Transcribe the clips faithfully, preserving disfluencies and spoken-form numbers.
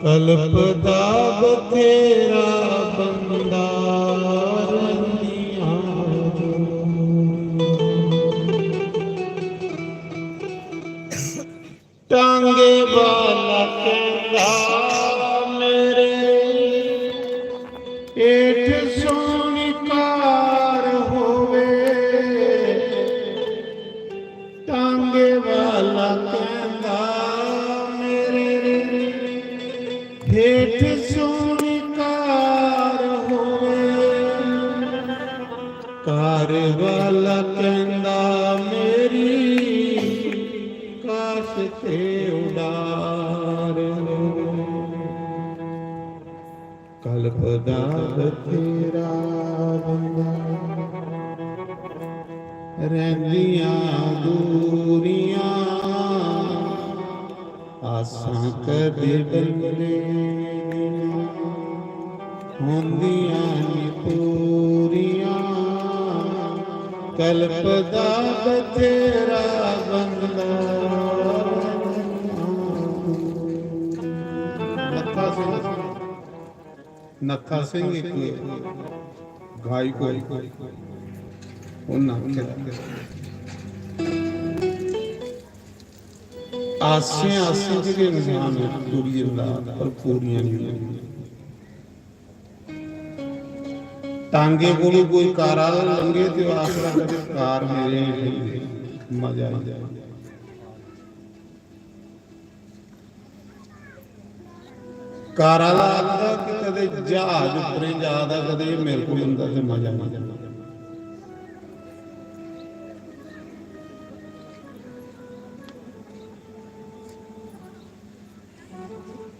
कल्पदा बथेरा बंदा रंदियां। टांगे वाला कहंदा मेरे हेठ सोहनी कार होवे। टांगे वाला कहंदा मेरे हेठ सोहनी कार होवे। कार वाला कहंदा मेरी काश ते उडार होवे। कल्पदा बथेरा बंदा रहिंदियां दूरियां। आसां कदे बंदे दियां होंदियां नी पूरियां। कल्पदा बथेरा बंदा। नत्था सिंह, नत्था सिंह इक गायक होई, उन्ना आखेआ, आसें आसें च गै इंसान टुरी जंदा, पर पूरियां नेईं होंदियां। टांगे कोलों कोई कारा लंघे ते ओह् आखदा, "कदें कार मेरे हेठ होंदी, मजा आई जाना।" कार आह्ला आखदा कि कदें ज्हाज उप्परें जा दा, कदें मेरे कोल होंदा ते मजा, मजा।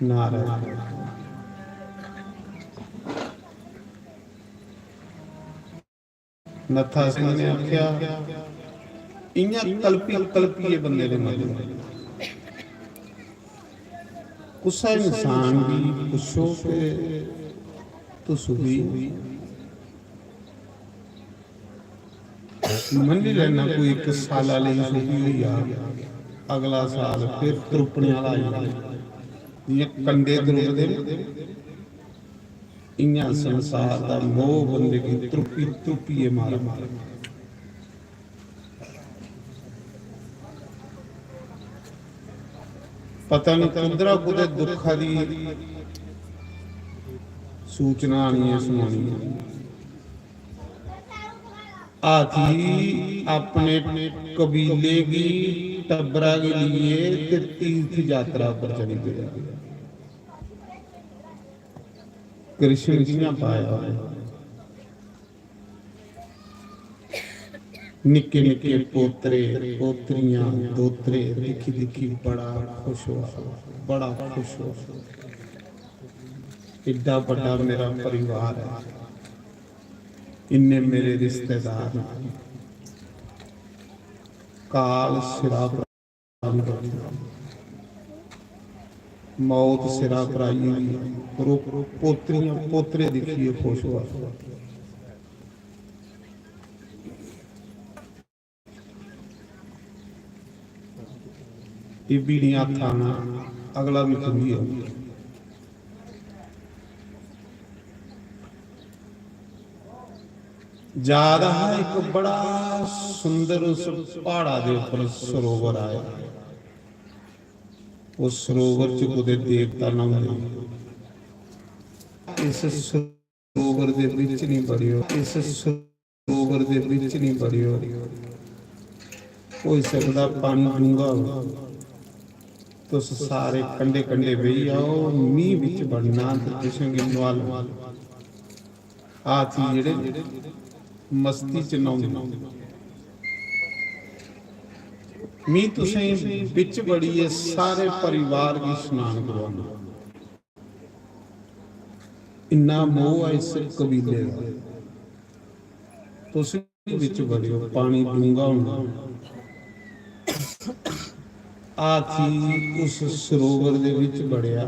नाराज। नत्था सिंह ने आखेआ, "इ'यां कलपी कलपियै बंदे दे मरदे। कुसै इंसान गी पुच्छो कि तुस बी मन्नी लैना कोई इक साला लेई सुखी होई जा, अगला साल फिर त्रुप्पने आह्ला आई जा, जि'यां कंडे त्रुप्पदे न।" इ'यां संसार दा मोह बंदे गी त्रुप्पी त्रुप्पियै मारी मारी। पता निं कुद्धरा कुतै दुक्खा दी सूचना आनियै सनानी ऐ। हाथी अपने कबीले गी, टब्बरा गी लेइयै ते तीर्थ यात्रा पर चली पेआ। कृष्ण कि'यां पाया? निक्के निक्के पोतरे, पोतरियां, दोतरे दिक्खी दिक्खी बड़ा खुश होआ, बड़ा खुश होआ। एड्डा बड्डा मेरा परिवार ऐ, इन्ने मेरे रिश्तेदार न। काल सिरा पर मौत सिरा पर आई होई ऐ, पर ओह् पोतरियां पोतरे दिक्खियै खुश होआ। एह् बी निं हत्थ आना, अगला बी खुंझी होग। जा दा हा इक बड़ा सुंदर, उस प्हाड़ा दे उप्पर सरोवर आया। उस सरोवर च कुतै देवता न्हौंदे। इस सरोवर दे बिच निं बड़ेओ, इस सरोवर दे बिच निं बड़ेओ। होई सकदा पानी डूंह्गा होऐ। तुस सारे कंढे कंढे बेही जाओ, मी बिच बड़ना ते तुसें गी नुहालना। हाथी जेह्ड़े मस्ती च न्हौंदे। मी तुसें बिच बड़ियै सारे परिवार गी स्नान करोआना। इन्ना मोह ऐ इस कबीले दा। तुस बी बिच बड़ेओ, पानी डूंह्गा होना। हाथी उस सरोवर दे बिच बड़ेआ।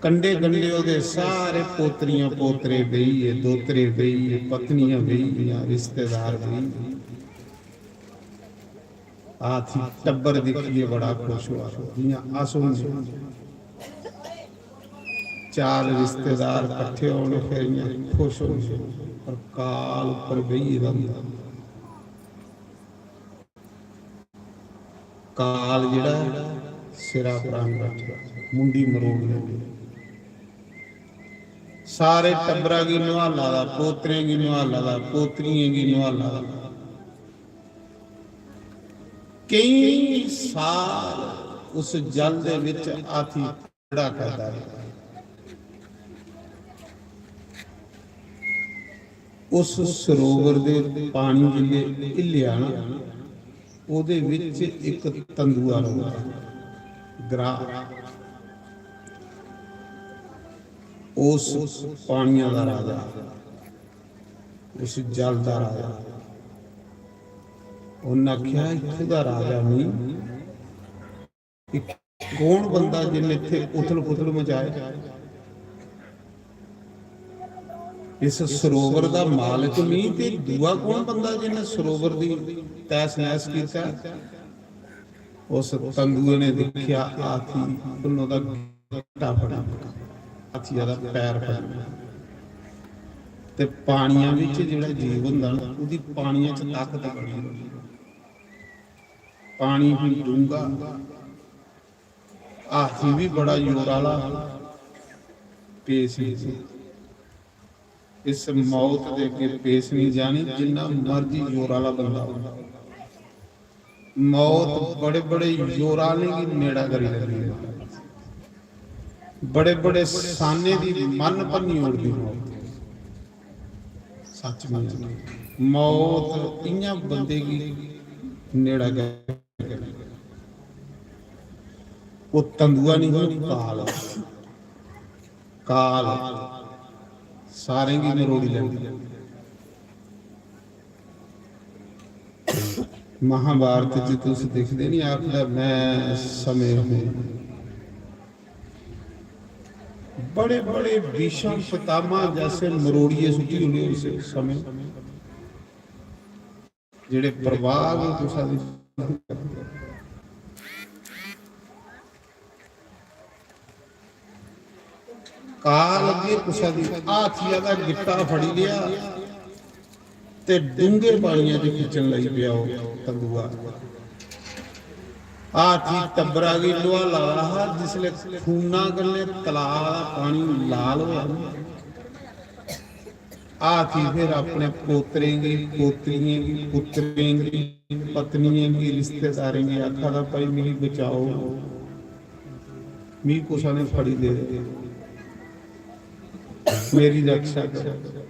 कंढे कंढे ओह्दे सारे पोतरियां पोतरे बेहियै, दोतरे बेहियै, पत्नियां बेहियां, रिश्तेदार बेहिये। हाथी टब्बर दिक्खियै बड़ा खुश होआ, जि'यां अस होंदे। चार रिश्तेदार कट्ठे होन, फिर इ'यां खुश होन, पर काल उप्पर बेही गेदा होंदा। काल जेह्ड़ा ऐ, सिरा परा निं बैठे, मुंडी मरोड़ी लैंदे। सारे टब्बरा गी नुहाला दा, पोतरें गी नुहाला दा, पोतरियें गी नुहाला दा। केईं साल उस जल दे विच हाथी खड़ा करदा रेहा। उस सरोवर दे पानी जिसलै हिल्लेआ ना, ओह्दे विच इक तंदुआ रौंह्दा, गराह। उस पानिया दा राजा, उस जल दा राजा। उन्न आखेआ, "इत्थूं दा राजा मी, इक कौन बंदा जिन्ने इत्थै उथल पुथल मचाए? इस सरोवर दा मालक मी, ते दूआ कौन बंदा जिन्ने सरोवर दी तैस नैस कीता?" उस तंदुए ने दिक्खेआ, हाथी उन्नों दा गिट्टा फड़ी, हाथिया दा पैर फड़ी। ते पानिया बिच जेह्ड़ा जीव होंदा ना, ओह्दी पानिया च ताकत बड़ी होंदी। पानी भी डूंगा, हाथी भी बड़ा जोर आह्ला, पेश नहीं। इस मौत दे अग्गे पेश नहीं जानी, जिन्ना मर्जी जोर आह्ला बंदा हो। मौत बड़े बड़े जोर आह्लें गी नेड़ा करी लैंदी ऐ, बड़े बड़े साने दी मन भन्नी ओड़दी मौत। सच में मौत इ'यां बंदे गी नेड़ा करी, ओह् तंदुआ नहीं, ओह् काल। काल सारें गी मरोड़ी लैंदी। महाभारत च तुस दिखदे नहीं, आखदा, "मैं समय हूं।" बड़े बड़े भीष्म पितामह जैसे मरोड़िए सुट्टी होने उस समय, जेह्ड़े प्रभाव कुसै दी। काल अग्गे कुसै दी हाथिया दा गिट्टा फड़ी लेआ ते डूंगे पानिया च खिच्चन लगी पेआ ओह् तंदुआ। हाथी टब्बरा गी नुहाला दा हा, जिसलै खूना कन्नै तलाऽ दा पानी लाल होआ ना, हाथी फिर अपने पोतरें गी, पोतरियें गी, पुत्तरें गी, पत्नियें गी, रिश्तेदारें गी आखा दा, "भाई, मिगी बचाओ, मिगी कुसै ने फड़ी ले, मेरी रक्षा करो।"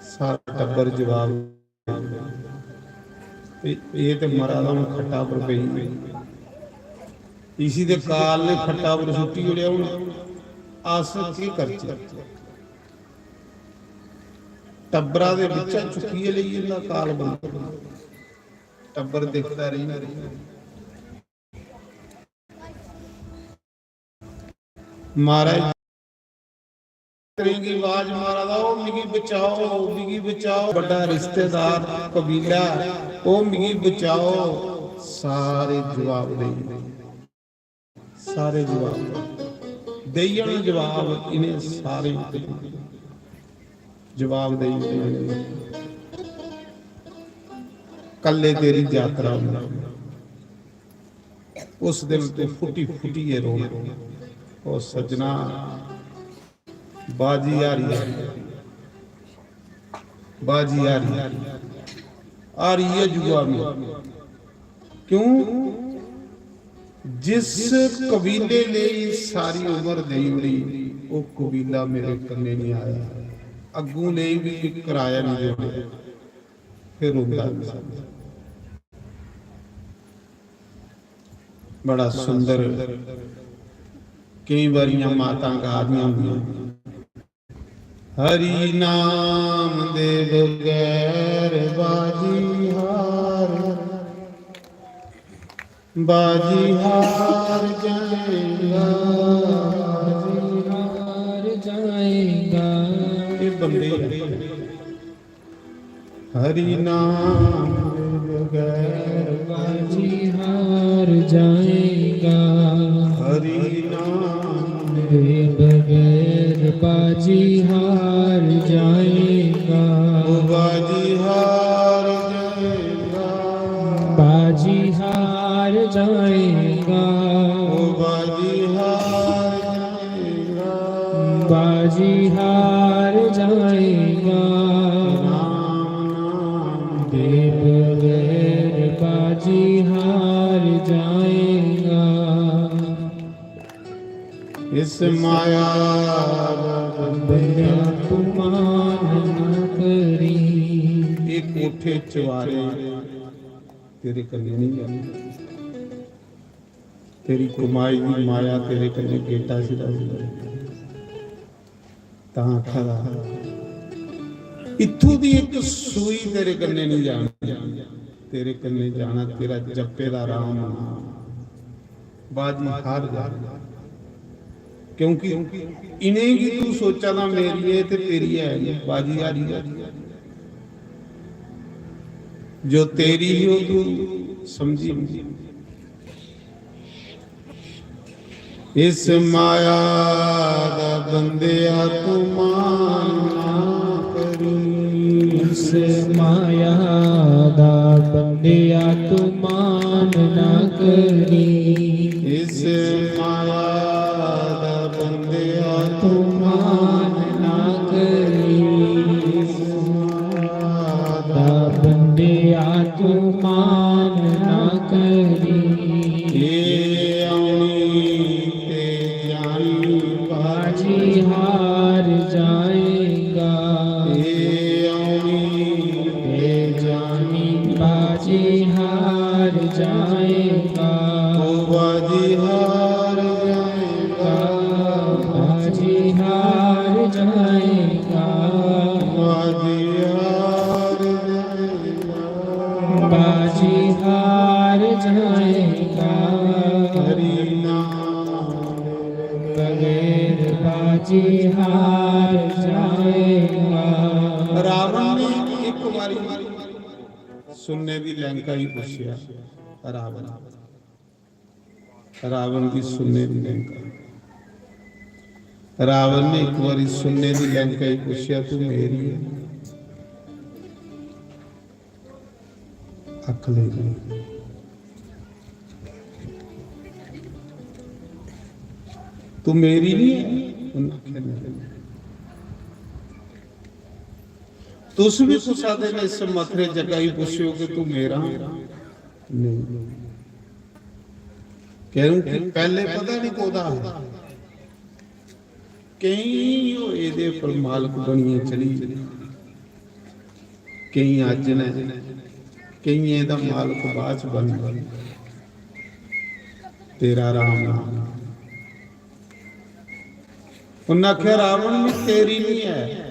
सारा टब्बर जवाब, "ते एह् ते मरा दा, हून खट्टा पर पेई गेई। इसी ते काल ने खट्टा पर सुट्टी ओड़ेआ, हून अस केह् करचै?" टब्बरा दे बिच्चा चुक्कियै लेई जंदा काल बंदा। टब्बर दिखदा रेही। महाराज, पुत्तरें गी आवाज मारा दा, "ओ मिगी बचाओ, मिगी बचाओ।" बड्डा रिश्तेदार कबीला, "ओ मिगी बचाओ।" सारे जवाब देई, सारे जवाब देई जाना, जवाब इ'नें सारे जवाब देई जाना। कल्ले तेरी यात्रा होंदी। उस दिन तू फुटी फुटियै रोना। ओ सज्जना, बाजी हारी, बाजी हारी, हारी ऐ जुआ में। क्यों? जिस कबीले लेई सारी उम्र देई ओड़ी, ओह् कबीला मेरे कन्नै नहीं आया। अग्गूं लेई भी कराया नहीं देना। फिर रोंदा इंसान। बड़ा सुंदर। केई बारियां मातां गा दियां होंदियां, "हरि नाम दे बगैर बाजी हार, बाजी हार जाएगा, बाजी हार जाएगा।" ये बंदे हैं। हरि नाम दे बगैर बाजी हार जा हरि नाम दे बगैर बाजी हार जाएगा। वो बाजी हार जाएगा। बाजी हार जाएगा। वो बाजी हार जाएगा। बाजी हार जाएगा। राम नाम दे बगैर बाजी हार जाएगा। इस माया दा बंदेआ तू मान ना करी। ये कोठे चवारे तेरे कन्नै नहीं जाने। तेरी कमाई दी माया तेरे कन्नै गेटा सिरा नहीं। तां आखा दा, इत्थूं दी इक सूई तेरे कन्नै नहीं जानी, तेरे कन्नै जाना तेरा जप्पे दा राम नाम। बाजी हार जा, क्योंकि इ'नेंगी तू सोचा दा मेरी ऐ ते तेरी ऐ नहीं, बाजी हारी जा। जो तेरी ही, ओह् तू समझी नहीं। इस माया दा बंदेआ तू मान ना करी। इस माया दा बंदेआ तू मान ना करी। इस माया दा बंदेआ तू मान ना करी। इस माया दा बंदेआ तू मान ना करी। ये औनी ते जानी बाजी हार जाएगा। ये औनी ते जानी बाजी हार जाएगा। वो बाजी हार जाएगा। बाजी हार जाएगा। बाजी हार जाएगा। बाजी हार जाएगा। हरि नाम बगैर बाजी हार जाएगा। रावण ने एक बारी सुन्ने दी लंका ही पूछिया। रावण रावण दी सुन्ने दी लंका। रावण ने एक बारी सुन्ने दी लंका ही पूछिया, "तू मेरी है?" अकल ही नहीं। "तू मेरी नहीं है?" उन्हें आखेआ, "नहीं।" तुस भी कुसा दिन इस मथरे जगह ही पूछो कि तू मेरा? नहीं। क्योंकि पहले पता नहीं कोदा हा। केईं ओह् एह्दे पर मालक बनियै चली गे। केईं अज्ज न, केइयें दा मालक बाद च बनदा। तेरा राम नाम। उन्नै आखेआ, "रावण, में तेरी नहीं है।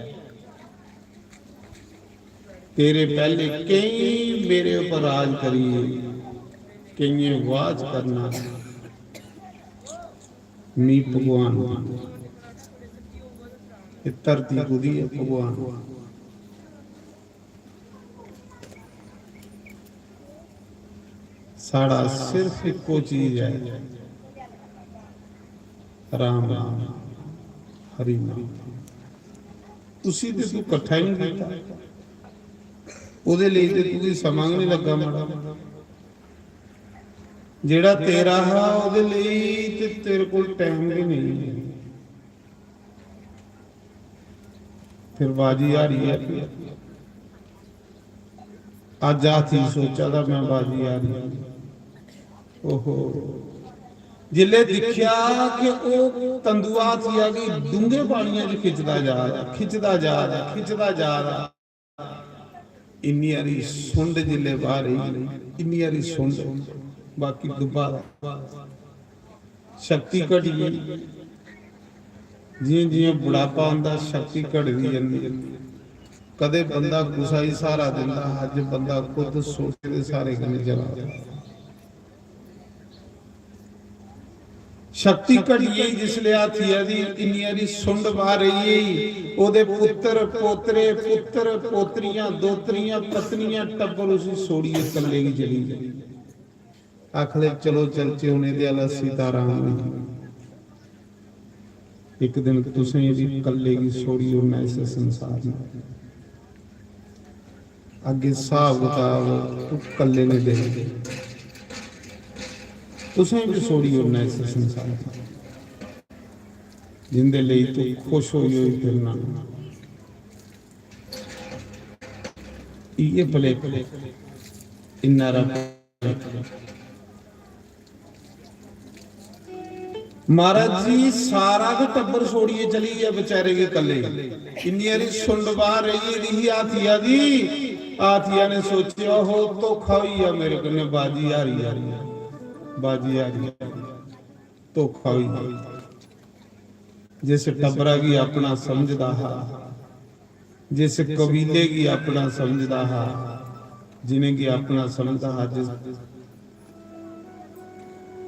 तेरे पहले केईं मेरे उप्पर राज करियै, केइयें बाद च करना। मी भगवान दी, एह् धरती कुदी ऐ भगवान?" साढ़ा सिर्फ इक्को चीज ऐ, राम नाम, हरि नाम। उसी ते तू कट्ठा ही नहीं कीता, ओह्दे लेई ते तुगी समां गै नहीं लग्गा माड़ा। जेह्ड़ा तेरा हा, ओह्दे लेई ते तेरे कोल टाइम गै नहीं। फिर बाजी हारी ऐ। अज्ज हाथी सोचा दा मैं बाजी हारी। ओहो, जिसलै दिक्खेआ कि ओह् तंदुआ हाथिया गी डूंगे पानिया च खिचदा जा दा, खिचदा जा दा, खिचदा जा दा, इन्नी हारी सुंड जिसलै बाहर आई, इन्नी हारी सुंड, बाकी डुब्बा दा। शक्ति घटी गेई। जि'यां जि'यां बुढ़ापा आंदा, शक्ति घटदी जंदी। कदें बंदा कुसै गी स्हारा दिंदा, अज्ज बंदा खुद सोचे दे स्हारे कन्नै चला दा। शक्ति घटी गेई जिसलै हाथिया दी, इन्नी हारी सुंड बाहर आई गेई। ओह्दे पुत्तर, पोतरे, पुत्तर, पोतरियां, दोतरियां, पत्नियां, टब्बर उसी छोड़ियै कल्ले गी चली गे। आखले, "चलो चलचे हुन एह्दे आह्ला सीताराम होई।" इक दिन तुसें बी कल्ले गी छोड़ी ओड़ना इस संसार ने। अग्गे स्हाब कताब तू कल्ले ने देना। तुसें बी छोड़ी ओड़ना इस संसार ने। जिंदे लेई तू खुश होई होई फिरना। इ'यै भलेखे, इन्ना रब। महाराज जी, सारा गै टब्बर छोड़ियै चली गेआ बेचारे गी कल्ले। इन्नी हारी सुंड बाहर रेही दी ही हाथिया दी। हाथिया ने सोचेआ, "हो, धोखा होई गेआ मेरे कन्नै, बाजी हारी गेआ, बाजी हारी गेआ, धोखा होई गेआ।" जिस टब्बरा गी अपना समझदा हा, जिस कबीले गी अपना समझदा हा, जिनेंगी अपना समझदा हा, जिस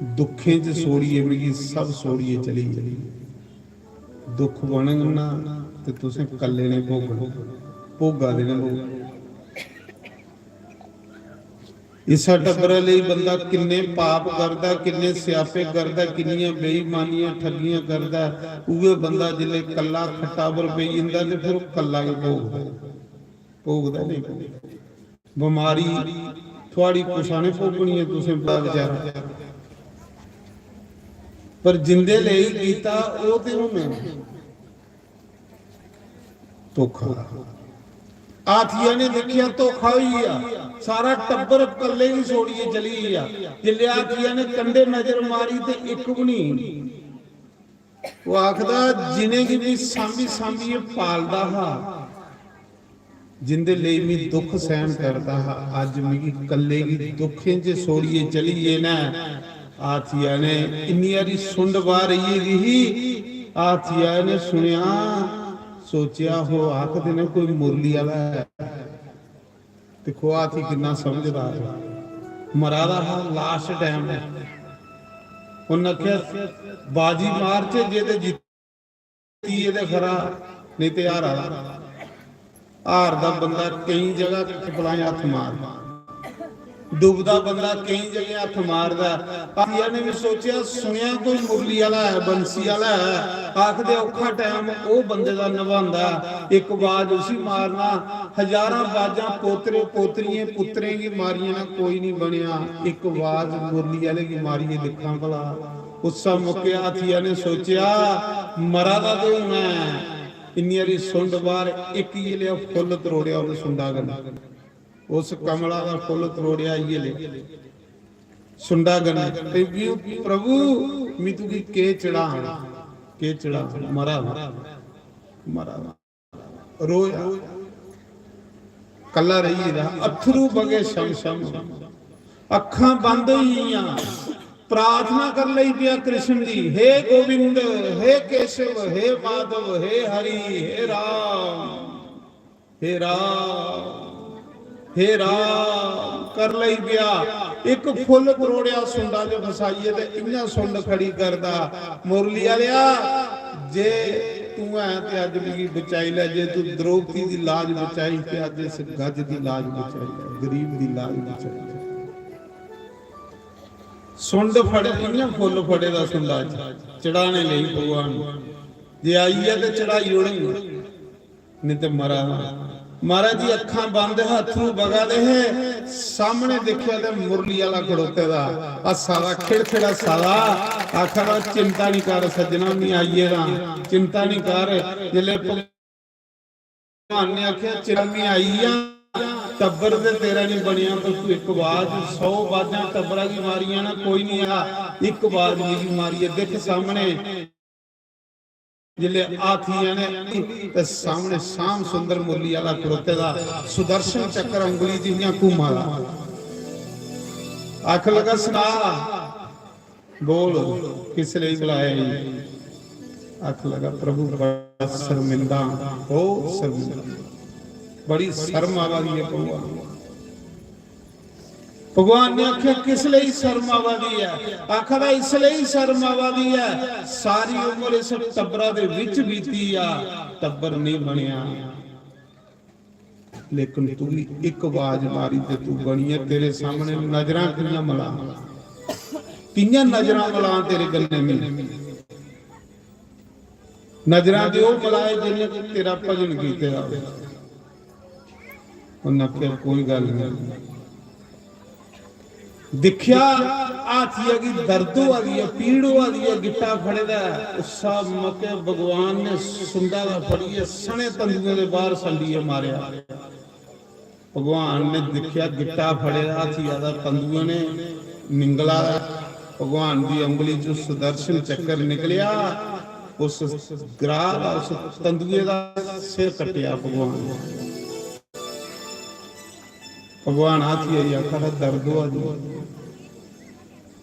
दुखें च छोड़ियै, मिगी सब छोड़ियै चली गेई। दुख बनग ना ते तुसें कल्ले ने भोगना, भोगा दे ने लोक। इस्सै टब्बरै लेई बंदा किन्ने पाप करदा, किन्ने स्यापे करदा, किन्नियां बेईमानियां, ठग्गियां करदा, उ'ऐ बंदा जिसलै कल्ला खट्टा पर पेई जंदा ते फिर ओह् कल्ला गै भोगदा, भोगदा नेईं भोगदा। बमारी थुआड़ी कुसै ने भोगनी ऐ, तुसें बड़ा बेचारा, पर जिंदे लेई कीता ओह् ते हुन धोखा। हाथिया ने दिक्खेआ धोखा होई गेआ, सारा टब्बर कल्ले गी छोड़ियै चली गेआ। जिसलै हाथिया ने कंढे नजर मारी ते इक बी नेईं। ओह् आखदा, "जिनेंगी मी सांभी सांभियै पालदा हा, जिंदे लेई मी दुख सैहन करदा हा, अज्ज मिगी कल्ले गी दुखें च छोड़ियै चली गे न।" हाथिया ने इन्नी हारी सुंड बाहर रेही दी ही, हाथिया ने सुनेआ, सोचेआ, "हो, आखदे ने कोई मुरली आह्ला ऐ।" दिक्खो, हाथी किन्ना समझदार ऐ। मरा दा हा, last time ऐ। उन्न आखेआ, "बाजी मारचे, जे ते जित्तियै ते खरा, नेईं ते हारा दा।" हारदा बंदा केईं जगह चपलाएं हत्थ मारदा, डुबदा बंदा केईं जगह हत्थ मारदा। हाथिया ने बी सोचेआ, सुनेआ कोई मुरली आह्ला ऐ, बंसी आह्ला ऐ, आखदे औखा टैम ओह् बंदे दा नभांदा ऐ, इक बाज उसी मारना। हजारां बाजां पोतरे पोतरियें पुत्तरें गी मारियां ना, कोई निं बनेआ, इक बाज मुरली आह्ले गी मारियै दिक्खां भला। उस्सै मौके हाथिया ने सोचेआ, मरा दा ते हून ऐ। इन्नी हारी सुंड बाहर इक इ'यै लेआ फुल्ल त्रोड़ेआ उन्न सुंडा कन्नै। उस कमला दा फुल्ल त्रोड़ेआ इ'यै लेआ सुंडा कन्नै। ते भी, "प्रभु, मी तुगी केह् चढ़ां, केह् चढ़ां?" मरा दा, मरा दा। रोया, कल्ला रेही गेदा, अत्थरू बगे छम छम, अक्खां बंद होई गेइयां। प्रार्थना कर लगी पेआ कृष्ण दी, "हे गोविंद, हे केशव, हे माधव, हे हरि, हे राम, हे राम, हे राम," कर लगी पेआ। इक फुल्ल त्रोड़ेआ सुंडा च फसाइयै ते इ'यां सुंड खड़ी करदा, "मुरली आह्लेआ, जे तूं ऐ ते अज्ज मिगी बचाई लै, जे तूं द्रौपदी दी लाज बचाई ते अज्ज इस गज दी लाज बचाई लै, गरीब दी लाज बचाई लै।" सुंड फड़े, इ'यां फुल्ल फड़े दा सुंडा च चढ़ाने लेई भगवान, "जे आई गेआ ते चढ़ाई ओड़ेंगे, नेईं ते मरा दा।" महाराज जी, अक्खां बंद हे, अत्थरू बगा दे हे, सामने दिक्खेआ ते मुरली आह्ला खड़ोते दा, हस्सा दा, खिड़खिड़ हस्सा दा, आखा दा, "चिंता निं कर सज्जना, में आई गेदा, चिंता निं कर।" जिसलै भगवान ने आखेआ, "चिंता में आई गेआ, टब्बर ते तेरा निं बनेआ, पर तूं इक बाज, सौ बाजां टब्बरा गी मारियां ना, कोई निं आ, इक बाज मिगी मारियै दिक्ख सामने।" जिसलै हाथिया ने ते सामने श्याम सुंदर मुरली आह्ला खड़ोते दा, सुदर्शन चक्र उंगली च इ'यां घूमा दा। आख लगा, "सना, बोल, किस लेई बुलाया ई?" आख लगा, "प्रभु, बड़ा शर्मिंदा, बहुत शर्मिंदा, बड़ी शर्म आवा दी है प्रभु।" भगवान ने आखेआ, "किस लेई शर्म आवा दी ऐ?" आखा दा, "इस लेई शर्म आवा दी ऐ, सारी उम्र इस टब्बरा दे विच बीती आ, टब्बर नेईं बनेआ, लेकिन तुगी इक आवाज मारी ते तू बनी ऐ, तेरे सामने नजरां कि'यां मलां?" कि'यां नजरां मलां तेरे कन्नै में? नजरां ते ओह् मलाए जिन्ने तेरा भजन कीते दा होवे। उन्नै आखेआ, "कोई गल्ल नहीं।" दिक्खेआ, हाथिया गी दर्द होआ दी ऐ, पीड़ होआ दी ऐ, गिट्टा फड़े दा ऐ। उस्सा मौके भगवान ने सुंडा दा फड़ियै सने तंदुएं दे बाहर संडियै मारेआ। भगवान ने दिक्खेआ, गिट्टा फड़े दा हाथिया दा, तंदुएं ने निंगला दा। भगवान दी उंगली चों सुदर्शन चक्कर निकलेआ, उस ग्राह दा, उस तंदुए दा सिर कट्टेआ भगवान ने। भगवान हाथिया गी आखा दा, "दर्द होआ दी?"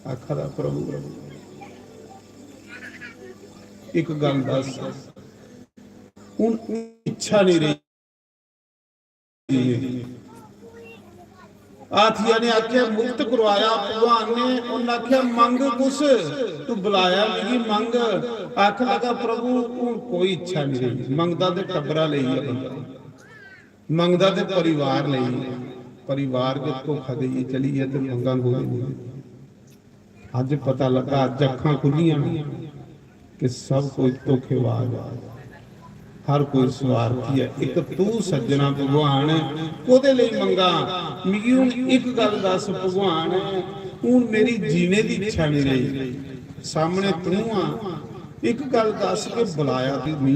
आखा दा, "प्रभु, इक गल्ल दस, हून इच्छा नहीं रही।" हाथिया ने आखेआ, "मुक्त करवाया भगवान ने।" उन्नै आखेआ, "मंग कुछ, तू बुलाया मिगी, मंग।" आखन लगा, "प्रभु, हून कोई इच्छा नहीं रही।" मंगदा ते टब्बरा लेई ऐ बंदा, मंगदा ते परिवार लेई ऐ। परिवार गै धोखा देइयै चली गेआ ते मंगां कोई नहीं। अज्ज पता लगा, अज्ज अक्खां खुल्लियां न कि सब कोई धोखेबाज ऐ, हर कोई स्वार्थी ऐ। इक तू सज्जना भगवान, कोह्दे लेई मंगां? मिगी हून इक गल्ल दस भगवान, हून मेरी जीने दी इच्छा नहीं रही, सामने तू आ, इक गल्ल दस के बुलाया तू मी,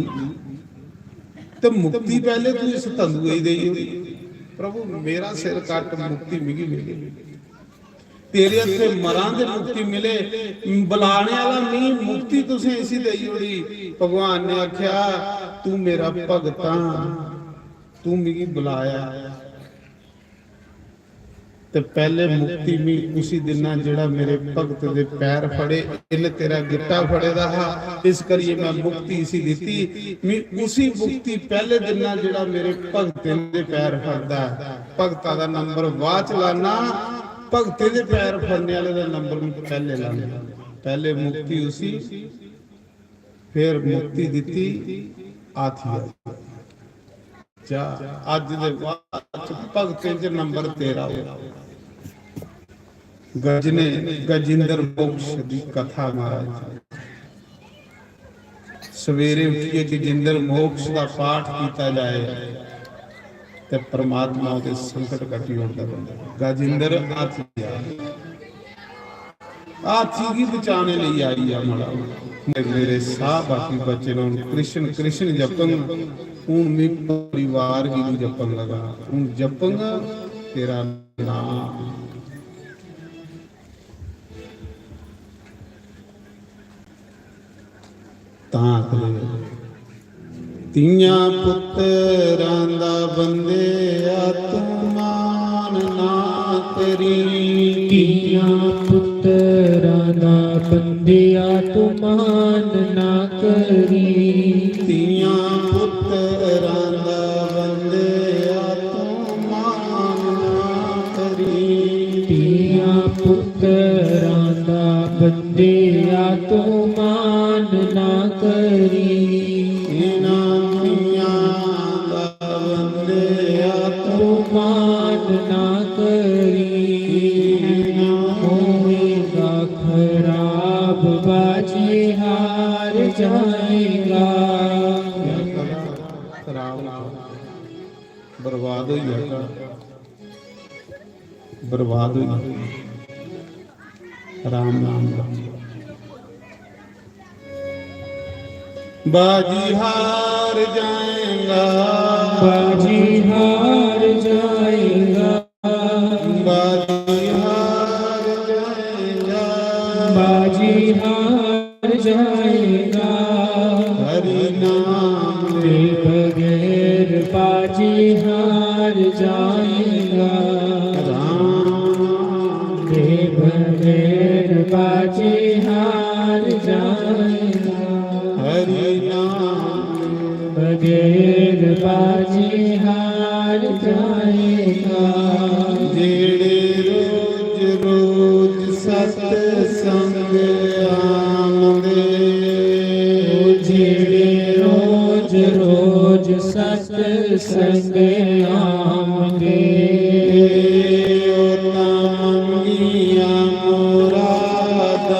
ते मुक्ति पहले तू इस तंदुए गी देई ओड़ी। प्रभु, मेरा सिर कट्ट, मुक्ति मिगी मिली। तेरे हत्थे मरां ते मुक्ति मिले, बुलाने आह्ला मी, मुक्ति तुसें इसी देई ओड़ी। भगवान ने आखेआ, "तू मेरा भगत आ, तू मिगी बुलाया, ते पैह्ले मुक्ति मी उसी दिन्ना जेह्ड़ा मेरे भगत दे पैर फड़े। इन्न तेरा गिट्टा फड़े दा हा, इस करियै मैं मुक्ति इसी दित्ती। मी उसी मुक्ति पैह्ले दिन्ना जेह्ड़ा मेरे भगतें दे पैर फड़दा ऐ।" भगता दा नंबर बाद च लाना, भगतें दे पैर फड़ने आह्ले दा नंबर में पैह्ले लाना। पैह्ले मुक्ति उसी, फिर मुक्ति दित्ती हाथिया गी। जा, अज्ज दे बाद च भगतें च नंबर तेरा हो। गजने, गजेंद्र मोक्ष दी कथा महाराज जी। सवेरे उठियै गजेंद्र मोक्ष दा पाठ कीता जाए ते परमात्मा ओह्दे संकट कट्टी ओड़दा बंदा। गजेंद्र हाथिया, हाथी गी बचाने लेई आई आ मड़ा। मेरे, मेरे साह बाकी बचे न, हून कृष्ण, कृष्ण जपंग, हून मैं परिवार गी भी जपन लगा, हून जपंग तेरा नाम। तां आखदे, "धीयां पुत्तरां दा बंदेआ तू मान ना करी।" धीयां पुत्तरां दा बंदेआ तू मान ना करी। धीयां पुत्तरां दा बंदेआ तू मान ना करी। धीयां पुत्तरां दा बंदेआ तू मान ना करी। इन्हां धीयां दा बंदेआ तू मान ना करी। होएगा खराब, बाजी हार जाएगा। खराब, बर्बाद हो जाएगा। बर्बाद होई। राम नाम दा। बाजी हार जाएगा। बाजी हार जाएगा। बाजी हार जाएगा। बाजी हार जाएगा। हरि नाम के बगैर बाजी हार जाएगा। राम के बगैर बाजी हार जाएगा। हरि नाम बगैर बाजी हार जाएगा। जेड़े रोज रोज सत्संग आमदे। ओ जेड़े रोज रोज सत्संग आमदे। ओ तां मंगिया मुरादां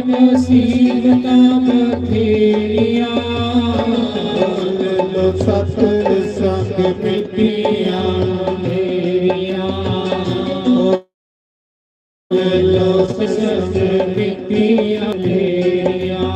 मुसीबतां बथेरियां, बोल लो सतसंग मिट्टियां ढेरियां, बोल लो सतसंग मिट्टियां ढेरियां।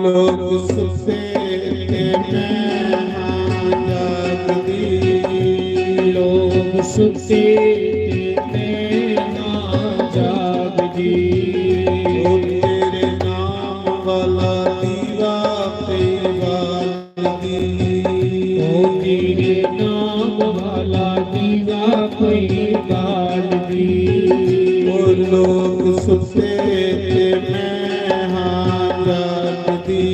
लोग सुते ते मैं हां जागदी। लोग सुते ते मैं हां जागदी। ओ तेरे नाम वाला दीवा पई बालदी। ओ तेरे नाम वाला दीवा पई बालदी। ओ लोग सुते ते मैं हां जागदी।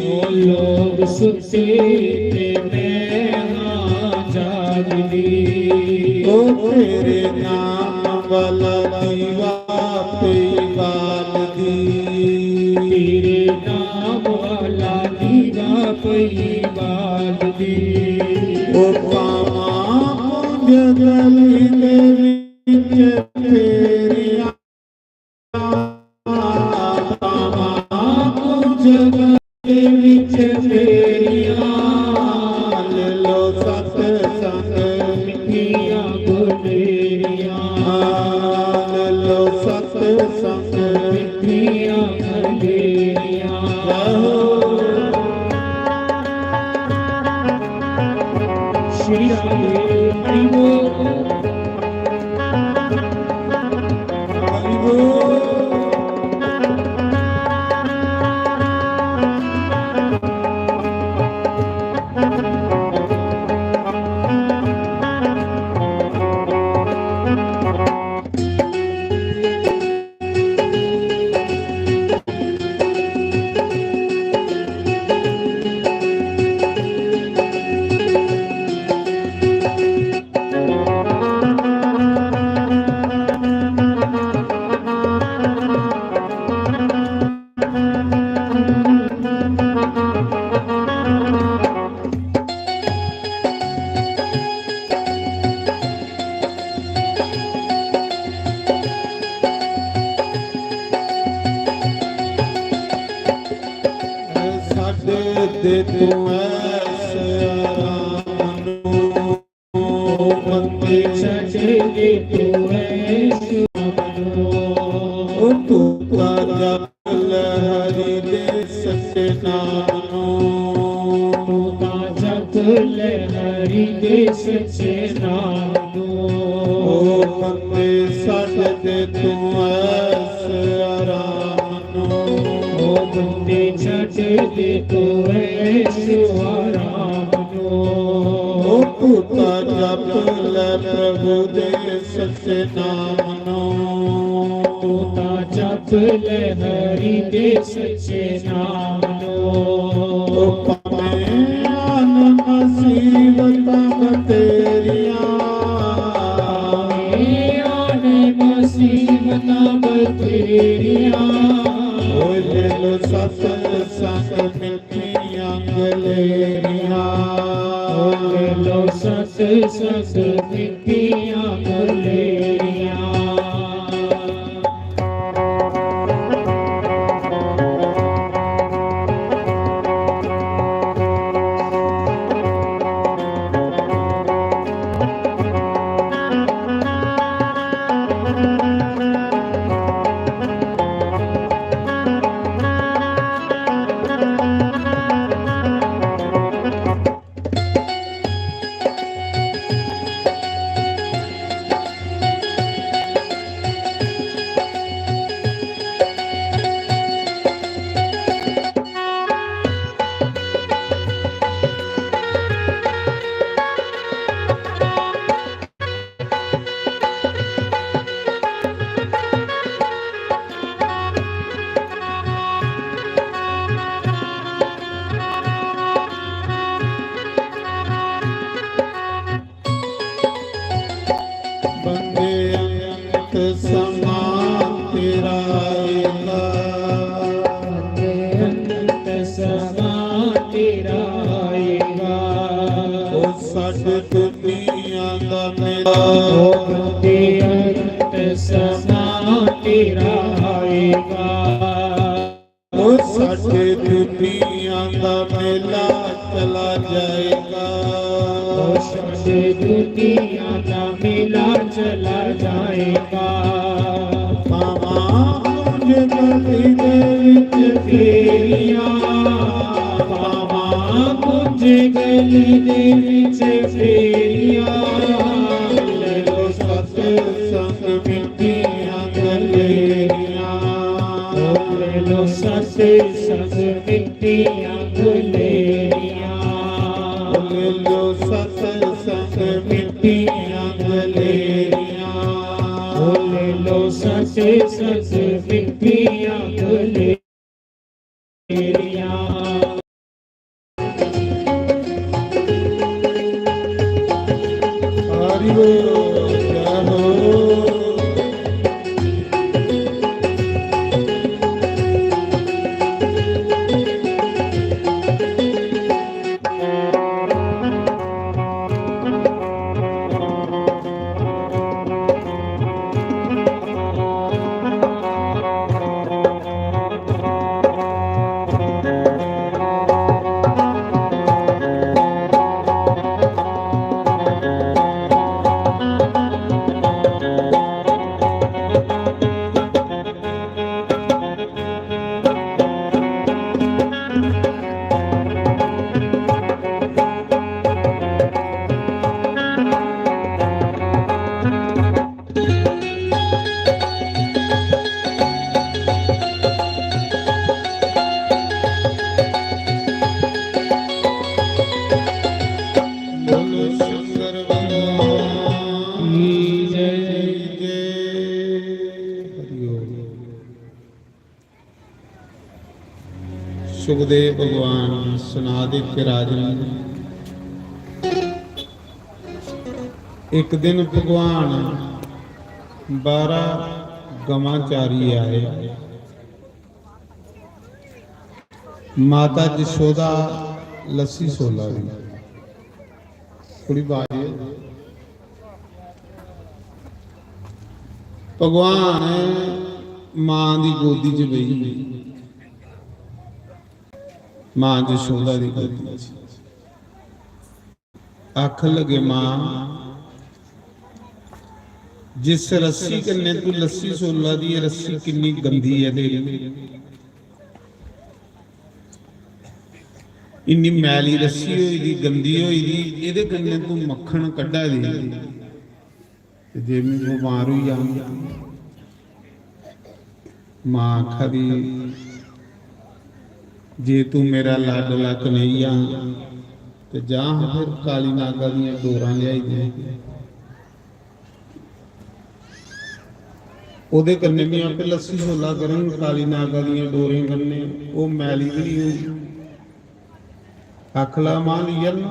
ओ लोग सुते ते मैं हां जागदी। ओ तेरे नाम वाला दीवा पई बालदी। तेरे नाम वाला दीवा पई बालदी। ओ पावां कुंज गली दे विच फेरियां, पावां कुंज गली दे विच फेरियां, ले लो सतसंग मिट्ठियां गुलेरियां, ले लो सतसंग मिट्ठियां गुलेरियां। जय हो। श्री राम हरि बोल। हरि बोल। छड्ड दे तू ऐश आराम नू, ओ बंदे छड्ड दे तू ऐश आराम नू। ओ तू तां जप ले हरि दे सच्चे नाम नू। तू तां जप ले हरि दे सच्चे नाम नू। ओ बंदे छड्ड दे तू ऐश आराम नू। ओ बंदे छड्ड दे तू ऐश आराम नू। ओ तू तां जप ले प्रभु दे सच्चे नाम नू। तू तां जप ले हरि दे सच्चे नाम नू। ओ भावें आन मुसीबतां बथेरियां। भावें आन मुसीबतां बथेरियां। ओ ले लो सतसंग मिट्ठियां गुलेरियां। ओ ले लो सतसंग मिट्ठियां गुलेरियां। अंत समा तेरा आएगा। ओ साडे दुनिया दा मेला चला जाएगा। ओ साडे दुनिया दा मेला चला जाएगा। पावां कुंज गली दे विच फेरियां, पावां कुंज गली दे विच फेरियां, ले लो सत्संग मिट्टियां गलेरियां। ओ ले लो सत्संग मिट्टियां गलेरियां। ओ ले लो सत्संग मिट्टियां गलेरियां। ओ ले लो सत्संग मिट्टियां गलेरियां। हरि बोल, जय हो। बोलो शंकर भगवान की जय। हरि ओम। सुखदेव भगवान सुना दे के राजन, एक दिन भगवान बारह गवां चारी आए। माता जशोदा लस्सी सोला दी। थोड़ी बाज। भगवान मां दी गोदी च बेही, मां जशोदा दी गोदी च। आखन लगे, "मां, जिस रस्सी कन्नै तू लस्सी सोला दी ऐ, रस्सी किन्नी गंदी ऐ तेरी। इन्नी मैली रस्सी होई दी, गंदी होई दी, एह्दे कन्नै तू मक्खन कड्ढा दी।" ते जे में बमार होई जांग, मां आखा दी, "जे तू मेरा लाडला कन्हैया, ते जा फिर काली नागा दियां डोरां लेआई दे। ओह्दे कन्नै में आपे लस्सी सोला करङ, काली नागा दियां डोरें कन्नै, ओह् मैली बी निं होंदी।" आख ला, "मां, लेई जाना।"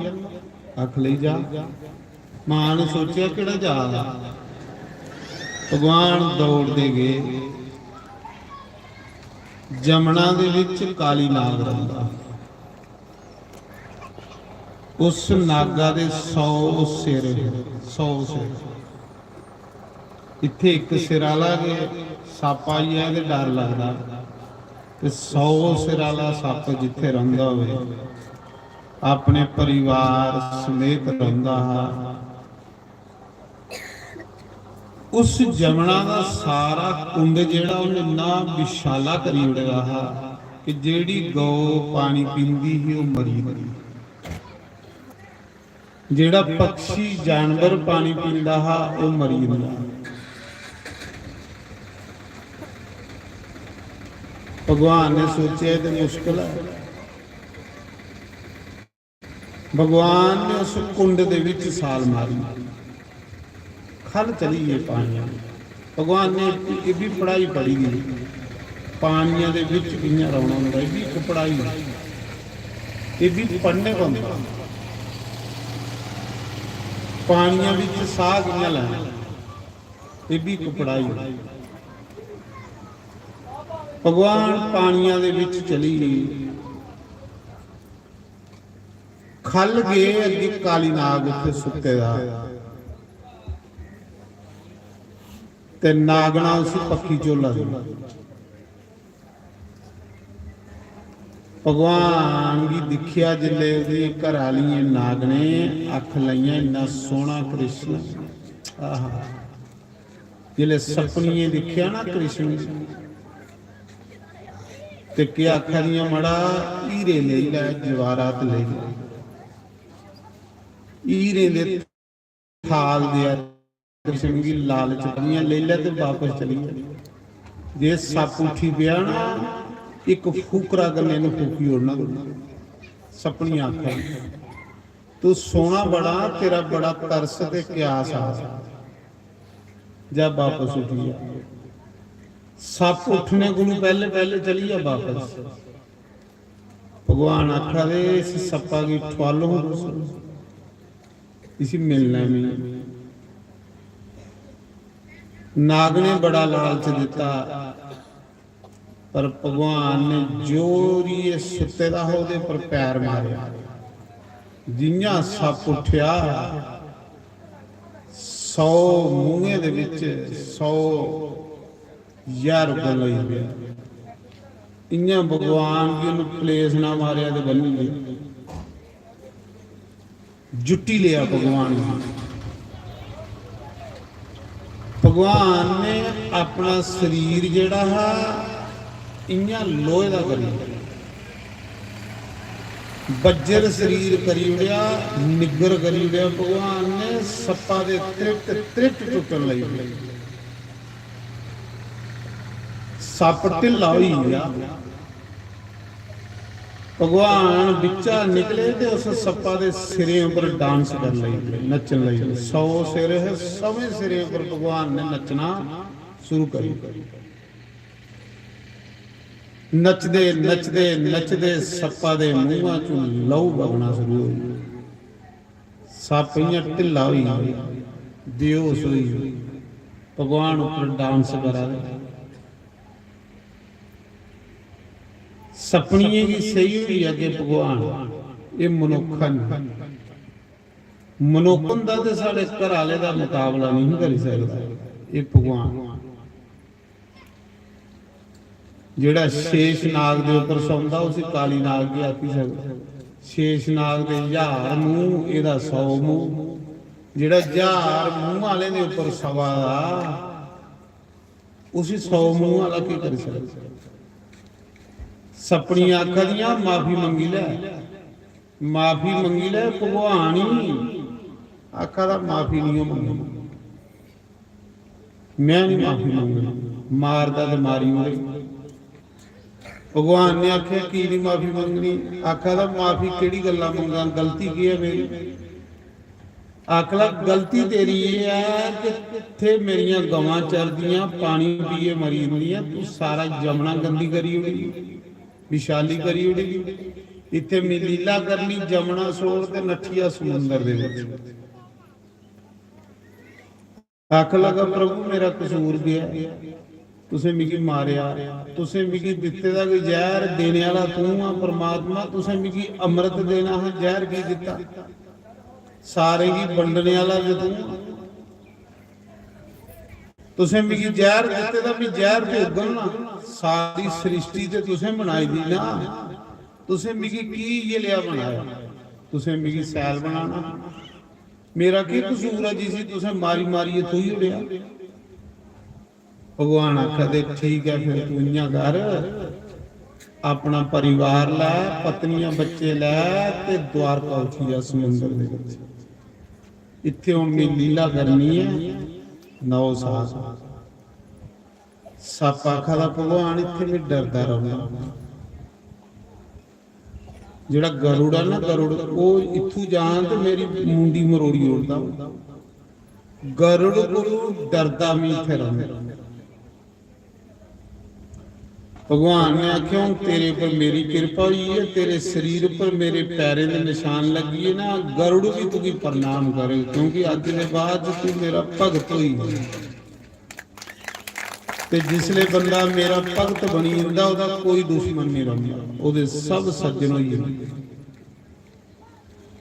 आख, "लेई जा।" मां ने सोचेआ, "केह्ड़ा जा?" भगवान दौड़दे गे। जमुना दे विच काली नाग रौंह्दा। उस नागा दे सौ सिर, सौ सिर। इत्थै इक सिर आह्ला गै सप्प आई जाए ते डर लगदा, ते सौ सिर आह्ला सप्प जित्थै रौंह्दा होवे, अपने परिवार समेत रौंह्दा हा। उस जमुना दा सारा कुंड जेह्ड़ा, उन्नै इन्ना विशाला करी ओड़े दा हा कि जेह्ड़ी गौ पानी पींदी ही, ओह् मरी जंदी। जेह्ड़ा पक्षी जानवर पानी पींदा हा, ओह् मरी जंदा। भगवान ने सोचेआ, "एह् ते मुश्कल ऐ।" भगवान ने उस कुंड दे विच छाल मारी, ख'ल्ल चली गे पानी। भगवान ने एह् बी पढ़ाई पढ़ी दी, पानिया दे विच कि'यां रौह्ना होंदा, एह् बी इक पढ़ाई ऐ, एह् बी पढ़ने पौंदा। पानिया विच साह् कि'यां लैना, एह् बी इक पढ़ाई ऐ। भगवान पानिया दे विच चली गे, ख'ल्ल गे, अग्गें काली नाग उत्थै सुत्ते दा। ते नागना उसी पक्खी झोला दी। भगवान गी दिक्खेआ जिसलै ओह्दी घर आह्लियें नागने, अक्ख लाइयां, "इन्ना सोह्ना कृष्ण।" आहा, जिसलै सपनियें दिक्खेआ ना कृष्ण गी, ते केह् आखा दियां, "मड़ा, हीरे लेई लै, जवाहरात लेई लै।" हीरे दे थाल देआ, कृष्ण गी लालच दियां लेई लै ते बापस चली जा। जे सप्प उठी पेआ ना, इक फूकरा कन्नै इ'नूं फूकी ओड़ना। सपनी आखै, "तू सोह्ना बड़ा, तेरा बड़ा तरस ते क्यास आ, जा बापस उठी जा।" सप्प उठने कोलू पैह्ले पैह्ले चली जा बापस। भगवान आखा दे, "इस सप्पा गी ठुआलो हां तुस, इसी मिलना मिगी।" नाग ने बड़ा लालच दित्ता, पर भगवान ने जोरियै सुत्ते दा हा, ओह्दे पर पैर मारेआ। जि'यां सप्प उट्ठेआ, सौ मूहें दे बिच सौ ज्हार उग्गन लगी पेआ। इ'यां भगवान गी उन्न पलेस ना मारेआ ते बन्नी लेआ, जुट्टी लेआ भगवान गी। भगवान ने अपना शरीर जेह्ड़ा हा, इ'यां लोहे दा करी ओड़ेआ, बज्जर शरीर करी ओड़ेआ, निग्गर करी ओड़ेआ। भगवान ने सप्पा दे त्रिट त्रिट टुट्टन लगी पे। सप्प ढिल्ला होई गेआ। भगवान बिच्चा निकले ते उस सप्पा दे सिरें उप्पर डांस कर लगी पे, नच्चन लगी पे। सौ सिर हे, सवें सिरें उप्पर भगवान ने नच्चना शुरू करी दित्ता। नचदे नचदे नचदे सप्पा दे मूंहा चों लहू बगना शुरू होई। सप्प इ'यां ढिल्ला होई गेआ, बेहोश होई गेआ। भगवान उप्पर डांस करा दे। सपनियें गी सेही होई गेआ कि भगवान, एह् मनुक्ख न। मनुक्ख होंदा ते साढ़े घर आह्ले दा मकाबला नेईं करी सकदा। एह् भगवान जेह्ड़ा शेष नाग दे उप्पर सौंदा, उसी काली नाग गी आखी सकदा। शेष नाग दे ज्हार मूंह, एह्दा सौ मूंह। जेह्ड़ा ज्हार मूंह आह्ले दे उप्पर सवा दा, उसी सौ मूंह आह्ला केह् करी सकदा? सपनियां आखा दियां, "माफी मंगी लै, माफी मंगी लै।" भगवान ही आखा दा, "माफी निं ओह् मंगनी।" में निं माफी मंगनी, मारदा ते मारी ओड़े। भगवान ने आखेआ, "की निं माफी मंगनी?" आखा दा, "माफी केह्ड़ी गल्ला मंगां, गलती केह् ऐ मेरी?" आखला, "गलती तेरी एह् ऐ कि इत्थै मेरियां गवां चरदियां, पानी पियै मरी जंदियां, तूं सारा यमुना गंदी करी ओड़ी, विशाली करी ओड़ी। इत्थै में लीला करनी, यमुना छोड़ ते नट्ठिया समुंदर दे बिच।" आखन लगा, "प्रभु, मेरा कसूर केह् ऐ? तुसें मिगी मारेआ, तुसें मिगी दित्ते दा कोई जैह्र देने आह्ला तूं आ परमात्मा, तुसें मिगी अमृत देना हा, जैह्र की दित्ता? सारें गी बंडने आह्ला ते तूं आ। तुसें मिगी जैह्र दित्ते दा, में जैह्र ते उग्गन ना। सारी सृष्टि ते तुसें बनाई दी ना, तुसें मिगी की इ'यै लेआ बनाया? तुसें मिगी सैल बनाना हा।" मेरा केह् कसूर ऐ जिसी तुसें मारी मारियै थोई ओड़ेआ? भगवान आखा दे, "ठीक ऐ, फिर तूं इ'यां कर, अपना परिवार लै, पत्नियां बच्चे लै ते द्वारका उठी जा समुंदर दे बिच। इत्थै हून में लीला करनी ऐ नौ साल।" सप्प आखा दा, "भगवान, इत्थै में डरदा रौह्ना।" जेह्ड़ा गरुड़ ऐ ना, गरुड़, ओह् इत्थूं जान ते मेरी मुंडी मरोड़ी ओड़दा। गरुड़ कोलू डरदा में इत्थै रौह्ना। भगवान ने आखेआ, "हून तेरे पर मेरी किरपा होई ऐ, तेरे शरीर पर मेरे पैरें दे नशान लग्गी गे ना, गरुड़ भी तुगी प्रणाम करे, क्योंकि अज्ज दे बाद तू मेरा भगत होई गेआ।" ते जिसले बंदा मेरा भगत बनी जंदा, ओह्दा कोई दुश्मन नहीं रौंह्दा, ओह्दे सब सज्जन होई जंदे।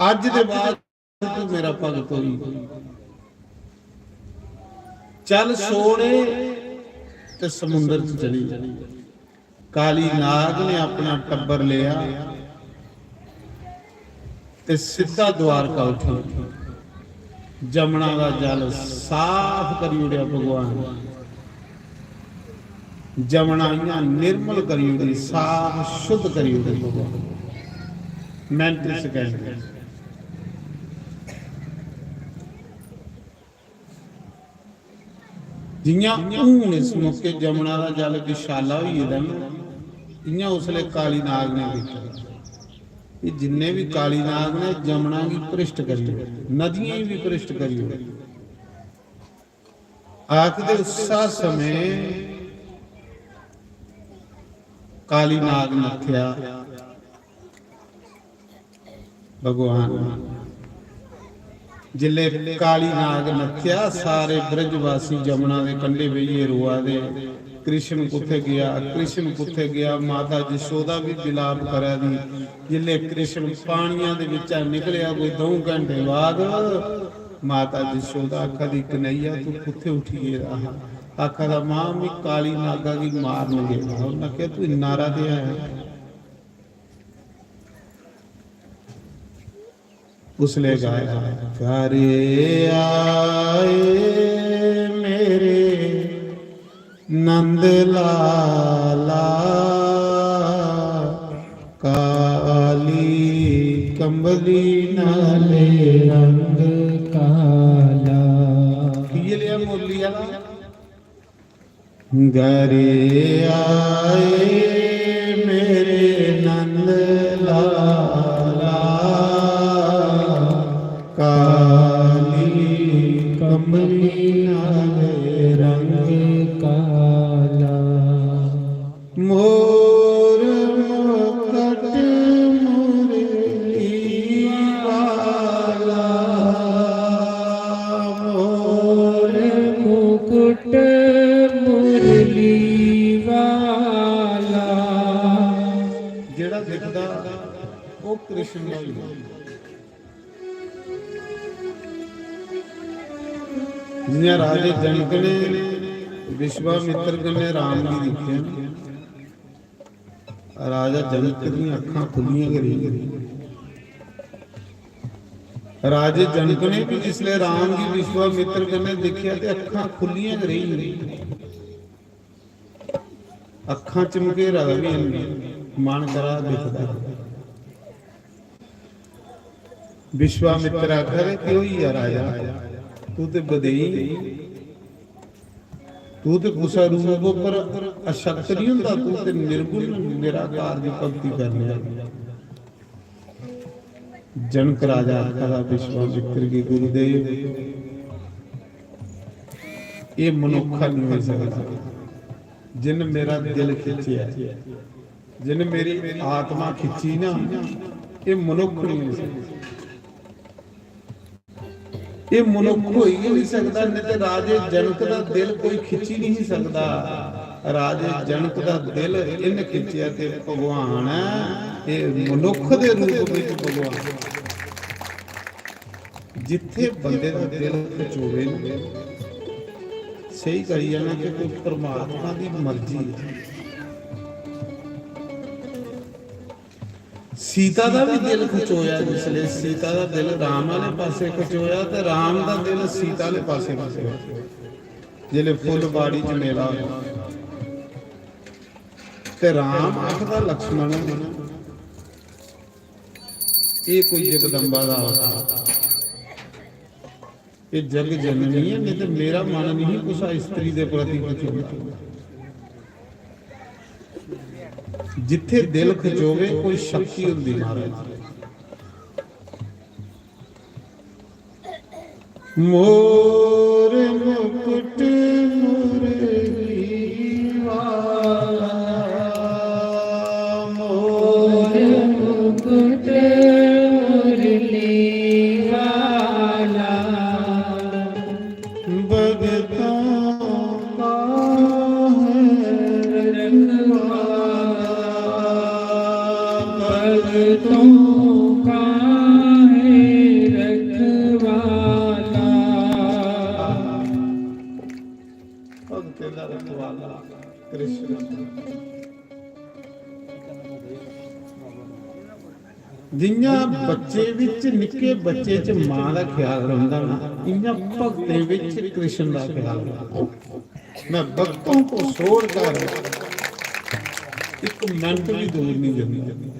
अज्ज दे बाद तू मेरा भगत होई। चल सोड़े ते समुंदर च चली जा। काली नाग ने अपना टब्बर लिया ते सिद्धा द्वारका उठी। जमुना दा जल साफ करी ओड़ेआ भगवान ने। जमुना इ'यां निर्मल करी ओड़ी, साफ शुद्ध करी ओड़ी भगवान ने। Minute, second। जि'यां हून इस मौके जमुना दा जल विशाला होई गेदा ना, इ'यां उसलै काली नाग ने कीता। एह् जिन्ने बी काली नाग ने जमुना गी भ्रष्ट करी ओड़े, नदियें गी बी भ्रष्ट करी ओड़े। आखदे उस्सै समें काली नाग नत्थेआ। भगवान जिसलै काली नाग नत्थेआ, सारे ब्रजवासी जमुना दे कंढे बेहियै रोआ दे, "कृष्ण कुत्थै गेआ, कृष्ण कुत्थै गेआ?" माता जशोदा बी विलाप करा दी। जिसलै कृष्ण पानियां दे बिच्चा निकलेआ कोई द'ऊं घैंटे बाद, माता जशोदा आखा दी, "कन्हैया, तू कुत्थै उठी गेदा हा?" आखा दा, "मां, में काली नागा गी मारन गेदा हा।" उन्नै आखेआ, "तू इन्ना हारा ते है।" उसलै गाया, "घरे आए मेरे नंद लाला, काली कंबली नाले रंग काला।" इ'यै लेआ मुरली आह्ला। घरे आए मेरे नंद लाला, काली कंबली नाले रंग काला। मोर मुकुट मुरली वाला, मोर मुकुट मुरली वाला। जेह्ड़ा दिखदा ओह् कृष्ण दा होई गेआ। जि'यां राजे जनक ने विश्वामित्र कन्नै राम गी दिक्खेआ ना, राजा जनक दियां अक्खां खु'ल्लियां गै रेहियां। राजे जनक ने बी जिसलै राम गी विश्वामित्र कन्नै दिक्खेआ ते अक्खां खु'ल्लियां गै रेहियां। अक्खां च मघेरा दा बी हैनी, मन करा दा दिखदा। विश्वामित्र आखा दे, "केह् होई गेआ राजा? तू ते बदेई, तू ते कुसै रूप उप्पर अशक्त नहीं होंदा, तू ते निर्गुण निराकार दी भक्ति करने आह्ला।" जनक राजा आखा दा विश्वामित्र गी, "गुरुदेव, एह् मनुक्ख नहीं होई सकदा, जिन्न मेरा दिल खिच्चेआ, जिन्न मेरी आत्मा खिच्ची ना, एह् मनुक्ख नहीं होई सकदा। एह् मनुक्ख होई गै नहीं सकदा, नहीं ते राजे जनक दा दिल कोई खिच्ची नहीं सकदा। राजे जनक दा दिल इन्न खिच्चेआ ते भगवान ऐ, एह् मनुक्ख दे रूप विच भगवान।" जित्थे बंदे दा दिल खचोवे ना, स्हेई करी जाना कि कोई परमात्मा दी मर्जी ऐ। सीता दा भी दिल खचोया, जिसले सीता दा दिल राम आले पासे खचोया ते राम दा दिल सीता आले पासे खचोया, जिसले फुलबाड़ी च मेला होया ते राम आखदा लक्ष्मण, "एह् कोई जगदम्बा दा अवतार, एह् जग जननी ऐ, नहीं ते मेरा मन नहीं कुसा स्त्री दे प्रति खचोंदा।" जित्थे दिल खचोवे, कोई शक्ति होंदी महाराज। मोर मुकुट मुरली वाला, मोर मुकुट मुरली वाला, भगतों का है रखवाला, भगतों का है रखवाला। तेरा रखवाला कृष्ण। जि'यां बच्चे बिच, निक्के बच्चे च मां दा ख्याल रौंह्दा ना, इ'यां भगतें बिच कृष्ण दा ख्याल रौंह्दा। मैं भक्तों को छोड़कर एक मिनट भी दूर नहीं जाता।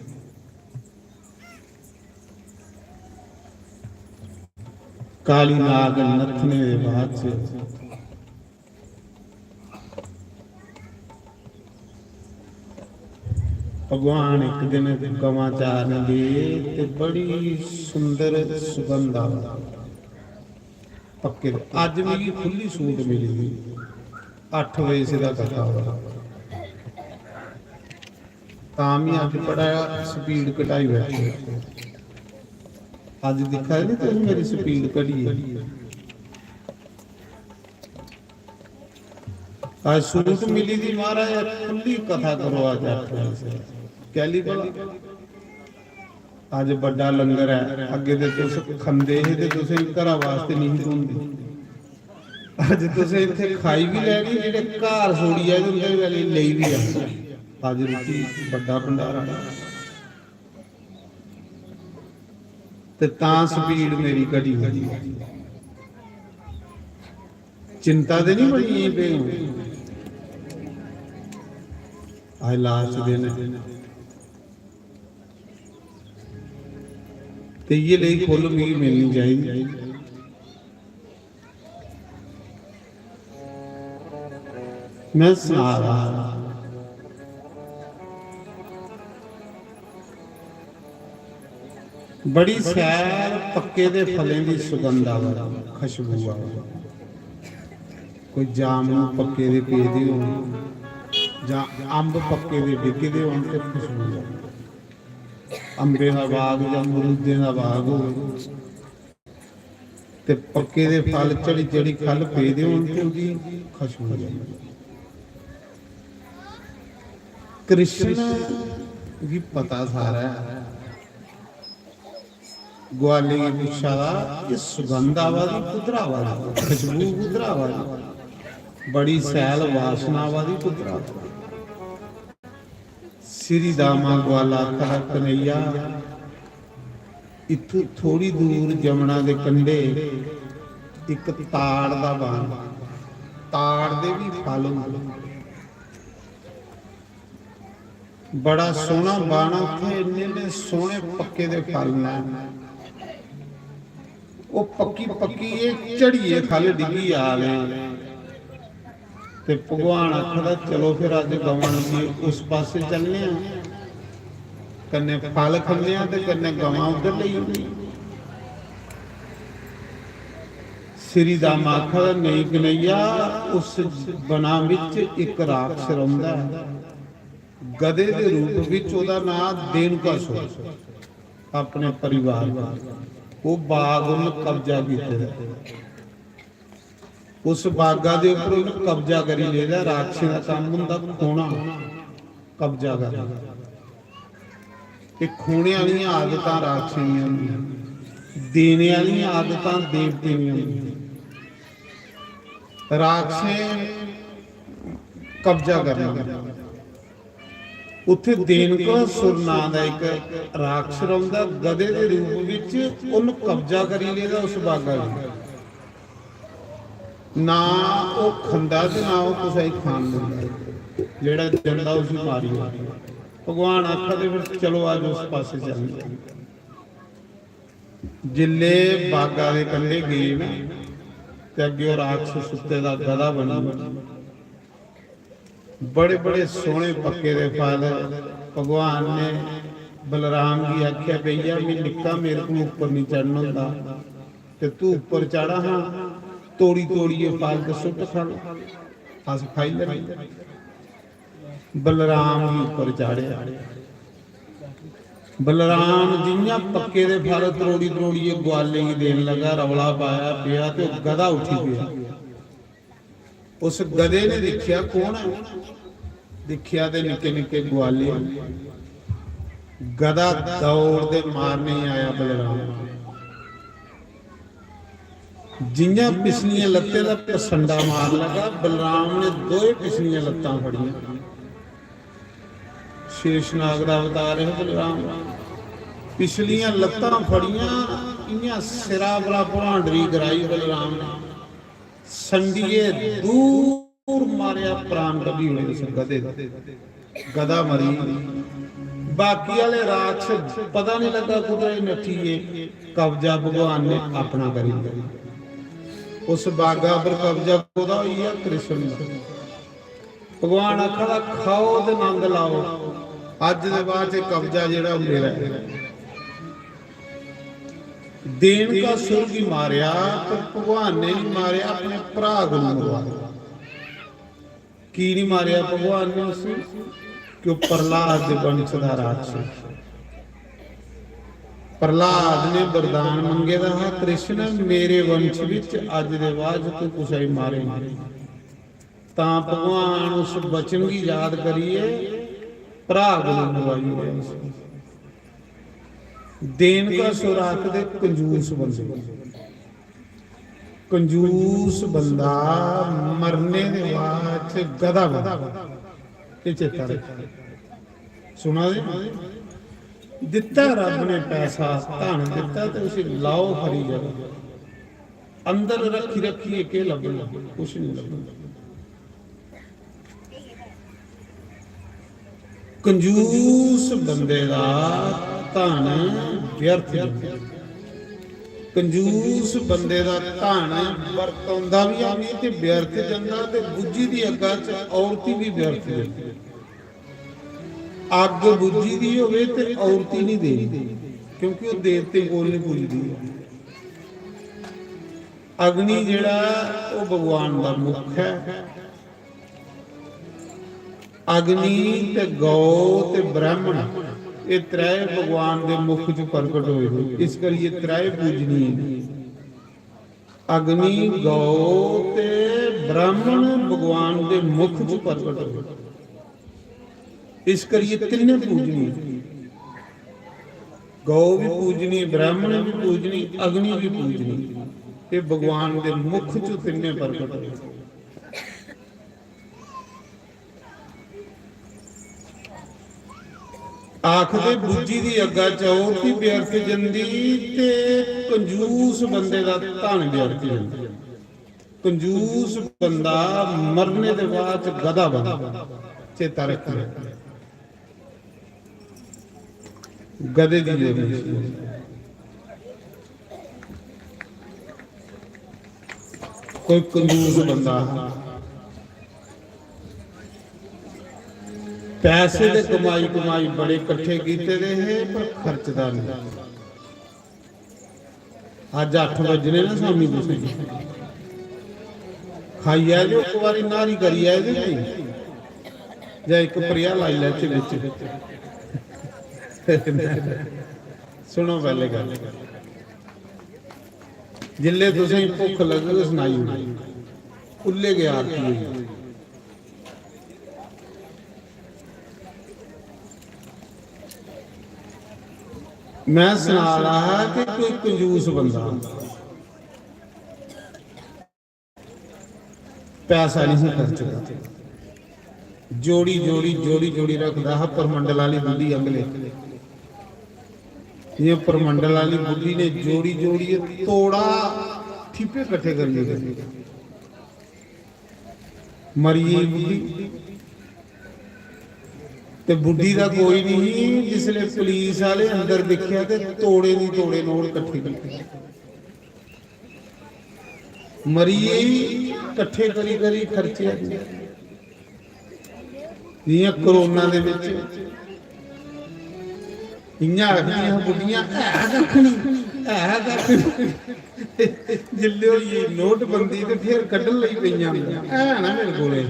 काली नाग नत्थने दे बाद च भगवान इक दिन गवां चारन गे ते बड़ी सुंदर सुगंध आ पक्के। अज्ज मिगी खु'ल्ली सूट मिली दी, अट्ठ बजे सिद्धा कथा होआ। तां बी अज्ज बड़ा स्पीड घटाई बैठे। अज्ज दिक्खा दे नी तुस मेरी स्पीड घटी ऐ। अज्ज सूट मिली दी महाराज, खु'ल्ली कथा करो अज्ज अट्ठ बजे सिद्धा। कैली भला? अज्ज बड्डा लंगर ऐ, अग्गे ते तुस खंदे हे ते तुसें घरा वास्ते नहीं थ्होंदी। अज्ज तुसें इत्थै खाई बी लैनी, जेह्ड़े घर छोड़ी आए उं'दे गल्ल लेई बी आए। अज्ज रुट्टी बड्डा भंडारा। ते तां स्पीड मेरी घटी होई। चिंता ते नहीं बनी पे हून। अज्ज लास्ट दिन ऐ। ते इ'यै लेई खु'ल्ल मिगी मिलनी चाहिदी। मैं सना दा हा, बड़ी शैल पक्के दे फलें दी सुगंध आवा दी, खुशबू आवा दी। कोई जामनू पक्के दे पेदे होन जां अम्ब पक्के दे डिग्गे दे होन ते खुशबू आवा दी। अम्बें दा बाग जां मरूदें दा बाग होवे ते पक्के दे फल झड़ी झड़ी ख'ल्ल पेदे होन ते ओह्दी खुशबू जंदी। कृष्ण गी पता सारा ऐ। ग्वाले गी पुच्छा दा, "एह् सुगंध आवा दी, कुद्धर आवा दी? खुशबू कुद्धर आवा दी? बड़ी शैल वासना आवा दी, कुद्धर आवा दी?" श्री दामा ग्वाला आखदा, "कन्हैया, इत्थूं थोड़ी दूर जमुना दे कंढे इक ताड़ दा बन, ताड़ दे बी फल होंदे, बड़ा सोह्ना बन, उत्थै इन्ने इन्ने सोह्ने पक्के दे फल न।" ओह् पक्की पक्की एह् झड़ियै ख'ल्ल डिग्गी आ दे। ते भगवान आखदा, "चलो फिर अज्ज गवां लेइयै उस पासै चलने आं, कन्नै फल खन्ने आं ते कन्नै गवां उद्धर लेई जन्ने आं।" श्री दामा आखदा, "नेईं कन्हैया, उस बना बिच इक राक्षस रौंह्दा ऐ, गधे दे रूप बिच, ओह्दा नांऽ देनुकासुर।" अपने परिवार दा। ओह् बाग उन्न कब्जा कीते दा। उस बागा दे उप्पर उन्न कब्जा करी लेदा। राक्षसें दा कम्म होंदा खोना, कब्जा करना। ते खोने आह्लियां आदतां राक्षसें दियां होंदियां, देने आह्लियां आदतां देवतें दियां होंदियां। राक्षसें कब्जा करना। उत्थे देनकासुर नां दा इक राक्षस रौंह्दा, गधे दे रूप बिच उन्न कब्जा करी लेदा उस बागा गी। ना ओह् खंदा ते ना ओह् कुसै गी खान दिंदा, जेह्ड़ा जंदा उसी मारी ओड़दा। भगवान आखा दे, "फिर चलो, अज्ज उस पासै चलने आं।" जिल्ले बागा दे कंढे गे न, ते अग्गें ओह् राक्षस सुत्ते दा गधा बनी गेआ। बड़े बड़े सोहने पक्के दे फल। भगवान ने बलराम गी आखेआ, "भैया, मैं निक्का, मेरे को ऊपर नहीं चढ़न होंदा, ते तू ऊपर चढ़ा हां, तोड़ी तोड़ियै फल ते सुट्ट खा लो, अस खाई लैने।" बलराम गी ऊपर चाढ़ेआ। बलराम जि'यां पक्के दे फल त्रोड़ी त्रोड़ियै ग्वालें गी देन लगा, रौला पाया, पेआ ते ओह् गधा उठी पेआ। उस गधे ने दिक्खेआ, "कौन ऐ?" दिक्खेआ ते निक्के निक्के ग्वाले। गधा दौड़दे मारने गी आया बलराम। जियां पिछलियां लत्तें दा पसंडा मार लगा, बलराम ने दोए पिछलियां लत्तां फड़ियां। शेषनाग दा अवतार है बलराम। पिछलियां लत्तां फड़ियां, इयां सिरा परा भुआंडरी कराई बलराम ने। संडिये दूर मारेआ, प्राण कड्ढी ओड़े उस गधे दा। गधा मरी। बाकी आह्ले राक्षस पता नहीं लगा कुतरे नट्ठी गे। कब्जा भगवान ने अपना करी लेआ। उस बागा पर कब्जा कोदा होई गेआ? कृष्ण दा। भगवान आखा दा, "खाओ ते नंद लाओ, अज्ज दे बाद च कब्जा जेह्ड़ा मेरा ऐ।" देन का सुर गी मारेआ, पर भगवान ने नहीं मारेआ, अपने भ्राऽ को मरवाया। की नहीं मारेआ भगवान ने उसी? कि ओह् प्रहलाद दे वंश दा राक्षस। प्रहलाद ने वरदान मंगे दा हा, "कृष्ण, मेरे वंश विच अज्ज दे बाद तू कुसै गी मारे नहीं।" तां भगवान उस वचन गी याद करियै भ्राऽ कोलों मरवाई ओड़ेआ उसी। देन का सुर आखदे कंजूस बंदे। कंजूस बंदा मरने दे बाद च गधा बनदा। एह् चेता रक्खो। सुना दे? दित्ता रब ने पैसा, धन दित्ता ते उसी लाओ खरी जगह। अंदर रक्खी रक्खियै केह् लब्भना? कुछ नहीं लब्भना। कंजूस बंदे दा धन व्यर्थ जंदा। कंजूस बंदे दा धन बरतौंदा बी है नहीं ते व्यर्थ जंदा, ते बुज्झी दी अग्गा च औरती बी व्यर्थ जंदी। अग्ग बुज्झी दी होवे ते औरती नहीं देनी, क्योंकि ओह् देवतें कोल नहीं पुजदी। अग्नि जेह्ड़ा, ओह् भगवान दा मुख ऐ। अग्नि ते गौ ते ब्राह्मण, एह् त्रै भगवान दे मुख च प्रकट होए दे, इस करियै त्रै पूजनीय न। अग्नि, गौ ते ब्राह्मण भगवान दे मुख च प्रकट होए, इस करियै तिन्ने पूजनीय। गौ भी पूजनी, ब्राह्मण भी पूजनी, अग्नि भी पूजनी। ये भगवान दे मुख च तिन्ने प्रकट होए। आखदे बुज्झी दी अग्गा च औरती व्यर्थ जंदी ते कंजूस बंदे दा धन व्यर्थ जंदा। कंजूस बंदा मरने दे बाद च गधा बनदा। चेता रखना। गधे दी जोड़ी। कोई कंजूस बंदा हा, पैसे ते कमाई कमाई बड़े कट्ठे कीते दे हे, पर खर्चदा नहीं। अज्ज अट्ठ बजने ना शामी, तुसें खाई आए जे, इक बारी न्हारी करी आए जे, नहीं जां इक प्रेहा लाई लैचे बिच। सुनो पैह्ले गल्ल, जिसलै तुसें भुक्ख लग्गग, सनाई ओड़ो, उल्ले गै आरती होई। मैं सना रहा हा कि कोई कंजूस बंदा पैसा नहीं खर्चदा, जोड़ी जोड़ी जोड़ी जोड़ी रखदा हा परमंडल आली बुड्ढी अंगले। जियां परमंडल आली बुड्ढी ने जोड़ी जोड़ियै तोड़ा ठीपे कट्ठे करी ओड़े। मरी गेई बुड्ढी। ते बुड्ढी दा कोई नहीं, जिसले पुलिस आह्ले अंदर दिक्खेआ ते तोड़े दी तोड़े नोट कट्ठे कीते। मरी गेई, कट्ठे करी करी खर्चे। जियां कोरोना दे बिच इयां आखदियां हियां बुड्ढियां, "है कक्ख निं, है कक्ख निं।" जिसलै होई गेई नोटबंदी ते फिर कड्ढन लगी पेइयां, "है ना मेरे कोले।"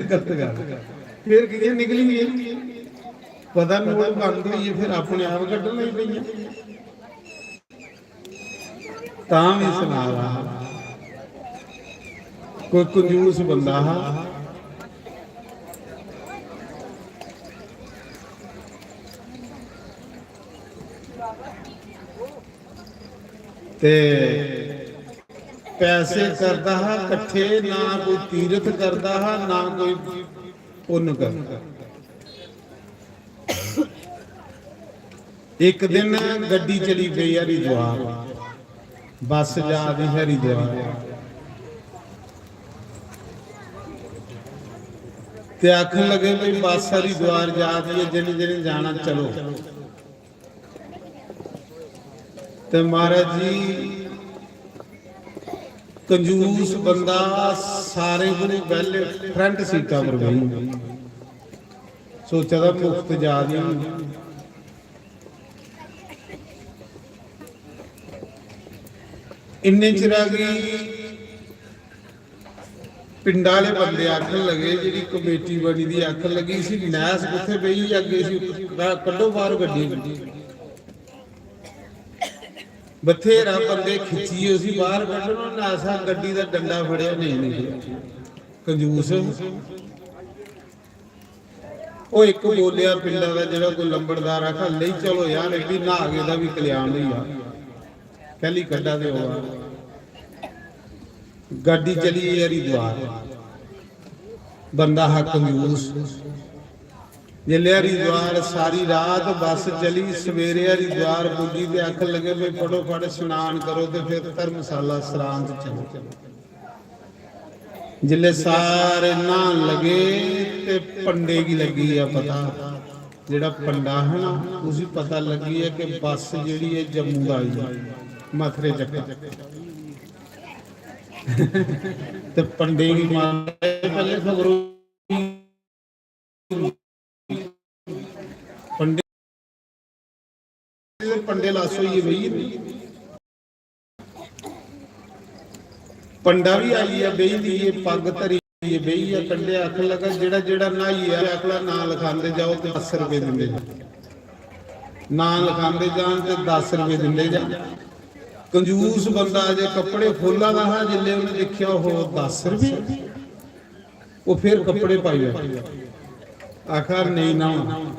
गलत गल्ल। फिर कि'यां निकली गे? पता नोट बंद होई गे, फिर अपने आप कड्ढन लगी पेइयां। तां बी सना दा हा, कोई कंजूस बंदा हा। ते पैसे करदा हा कट्ठे, ना कोई तीरथ करदा हा, ना कोई पुन्न करदा। इक दिन गड्डी चली पेई हरिद्वार, बस जा दी हरिद्वार। ते आखन लगे, "भाई, बस हरिद्वार जा दी है, जिन्हें जिन्हें जाना, चलो।" ते महाराज जी, कंजूस बंदा, सारें कोला पैह्ले फ्रंट सीटा पर बेही। सोचा दा मुफ्त जा दी। इन्ने चिरा गी पिंडा आह्ले बंदे आखन लगे, जेह्ड़ी कमेटी बनी दी आखन लगी, "इसी नैस कुत्थै बेही, अग्गें इसी कड्ढो बाह्र गड्डी।" बथेरा बंदे खिच्चियै उसी बाह्र कड्ढन, उन्नै ऐसा गड्डी दा डंडा फड़ेआ, नेईं निकलेआ। कंजूस। ओह् इक बोलेआ पिंडा दा जेह्ड़ा कोई लंबड़दार, आखा, "लेई चलो यार, एह् बी न्हा गेदा बी कल्याण होई जा।" कैल्ली कड्ढा दे ओ? गड्डी चली गेई हरिद्वार। बंदा हा कंजूस। जिसलै हरिद्वार सारी रात बस चली, सवेरे हरिद्वार पुज्जी ते आखन लगे, "भाई, फटोफट स्नान करो ते फिर धर्मशाला सरांऽ च चलो।" जिसलै सारे न्हान लगे ते पंडे गी लग्गी गेआ पता, जेह्ड़ा पंडा हा ना, उसी पता लग्गी गेआ कि बस जेह्ड़ी ऐ जम्मू दा आई ऐ, मथरे चक्का। ते पंडे गी माता पैह्ले खबर होई। पंडे, पंडे लास होइयै बेही गे। पंडा बी आई गेआ, बेही दी, एह् पग्ग धरी बेही गेआ। कंढे आखन लगा, "जेह्ड़ा जेह्ड़ा न्हाइयै आया, अगला नांऽ लखांदे जाओ ते दस रपेऽ दिंदे जा।" नांऽ लखांदे जान ते दस रपेऽ दिंदे जा। कंजूस बंदा अजें कपड़े खोह्ल्ला दा हा, जिसलै उन्नै दिक्खेआ, "ओहो, दस रपेऽ।" ओह् फिर कपड़े पाई बैठे। आखा, "नेईं न्हाना।"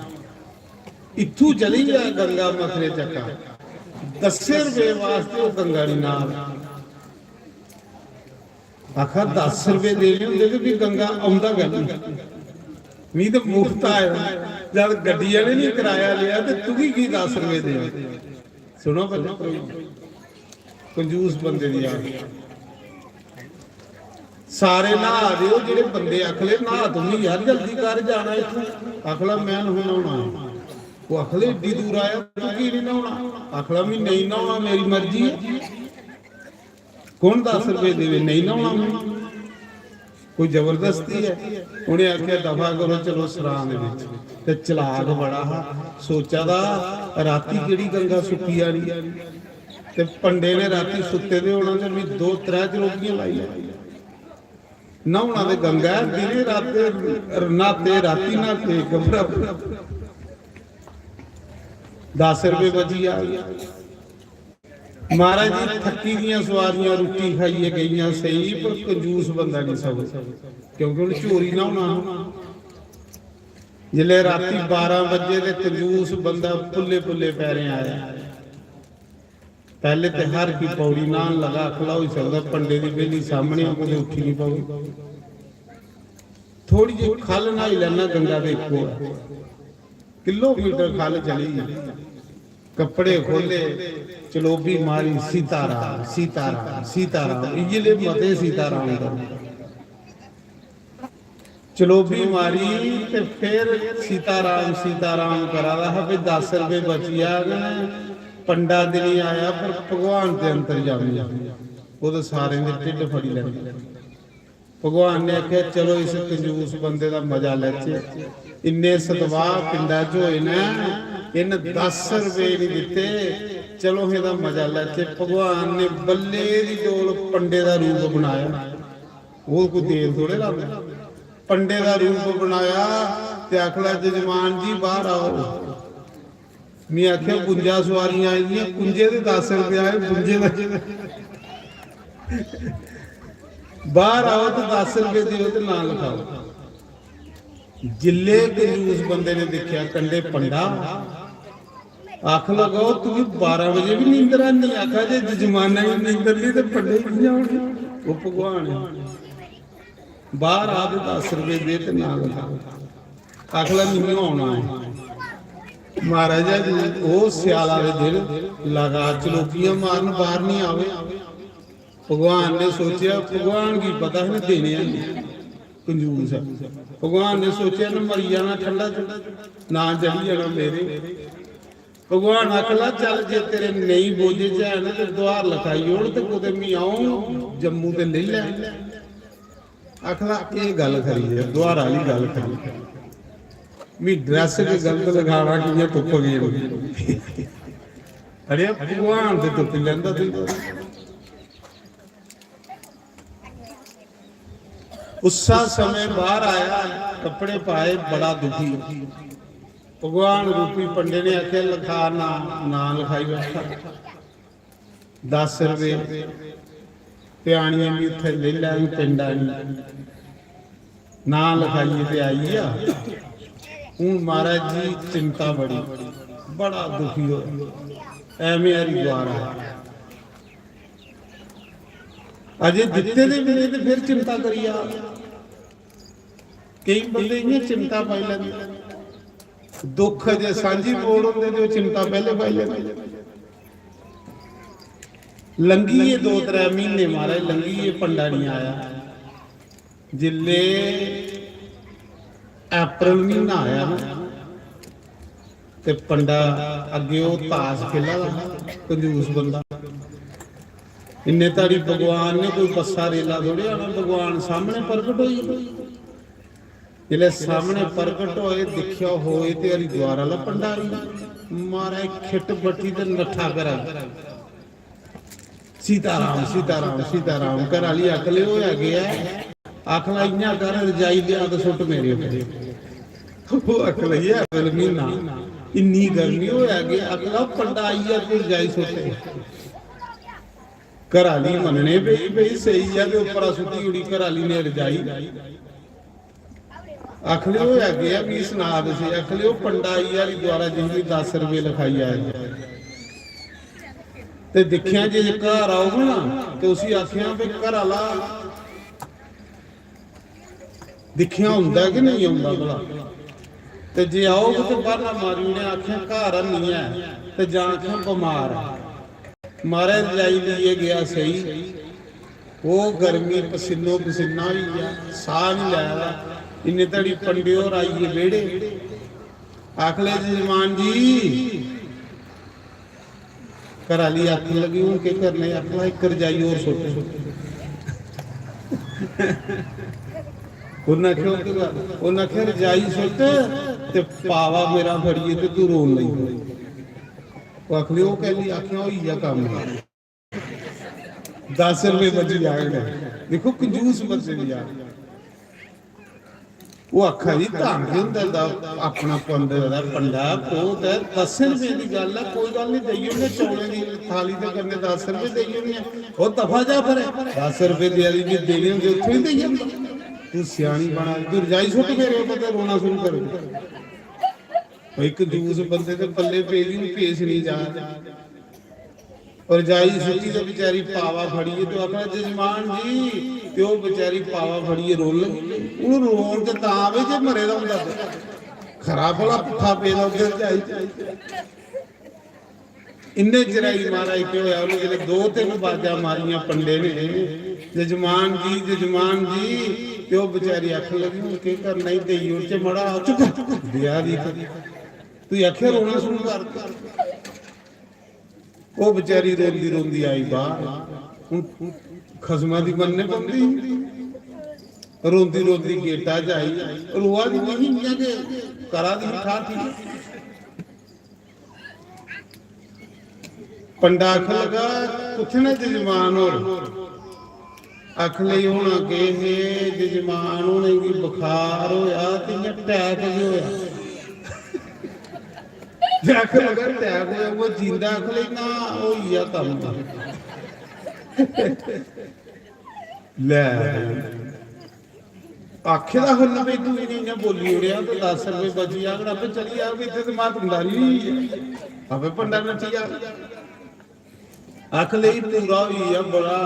इत्थू चली गेआ गंगा मथरे चक्का। दस्सें रपेऽ वास्ते ओह् गंगा निं न्हाऽ। आखा, "दस रपेऽ देने होंदे ते फ्ही गंगा औंदा कैह्लूं? मी ते मुफ्त आए दा। जद गड्डी आह्ले ने कराया लेआ ते तुगी की दस रपेऽ देने?" सुनो पैह्लें, कंजूस बंदे दी आदत। सारे न्हा दे, ओह् जेह्ड़े बंदे आखले, "न्हा तुम्मी यार, जल्दी कर, जाना इत्थूं।" आखला, "मैं नहीं न्हौना।" ओह् आखले, "एड्डी दूर आया, तू की नहीं न्हौना?" आखला, "मैं नेईं न्हौना, मेरी मर्जी ऐ।" कौन दस रपेऽ देवे? नेईं न्हौना मैं। कोई जबरदस्ती ऐ? उ'नें आखेआ, "दफा करो, चलो सरां दे बिच।" ते चलाक बड़ा हा, सोचा दा, "राती केह्ड़ी गंगा सुक्की जानी?" ते पंडे ने राती सुत्ते दे होना ते मी दो त्रै चलोकियां लाई लै। न्हौना ते गंगा ऐ, दिनें रातें न्हाते, राती न्हाते, इक बराबर। दस रपेऽ बची जा। महाराज जी, थक्की दियां सुआरियां रुट्टी खाइयै गेइयां सेई, पर कंजूस बंदा निं सबर, क्योंकि उ'न्न चोरी न्हौना हा। जिसलै रातीं बारां बजे ते कंजूस बंदा पुल्ले पुल्ले पैरें आया। पैह्ले ते हर की पौड़ी न्हान लगा, आखला, "होई सकदा पंडे दी ब्हेली सामनै कुतै उट्ठी निं पवै।" थोड़ी जेही ख'ल्ल न्हाई लैना, गंगा दे इक्को ऐ। किलोमीटर ख'ल्ल चली गे। कपड़े खोह्ले, चलोबी मारी, "सीताराम, सीताराम, सीताराम।" इ'यै ले मते सीताराम दा। चलोबी मारी ते फिर सीताराम, सीताराम करा दा हा, "भाई, दस रपेऽ बची जाङन, पंडा ते निं आया, पर भगवान ते अंतर्यामी ऐ, ओह् ते सारें दे ढिड्ड फड़ी लैंदे।" भगवान ने आखेआ, "चलो, इस कंजूस बंदे दा मजा लैचे। इन्ने सतवाह् पिंडा च होए न, इन्न दस रपेऽ निं दित्ते, चलो, एह्दा मजा लैचे।" भगवान ने बल्ले दी डोल पंडे दा रूप बनाया। ओह् कोई देर थोड़े लांदा। पंडे दा रूप बनाया ते आखला, "जजमान जी, बाह्र आओ।" में आखेआ, "बुंजा सुआरियां आई दियां, कुंजे दे दस रपेऽ आए, बुंजे दा।" "बाह्र आओ ते दस रपेऽ देओ ते नांऽ लखाओ।" जिल्ले कंजूस बंदे ने दिक्खेआ कंढे पंडा, आखन लगा, "ओ, तुगी बारां बजे बी नींदर आंदी?" आखा जे जजमाना गी नींदर दी ते पंडे गी कि'यां होनी? ओह् भगवान ऐ। बाहर आ ते दस रपेऽ दे ते नांऽ लखा। आखला, "मिगी औना ऐ।" महाराजा जी, ओह् स्याला दे दिन लगा चलोकियां मारन, बाहर निं आवे। भगवान ने सोचेआ, भगवान गी पता ही देने आह्ले कंजूस ऐ। भगवान ने सोचेआ, "ना मरी जाना ठंडा च, ना चढ़ी जाना मेरे।" भगवान आखला, "चल, जे तेरे नेईं बोझे च है ना, ते दुहार लखाई ओड़, ते कुतै मी अ'ऊं जम्मू ते लेई लै।" आखला, "एह् गल्ल खरी ऐ, दुहार आह्ली गल्ल खरी ऐ। मी ड्रैस गै गलत लखाना, कि'यां तुप्पगे?" अरे, भगवान ते तुप्पी लैंदा तुगी। उस्सा समय बाहर आया, कपड़े पाए, बड़ा दुखी। भगवान रूपी पंडे ने आखेआ, "लखा ना, नां लखाई बैठा, दस रपेऽ, पयानियां बी उत्थै लेई लैङ, पिंड आनी।" नां लखाइयै ते आई गेआ। हून महाराज जी चिंता बड़ी, बड़ा दुखी होआ। ऐवें हरिद्वार आया। अजे दित्ते दे बी नेईं ते फिर चिंता करी जा। केईं बंदे इ'यां चिंता पाई लैंदे। दुख अजे सांझी मोड़ होंदे ते ओह् चिंता पैह्ले पाई लैंदे। लंघी गे दो त्रै म्हीने महाराज, लंघी गे, पंडा निं आया। जिसले अप्रैल म्हीना आया ना, ते पंडा अग्गे ओह् ताश खेला दा हा, कंजूस बंदा। इन्ने धड़ी भगवान ने कोई बस्सा रेला थोड़े आना, भगवान सामने प्रगट होई। जिसले सामने प्रगट होए, दिक्खेआ होए ते हरिद्वार आह्ला पंडा आई। महाराज खिट्ट बट्टी ते नट्ठा घरा। "सीताराम, सीताराम, सीताराम।" घर आह्ली आखले, "होया केह् ऐ?" आखला, "इ'यां कर, रजाई लेआ ते सुट्ट मेरे उप्पर।" ओह् आखन लगी, "अप्रैल म्हीना, इन्नी गर्मी, होया केह्?" आखला, "पंडा आई गेआ, तू रजाई सुट्ट।" घर आह्ली मन्नने पेई, भई स्हेई ऐ, ते उप्परा सुट्टी ओड़ी घर आह्ली ने रजाई। आखले, "होया केह् ऐ, मिगी सना ते स्हेई।" आखले, "ओह् पंडा आई गेआ हरिद्वारा, जिसने दस रपेऽ लखाई आए दे। ते दिक्खेआ जे घर औग ना, ते उसी आखेआ, 'भई घर आह्ला, दिक्खेआ होंदा कि नेईं औंदा भला?' ते जे औग ते ब्हाना मारी ओड़ेआं, आखेआं, 'घर हैन्नी ऐ,' ते जां आखेआं, 'बमार ऐ।'" महाराज रजाई लेइयै गेआ सेई, ओह् गर्मी पसीनो पसीना होई गेआ, साह् निं लै दा। इन्ने धड़ी पंडे होर आई गे बेह्ड़े। आखले, "जजमान जी।" घर आह्ली आखन लगी, "हून केह् करना?" आखला, "इक रजाई होर सुट्ट।" उन्नै आखेआ, "ओह् केह् गल्ल?" उन्नै आखेआ, "रजाई सुट्ट ते पावा मेरा फड़ियै ते तूं रोन लगी पौना।" ओह् आखली, "ओह् कैह्ली?" आखेआ, "होई गेआ कम्म।" दस रपेऽ बची जाङन। दिक्खो, कंजूस बंदे दी यार। ओह् आखा दी, "धाम केह् होंदा, दा-, अपना पंडे दा पंडा, ओह् ते दस रपेऽ दी गल्ल ऐ, कोई गल्ल निं, देई ओड़ने, चौलें दी थाली दे कन्नै दस रपेऽ देई ओड़ने।" "ओह् दफा जा परें, दस रपेऽ देआ दी, जे देने होंदे उत्थूं ही देई जंदा। तूं स्यानी बना दी, तूं रजाई सुट्ट मेरे उप्पर ते रोना शुरू करी दे।" भाई, कंजूस बंदे दे पल्ले पेई दी, हून पेश निं जा। और जाई सुट्टी ते बेचारी पावा फड़ियै ते आखना, "जजमान जी," ते ओह् बेचारी पावा फड़ियै रोन लगी। हून रोन ते तां आवे जे मरे दा होंदा ते। खरा भला पुट्ठा पेदा उद्धर जाई। इन्ने चिराई महाराज केह् होया, उ'नें जेल्लै दो तिन्न बाजां मारियां पंडे ने, "जजमान जी, जजमान जी," ते ओह् बेचारी आखन लगी, "हून केह् करना, एह् देई ओड़चै मड़ा, चुप, देआ दी।" तुई आखेआ रोना शुरू कर। ओह् बेचारी रोंदी रोंदी आई बाहर। हून खसमा दी मन्नने पौंदी ही। रोंदी रोंदी गेटा च आई, रोआ दी नेईं ही, इ'यां गै करा दी ही, ठाठी। पंडा आखन लगा, "कुत्थै न जजमान होर?" आखन लगी, "होना केह् हे, जजमान होरें गी बुखार होया ते इ'यां attack गै होया।" ते आखन लगा, "attack होया, ओह् जींदा?" आखन लगी, "ना, होई गेआ कम्म।" लै, आखे दा हून भी तू इ'यां इ'यां बोली ओड़ेआ ते दस रपेऽ बची जाङन, आपे चली जाग, इत्थै ते मातमदारी होई गेई, आपे पंडा नट्ठी जाग। आख लेई पूरा होई गेआ, बड़ा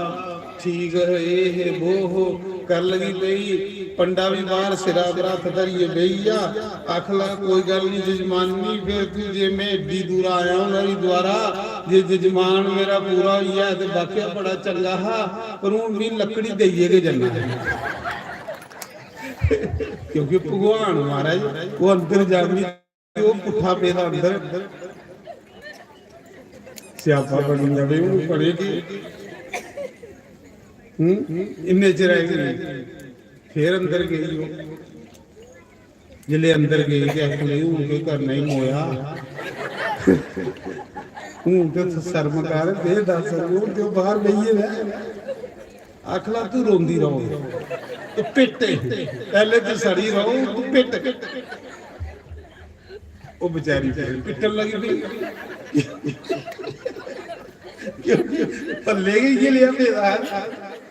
ठीक, एह् हे वो हो, कर लगी पेई। पंडा बी बाहर सिरा पर हत्थ धरियै बेही गेआ। आख लगा, कोई गल्ल नहीं जजमानी, फिर तू जे मैं एड्डी दूरा आया हूं हरिद्वारा, जे जजमान मेरा पूरा होई गेआ ते वाकया बड़ा चंगा हा, पर हून मी लकड़ी देइयै गै जन्ना ऐ। क्योंकि भगवान महाराज, वो अंदर जामी, वो पुट्ठा पेदा अंदर। स्यापा बनी जावे, हून पढ़े के? हूं? इन्ने चिर आई गई, फिर अंदर गई। ओह् जिसले अंदर गई ते आखन लगी, "हून केह् करना ही मोया? हून ते शर्म कर, दे दस रपेऽ, हून ते ओह् बाहर बेहियै रह।" आखला, "तू रोंदी रहो, तू पिट्ट।" पहले तू सड़ी रहो, तू पिट्ट। ओह् बेचारी फिर पिट्टन लगी पेई। क्योंकि पल्ले गै इ'यै लेआ पेदा ऐ।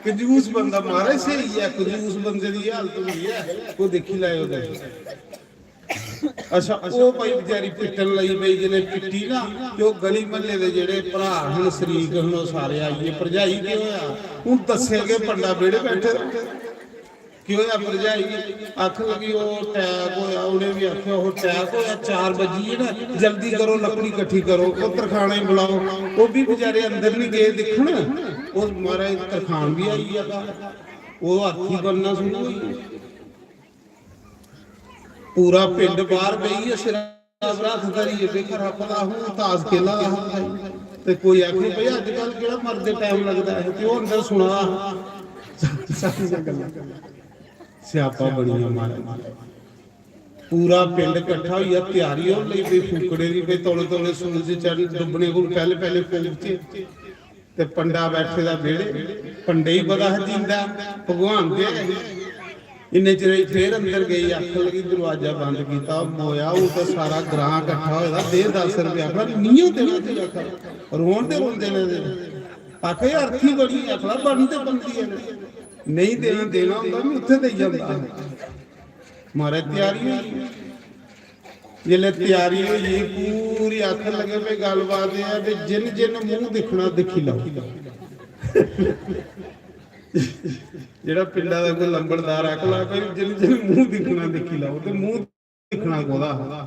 कंजूस बंदा, महाराज, स्हेई ऐ, कंजूस बंदे दी हालत होंदी ऐ, ओह् दिक्खी लैओ ते। अच्छा, ओह् भाई बेचारी पिट्टन लगी पेई, जिसलै पिट्टी ना, ते ओह् गली म्हल्ले दे जेह्ड़े भ्राऽ हन, शरीक हन, ओह् सारे आई गे, "भरजाई, केह् होआ?" हून दस्सेआ कि पंडा बेह्ड़े बैठे दा। "केह् होआ भरजाई?" आखन लगी, "ओह् attack होआ।" उ'नें बी आखेआ, "ओह् attack होआ, चार बज्जी गे ना, जल्दी करो, लकड़ी कट्ठी करो, ओह् तरखाना गी बलाओ।" ओह् बी बेचारे अंदर निं गे दिक्खन, ओह् महाराज तरखान बी आई गेआ घर, ओह् हाथी बनना शुरू होई गे। पूरा पिंड बाहर बेहियै सिरा पर हत्थ धरियै, "बे खरा भला हून तास केह् ला हा भाई?" ते कोई आखे, "भई अज्जकल केह्ड़ा मरदे टैम लगदा ऐ?" ते ओह् अंदर सुना दा हा। सारियां गल्लां। स्यापा बनी गेआ महाराज। पूरा पिंड कट्ठा होई गेआ, त्यारी होन लगी पेई फूकने दी, भई तौले तौले सूरज चढ़, डुब्बने कोल पैह्ले पैह्ले फूकचै। ते पंडा बैठे दा बेह्ड़े, पंडे गी पता हा जींदा भगवान ते है ही। इन्ने चिरे च फिर अंदर गई, आखन लगी, "दरवाजा बंद कीता, मोया, हून ते सारा ग्रां कट्ठा होए दा, दे दस रपेऽ।" आखना, "नियो देना तुगी।" आखा, "रोन ते रोंदे न।" आखा, "एह् अर्थी बड़ी।" आखना, "बन ते बनदी ऐ, नेईं देना, देना होंदा, में उत्थै देई जंदा हा।" महाराज, त्यारी होई गेई। जिसलै त्यारी होई गेई पूरी, आखन लगे, "भाई, गल्लबात एह् ऐ, भाई, जिन जिन मूंह दिक्खना, दिक्खी लैओ।" जेह्ड़ा पिंडा दा कोई लंबड़दार आखला, "भाई, जिन जिन मूंह दिक्खना, दिक्खी लैओ।" ते मूंह दिक्खना कोह्दा हा?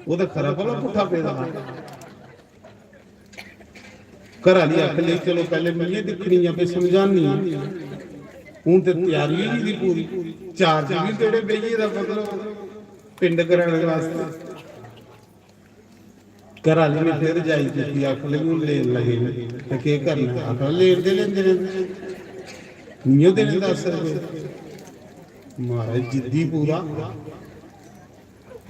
ओह् ते खरा भला पुट्ठा पेदा हा। घर आह्ली आखन लगी, "चलो, पैह्ले मिगी दिक्खनी ऐ, फिर समझानी ऐ।" हून ते त्यारी होई दी पूरी, चार दिन बी बेह्ड़े बेहियै दा, मतलब, पिंड कराने वास्तै। घर आह्ली ने फिर जाई कीती, आखन लगी, "हून लेन लगे न, ते केह् करना?" आखन, "लेन दे, लेंदे न, नियो देने दस रपेऽ।" महाराज जिद्दी पूरा।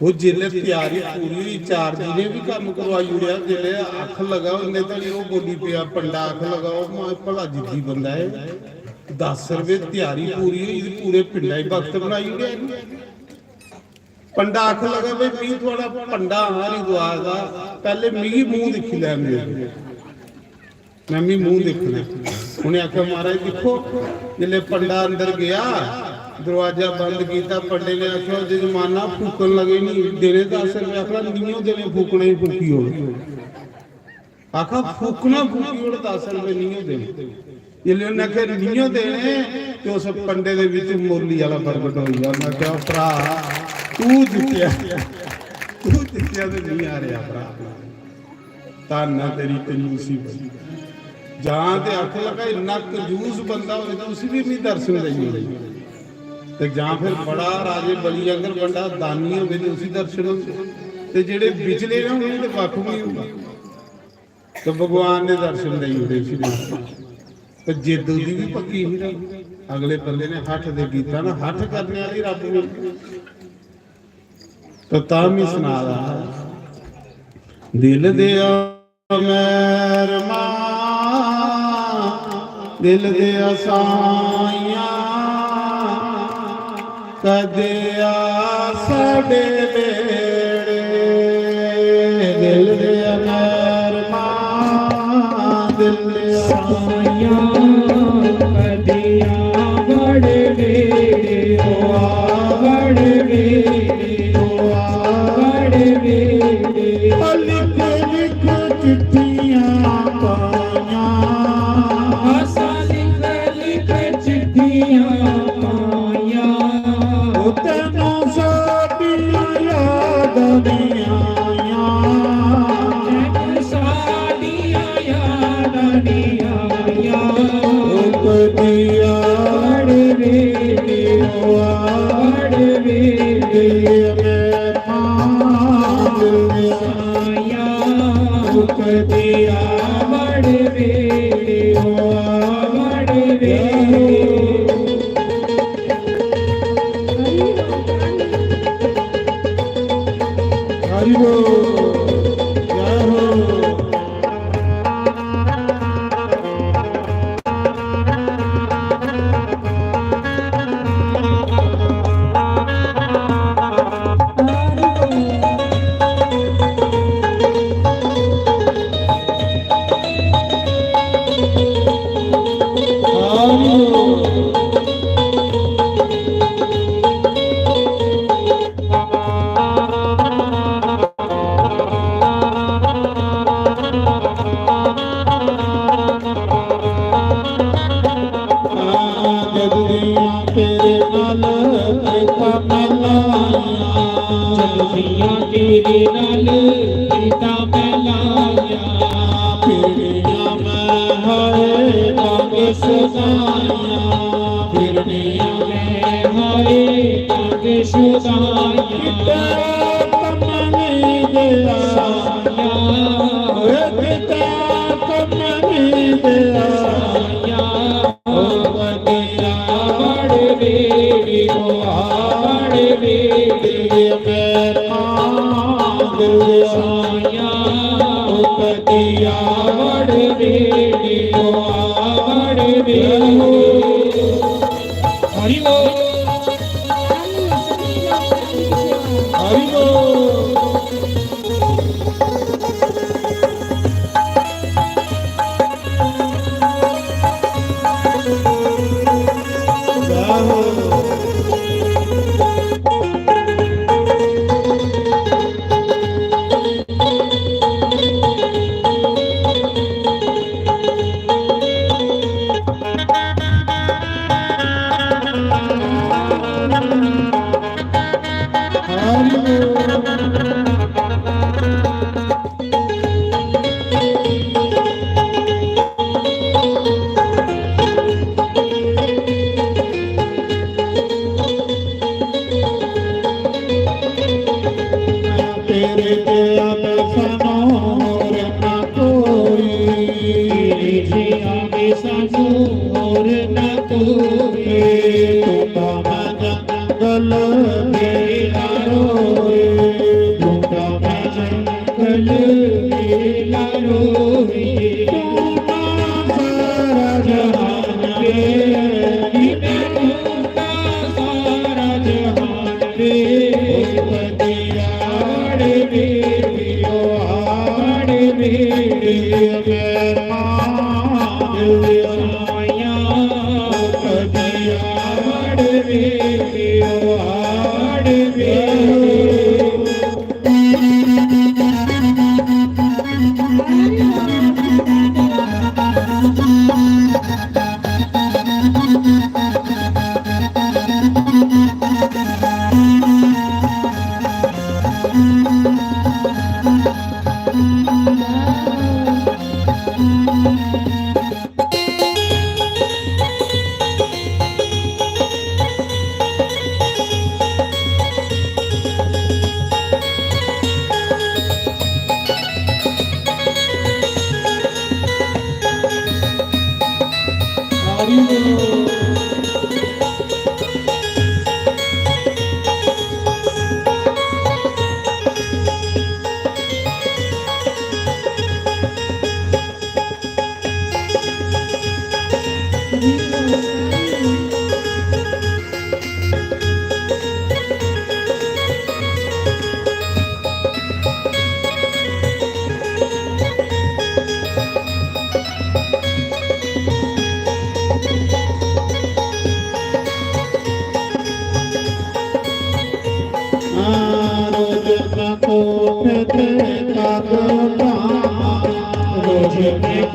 ओह् जिसलै त्यारी पूरी होई, चार जी ने बी कम्म करवाई ओड़ेआ। जिसलै आखन लगा, उन्ने धोड़ी ओह् बोली पेआ, पंडा आखन लगा, "ओह् मां भला जिद्दी बंदा ऐ, दस रपेऽ, त्यारी पूरी होई ते पूरे पिंडा गी भक्त बनाई ओड़ेआ इ'न्नै।" पंडा आखन लगा, "भाई, मी थुआढ़ा पंडा हां हरिद्वार दा, पैह्ले मिगी मूंह दिक्खी लैन देओ।" मैं मी मूंह दिक्खना। उ'नें आखेआ, "महाराज दिक्खो, जिसलै पंडा अंदर गेआ, दरवाजा बंद कीता, पंडे ने आखेआ, 'जजमाना फूकन लगे नी, देने दस रपेऽ।' आखना, 'नियो देने, फूकने ही फूकी ओड़।' आखा, 'फूकना फूकी ओड़, दस रपेऽ नियो देने।' जिसलै उ'न्नै आखेआ, 'नियो देने,' ते उस पंडे दे बिच मुरली आह्ला प्रगट होई गेआ। उ'न्नै आखेआ, 'भ्राऽ, तू जित्तेआ, तू जित्तेआ ते मी हारेआ, भ्राऽ।' धन्न ऐ तेरी कंजूसी बड़ी। जां ते आखन लगा, इन्ना कंजूस बंदा होवे ते उसी बी मी दर्शन देई ओड़े। ते जां फिर बड़ा राजे बली आंगर बंदा दानी होवे ते उसी दर्शन होंदे। ते जेह्ड़े बिचले न, उ'नें ते कक्ख बी निं होंदा। ते भगवान ने दर्शन देई ओड़े उसी। ते जिद्द ओह्दी बी पक्की ही ना। अगले बंदे ने हठ ते कीता ना, हठ करने आह्ली रब्ब ने। तो तां मी सना दा हा, दिल दे मैरमा, दिल दे साइयां, कदे आ साढ़े बेड़े। दिल दे मैरमा, दिल दे साइयां, कदे आ साढ़े बेड़े। ओ आवड़ बेड़े, ओ आवड़ बेड़े। ओ लिख लिख चिट्ठियां पाइयां। असां लिख लिख चिट्ठियां पाइयां। ओ तैनू साडियां यादां नी आइयां। तैनू साडियां यादां नी आइयां। ओ कदी आवड़ बेड़े, ओ आवड़ बेड़े। मैं मांग साइयां। ओ कदी आवड़ बेड़े, ओ आवड़ बेड़े। हरि बोल, जय हो। जगदियां तेरे नाल प्रीतां मैं लाइयां। जगदियां तेरे नाल प्रीतां मैं लाइयां। पीड़ियां मैं हाय तंग सदाइयां। पीड़ियां मैं हाय तंग सदाइयां। किते कम्म नहीं देआ। साइयां। किते कम्म नहीं देआ। साइयां। ओ कदी आवड़ बेड़े, ओ आवड़ बेड़े। मैं मांग साइयां। ओ कदी आवड़ बेड़े, ओ आवड़ बेड़े। हरि बोल। हरि बोल। तेरे जैसा नूर ना कोई। तेरे जैसा नूर ना कोई। तू तो मैं जंगल बेला रोए। तू तो मैं जंगल बेला रोए। तू ना सारा जहान वे। तू ना सारा जहान वे। ओ कदी आवड़ बेड़े, ओ आवड़ बेड़े। मैं मांग साइयां। ओ कदी आवड़ बेड़े, ओ आवड़ बेड़े।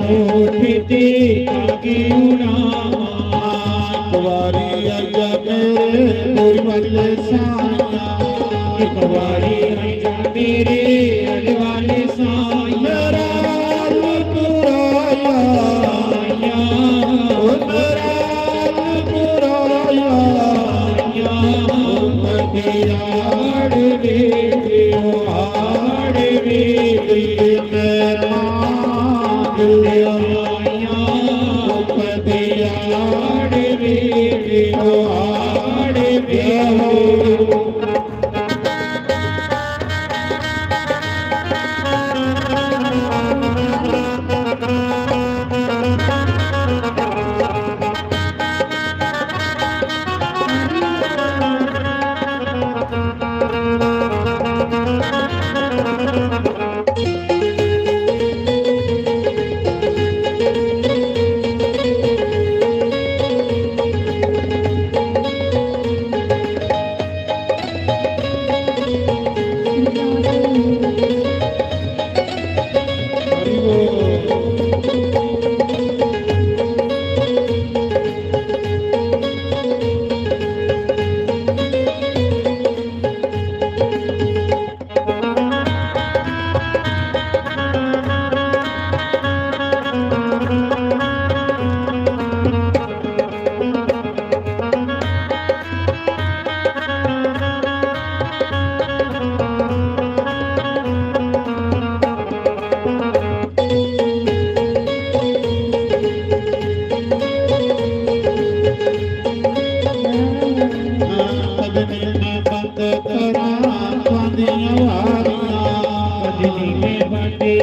उठती ताकि उड़ावा। एक बारी आजा मेरे गुरबत साया, एक बारी आजा मेरे अजवाले साया। मेरा हाल बुराया, साया। ओ मेरा हाल बुराया, साया। ओ मटियाड़ वे, ओ हाड़ वे,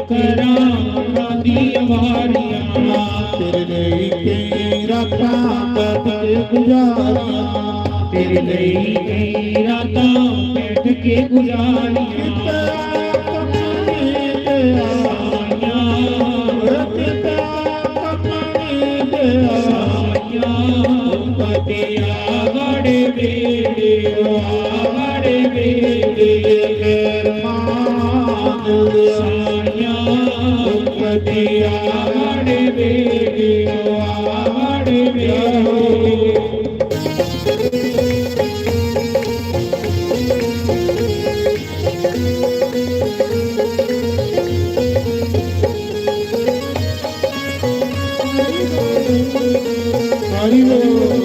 मेरा तेरे लिए कई रातां बैठ के गुजारियां। तेरे लिए कई रातां बैठ के गुजारियां। कितना कमाई गया। साइयां। कितना कमाई गया। साइयां। पतिया बड़े बेड़े, बड़े बेड़े। साइयां। पतिया बड़े बेड़े, बड़े बेड़े। हरि बोल।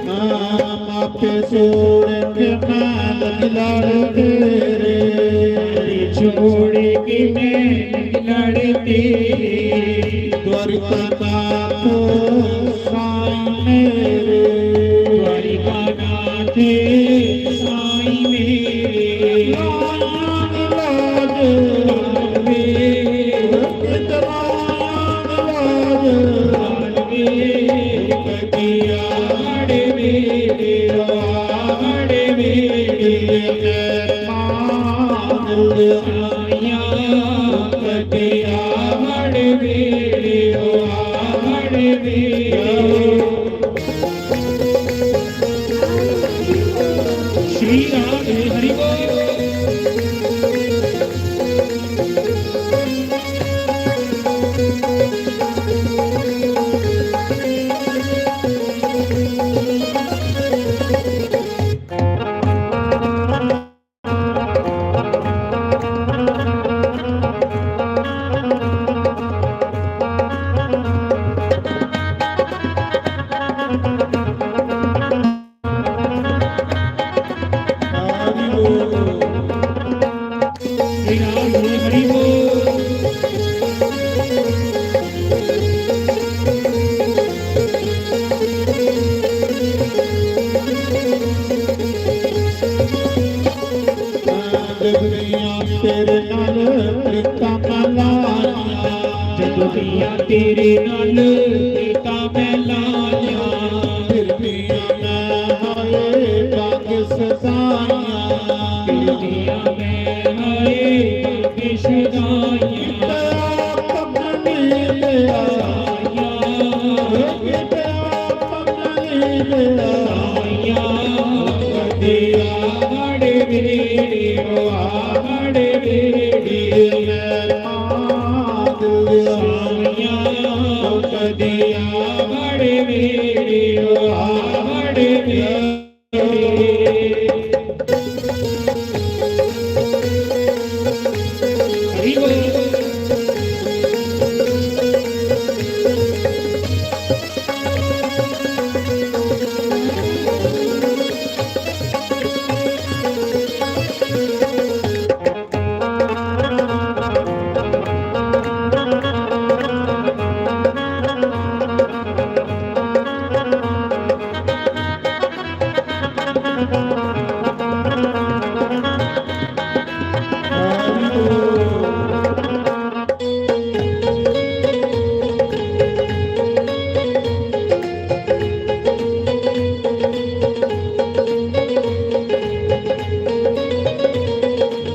नाम आपे छोड़ के मैं लग लड़ तेरे। छोड़ के मैं लड़ तेरे। द्वारिकानाथ साईं मेरे। द्वारिकानाथ साईं मेरे। लाज लाज। श्री राधे हरि बोल।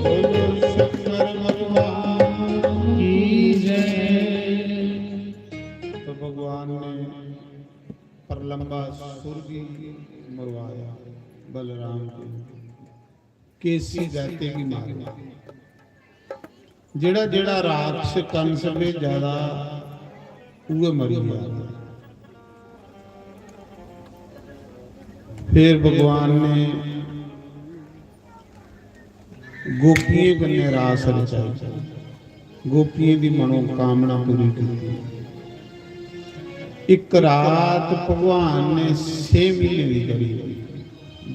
बोलो शंकर भगवान की जय। तो भगवान ने परलंबा सुर भी मरवाया बलराम को, केसी दैते की मारी। जेड़ा जेड़ा राक्षस कंस पे ज्यादा, उए मरी गया। फिर भगवान ने गोपियें कन्नै रास रचाई, गोपियें दी मनोकामना पूरी की। एक रात भगवान ने छे महीने दी करी,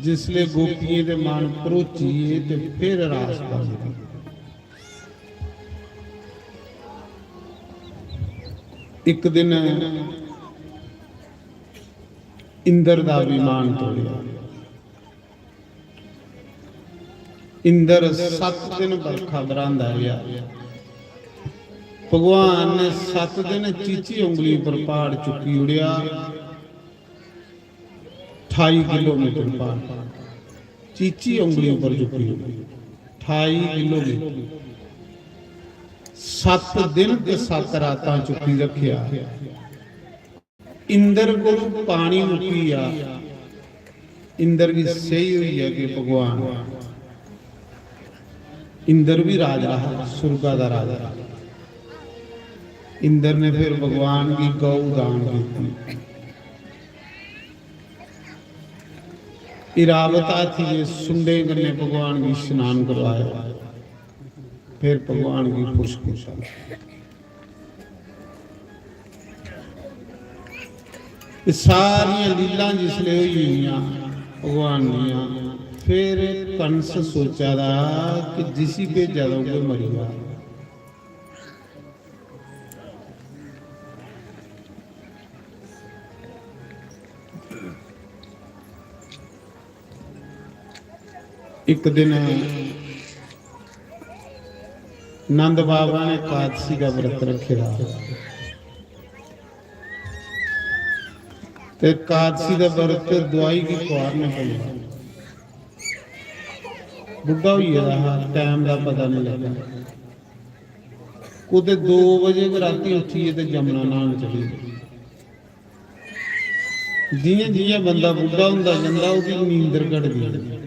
जिसले गोपियें दे मन भरोची गे ते फिर रास बंद की। एक दिन इंद्र दा विमान तोड़िया। इंद्र सत्त दिन बरखा बरहांदा रेहा। भगवान ने सत्त दिन चीची उंगली पर प्हाड़ चुक्की ओड़ेआ। ठाई किलोमीटर प्हाड़ चीची उंगली पर चुक्की ओड़ेआ। ठाई किलोमीटर। सत्त दिन ते सत्त रातां चुक्की रखेआ। इंद्र कोल पानी मुक्की गेआ। इंद्र गी सेही होई गेआ कि भगवान, इंद्र भी राजा हा, सुरगा दा राजा। इंद्र ने फिर भगवान गी गौ दान कीती। इरावत हाथी दे सुंडे कन्नै भगवान गी स्नान करवाया, फिर भगवान गी खुश कीता। एह् सारियां लीलां जिसलै होई गेइयां भगवान दियां, फिर कंस सोचा दा कि जिसी भेजा दा उ'ऐ मरी जा। एक दिन नंद बाबा ने एकादशी दा व्रत रखे दा, ते एकादशी दा व्रत दुआई गी खुआरने पौंदा। बुड्ढा होई गेदा हा, टैम दा पता नहीं लग्गा। कुतै दो बजे गै रातीं उट्ठियै ते जमुना न्हान चली गे। जि'यां जि'यां बंदा बुड्ढा होंदा जंदा, ओह्दी नींदर घटदी।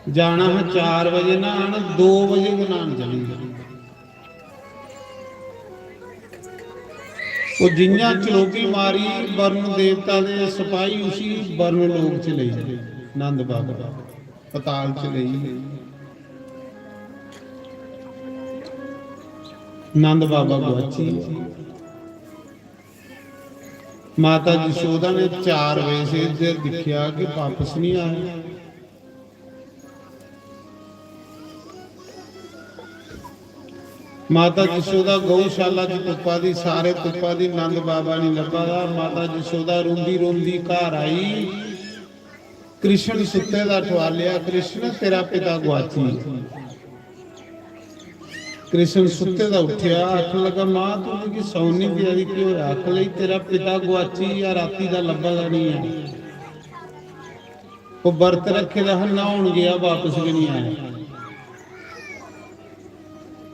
जाना हा चार बजे न्हान, दो बजे गै न्हान चली गे। ओह् जि'यां चलोगी मारी, वरुण देवता दे सपाही उसी वरुण लोक च लेई गे, नंद बाबा पताल च लेई गे। नंद बाबा गुआची गे। माता जशोदा ने चार बजे से इधर दिक्खेआ कि वापस नहीं आए। माता जशोदा गौशाला च तुप्पा दी, सारे तुप्पा दी, नंद बाबा नहीं लब्भा दा। माता जशोदा रोंदी रोंदी घर आई। कृष्ण सुत्ते दा ठुआलेआ, "कृष्ण, तेरा पिता गुआची गेआ।" कृष्ण सुत्ते दा उट्ठेआ, आखन लगा, "मां, तू मिगी सौन नहीं देआ दी, केह् होआ?" आखन लगी, "तेरा पिता गुआची गेआ, राती दा लब्भा दा नहीं ऐ। ओह् बरत रखे दा हा, न्हाउन गेआ, वापस गै नहीं आया।"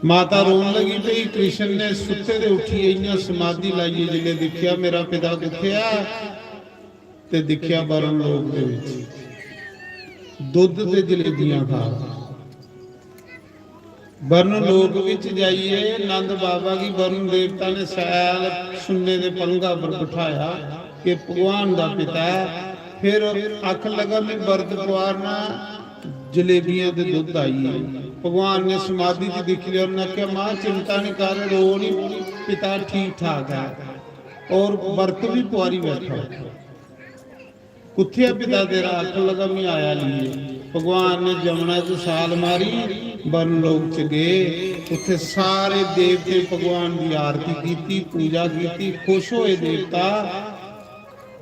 माता रोन लगी पेई। कृष्ण ने सुत्ते दे उट्ठियै इ'यां समाधि लाइयै जिसलै दिक्खेआ, "मेरा पिता कुत्थै ऐ?" ते दिक्खेआ वरुण लोक दे विच दुद्ध ते जलेबियां खा। वरुण लोक विच जाइयै नंद बाबा गी वरुण देवता ने शैल सुन्ने दे पलंगा पर बठाया कि भगवान दा पिता ऐ। फिर आखन लगा, "मैं बरत पुआरना, जलेबियां ते दुद्ध आई है।" भगवान ने समाधि च दिक्खी लिया, उन्हें आखेआ, "मां, चिंता नहीं कर, रो नहीं, पिता ठीक ठाक है और बरत भी पुआरी बैठा।" "कुत्थे ऐ पिता तेरा?" आखन लगा, "मैं आया नहीं।" भगवान ने जमुना च छाल मारी, वरुण लोक च गए। उत्थे सारे देवते भगवान की आरती कीती, पूजा कीती, खुश होए देवता।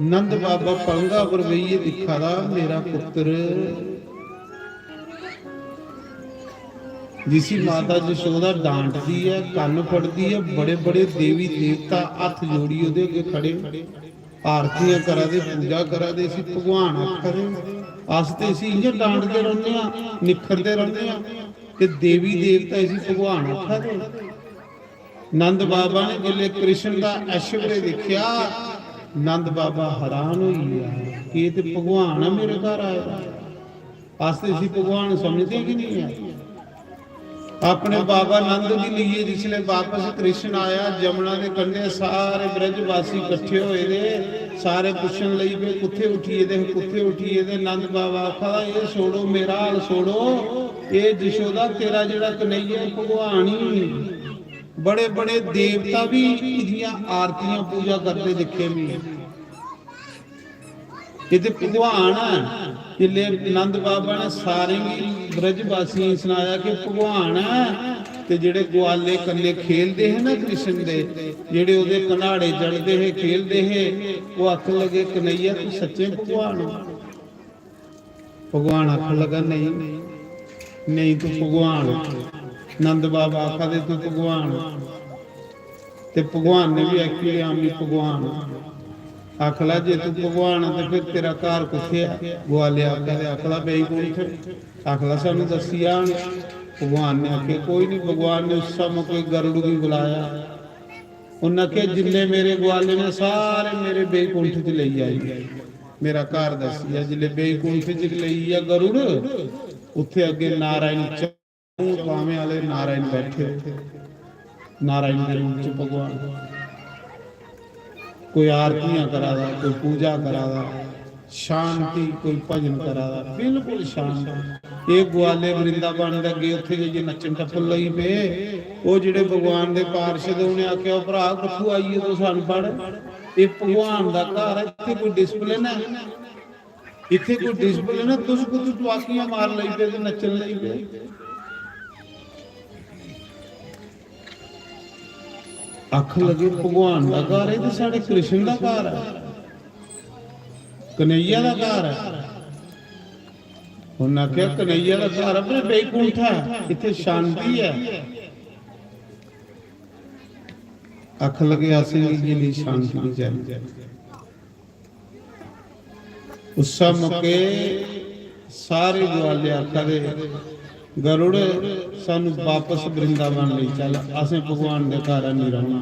नंद बाबा पलंगा पर बेहियै दिक्खा दा, "मेरा पुत्र, जिसी माता जशोदा डांटदी ऐ, कन्न फड़दी ऐ, बड़े बड़े देवी देवता हत्थ जोड़ी ओह्दे अग्गें खड़े, आरतियां करा दे, पूजा करा दे, इसी भगवान आखा दे। अस ते इसी इ'यां डांटदे रौह्ने आं, निक्खरदे रौह्ने आं, ते देवी देवता इसी भगवान आखा दे।" नंद बाबा ने जिसलै कृष्ण दा ऐश्वर्य दिक्खेआ, नंद बाबा हैरान होई गेआ कि "एह् ते भगवान ऐ मेरे घर आए दा।" अस ते इसी भगवान समझदे गै नहीं है। अपने बाबा नंद गी लेइयै जिसलै वापस कृष्ण आया, जमुना दे कंढे सारे ब्रजवासी कट्ठे होए दे, सारे पुच्छन लगी पे, "कुत्थे उठी गेदे हे, कुत्थे उठी गेदे?" नंद बाबा आखा दा, "एह् छोड़ो, मेरा हाल छोड़ो, एह् जशोदा, तेरा जेह्ड़ा कन्हैया ऐ, भगवान ही।" बड़े बड़े देवता भी इदियां आरतियां पूजा करदे दिक्खे में। एह् ते भगवान ऐ। जिसलै नंद बाबा ने सारें गी ब्रजवासियें गी सनाया कि भगवान ऐ, ते जेह्ड़े ग्वाले कन्नै खेलदे हे ना कृष्ण दे, जेह्ड़े ओह्दे कन्हाड़े चढ़दे हे, खेलदे हे, ओह् आखन लगे, "कन्हैया, तू सच्चें भगवान ऐ?" भगवान आखन लगा, "नहीं, नहीं, तू भगवान।" नंद बाबा आखा दे, "तू भगवान।" ते भगवान ने भी आखी ओड़ेआ, "हां, मैं भगवान आं।" आखला, "जे तू भगवान ऐ, ते फिर तेरा घर कुत्थे ऐ?" ग्वाले आखा दे, आखला, "बैकुंठ।" आखला, "सानू दस्सी आन।" भगवान ने आखेआ, "कोई नहीं।" भगवान ने उस मौके गरुड़ गी बुलाया। उन्हें आखेआ, "जिन्ने मेरे ग्वाले ने, सारे मेरे बैकुंठ च लेई आई, मेरा घर दस्सी आ।" जिसले बैकुंठ च लेई आ गरुड़, उत्थे अग्गे नारायण, चौं बावें आले नारायण बैठे, नारायण दे रूप च भगवान। कोई आरतियां करा दा, कोई पूजा करा दा, शांति, कोई भजन करा दा, बिल्कुल शांत। एह् ग्वाले वृंदावन दे गे, उत्थे जाइयै नच्चन टप्पन लगी पे। ओह् जेह्ड़े भगवान दे पार्षद, उ'नें आखेआ, "ओ भ्रा, कुत्थूं आई गे तुस अनपढ़? एह् भगवान दा घर ऐ, इत्थे कोई discipline ऐ? इत्थे कोई discipline ऐ? तुस कुत्थूं चुआकियां मार लगी पे ते नच्चन लगी पे?" आखन लगे, "भगवान दा घर ऐ ते साढ़े कृष्ण दा घर ऐ, कन्हैया दा घर ऐ।" उन्हें आखेआ, "कन्हैया दा घर अपने बैकुंठ ऐ, इत्थे शांति ऐ।" आखन लगे, "असेंगी इ'यै नेही शांति नहीं चाहिदी।" उस मौके सारे ग्वाले आखा दे, "गरुड़, सानू वापस वृंदावन लेई चल, असें भगवान दे घर नहीं रौहना।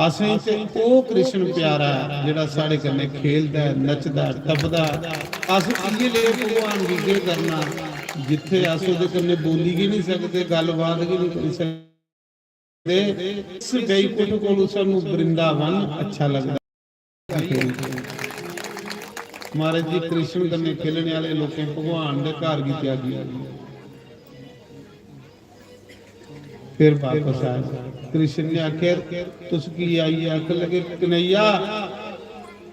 असें ते ओह कृष्ण प्यारा ऐ, जेहड़ा साढ़े कन्नै खेलदा ऐ, नचदा ऐ, टपदा ऐ। अस इ'यै लेह भगवान गी केह् करना, जित्थे अस ओहदे कन्नै बोली गै नहीं सकदे, गल्लबात गै नहीं करी सकदे।" इस बैकुंठ कोलू सानू वृंदावन अच्छा लगदा। महाराज जी, कृष्ण कन्नै खेलने आह्ले लोकें भगवान दे घर गी त्यागी। फिर वापस आए। कृष्ण ने आखेआ, "तुस की आई?" आखन लगे, "कन्हैया,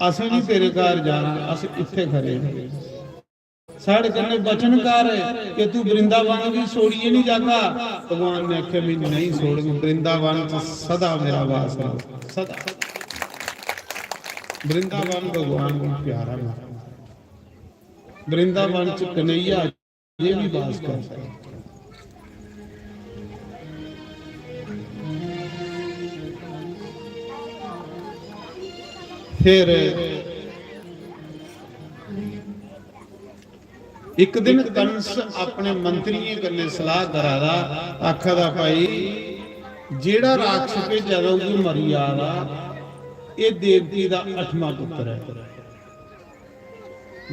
असें नहीं तेरे घर जाना, अस इत्थे खरे हां।" साढ़े कन्नै वचन कर कि तू वृंदावन गी छोड़ियै नहीं जागा। भगवान ने आखेआ, "मैं नहीं छोड़ूंगा, वृंदावन च सदा मेरा वास रहो, सदा।" वृंदावन भगवान को प्यारा है। वृंदावन च कन्हैया अजे भी वास करता है। फिर इक दिन कंस अपने मंत्रियें कन्नै सलाह करा दा, आखा दा, "भाई, जेहड़ा राक्षस भेजा दा, उ'ऐ मरी जा दा। एह देवकी दा अठमा पुत्र ऐ।"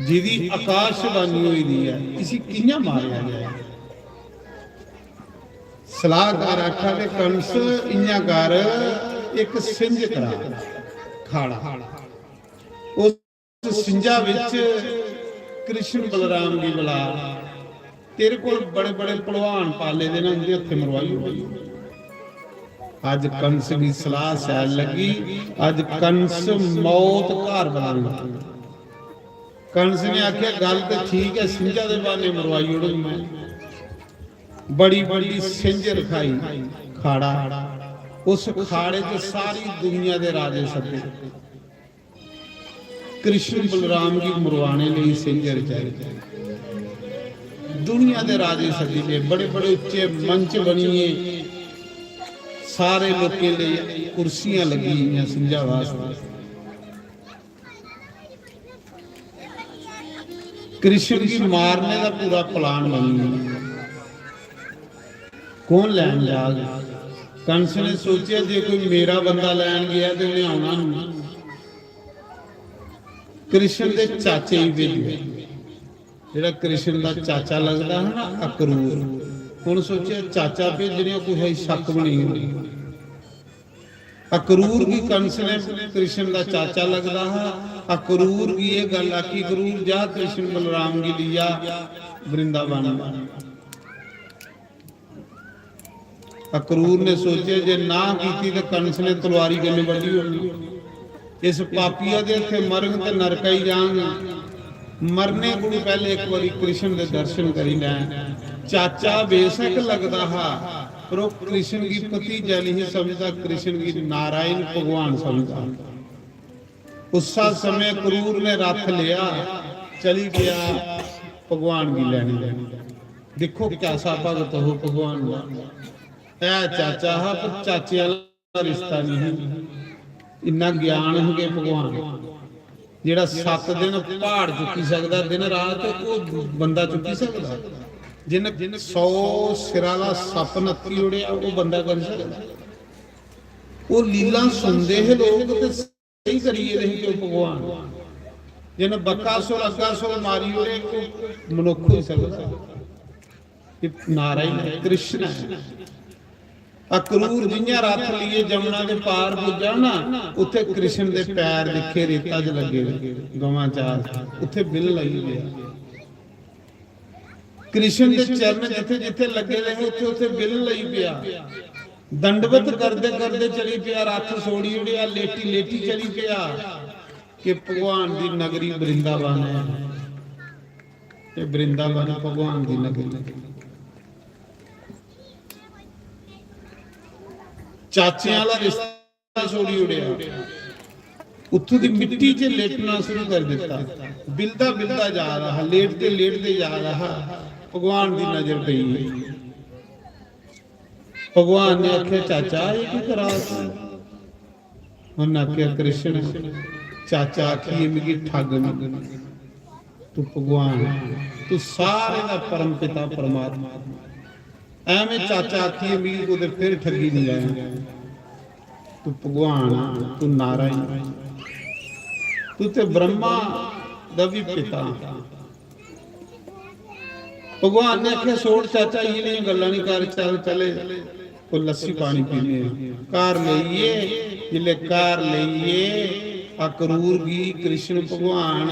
जिदी आकाशवाणी होई दी ऐ, इसी कि'यां मारेआ जाए? सलाहकार आखा दे, कंस, इ'यां कर, इक सिंझ करा, खाड़ा, उस सिंझा बिच कृष्ण बलराम गी बुला, तेरे कोल बड़े बड़े पहलवान पाले दे न, उं'दे हत्थे मरवाई ओड़ो। अज्ज कंस गी सलाह शैल लग्गी। अज्ज कंस मौत घर बनाने लग्गा। कंस ने आखेआ, गल्ल ते ठीक ऐ, सिंझा दे बहाने मरवाई ओड़ग मैं। बड़ी बड़ी सिंझ रखाई, खाड़ा। उस खाड़े च सारी दुनिया दे राजे सद्दे। कृष्ण बलराम गी मरवाने लेई सिंझ रचाई। दुनिया दे राजे सद्दी ले, बड़े बड़े उच्चे मंच बनिए, सारे लोकें लेई कुर्सियां लगी दियां सिंझा वास्ते। कृष्ण गी मारने दा पूरा प्लान बनी गया। कौन लैन जाग? कंस ने सोचेआ, जे कोई मेरा बंदा लैन गया ते उ'नें औना नहीं। कृष्ण दे चाचे गी भेजेआ, जेह्ड़ा कृष्ण दा चाचा लगदा हा ना, अक्रूर। हुन सोचेआ, चाचा भेजने, कुसै गी शक्क बी नेईं होनी। अक्रूर गी कंस ने, कृष्ण दा चाचा लगदा हा, अक्रूर गी एह् गल्ल आखी, "अक्रूर, जा कृष्ण बलराम गी लिया वृंदावन।" अक्रूर ने सोचेआ, जे ना कीती ते कंस ने तलवारी कन्नै बड्ढी ओड़नी। इस पापिया दे हत्थे मरग ते नरका ही जांग। मरने कोलू पैह्ले इक बारी कृष्ण दे दर्शन करी लैं। चाचा बेशक लगदा हा, पर ओह् कृष्ण गी भतीजा नहीं समझदा, कृष्ण गी नारायण भगवान समझदा। उस्सा समय अक्रूर ने रथ लिया, चली गया भगवान गी लैने। दिक्खो कैसा भगत हो भगवान दा। ऐ चाचा हा, पर चाचे आह्ला रिश्ता नहीं हा। इन्ना ज्ञान हा कि भगवान जेह्ड़ा सत्त दिन प्हाड़ चुक्की सकदा, दिन रात, ओह् बंदा चुक्की सकदा? जिन्न सौ सिरा दा सप्प नत्थी ओड़ेआ, ओह् बंदा करी सकदा? ओह् लीलां सुनदे हे लोक ते स्हेई करी गेदे हे कि ओह् भगवान। जिन्न बक्कासुर अग्गासुर मारी ओड़े, ओह् मनुक्ख होई सकदा? एह् नारायण ऐ, कृष्ण ऐ। अक्रूर जि'यां रथ लेइयै जमुना दे पार पुज्जा ना, उत्थे कृष्ण दे पैर दिक्खे रेता च लग्गे दे, गवां चार, उत्थे बिल लगी गया। कृष्ण दे चरण जिथे जिथे लगे दे हे, उत्थे उत्थे बिल लगी पिया। दंडवत करदे करदे चली पिया, रथ सोड़ी उड़ेआ, लेटी लेटी चली पिया कि भगवान दी नगरी वृंदावन है। ते वृंदावन भगवान दी नगरी। चाचें आह्ला रिश्ता छोड़ी ओड़ेआ, उत्थों दी मिट्टी च लेटना शुरू कर दिता। बिलदा बिलदा जा रहा हा, लेटते लेटते जा रहा हा, भगवान दी नजर पई। भगवान ने आखेआ, "चाचा, एह् की करा तू?" उन्नै आखेआ, "कृष्ण, चाचा आखिए मिगी ठग न, तू भगवान, तू सारे दा परम पिता परमात्मा, ऐवें चाचा आखिए मिगी कुतै फिर ठगी निं लैं। तू भगवान आ, तू नारायण, तू ते ब्रह्मा दा बी पिता।" भगवान ने आखेआ, "छोड़ चाचा, इ'यै नेहियां गल्लां निं कर, चल चले, कोई लस्सी पानी पीने आं।" घर लेइयै, जिसलै घर लेइयै अक्रूर गी कृष्ण भगवान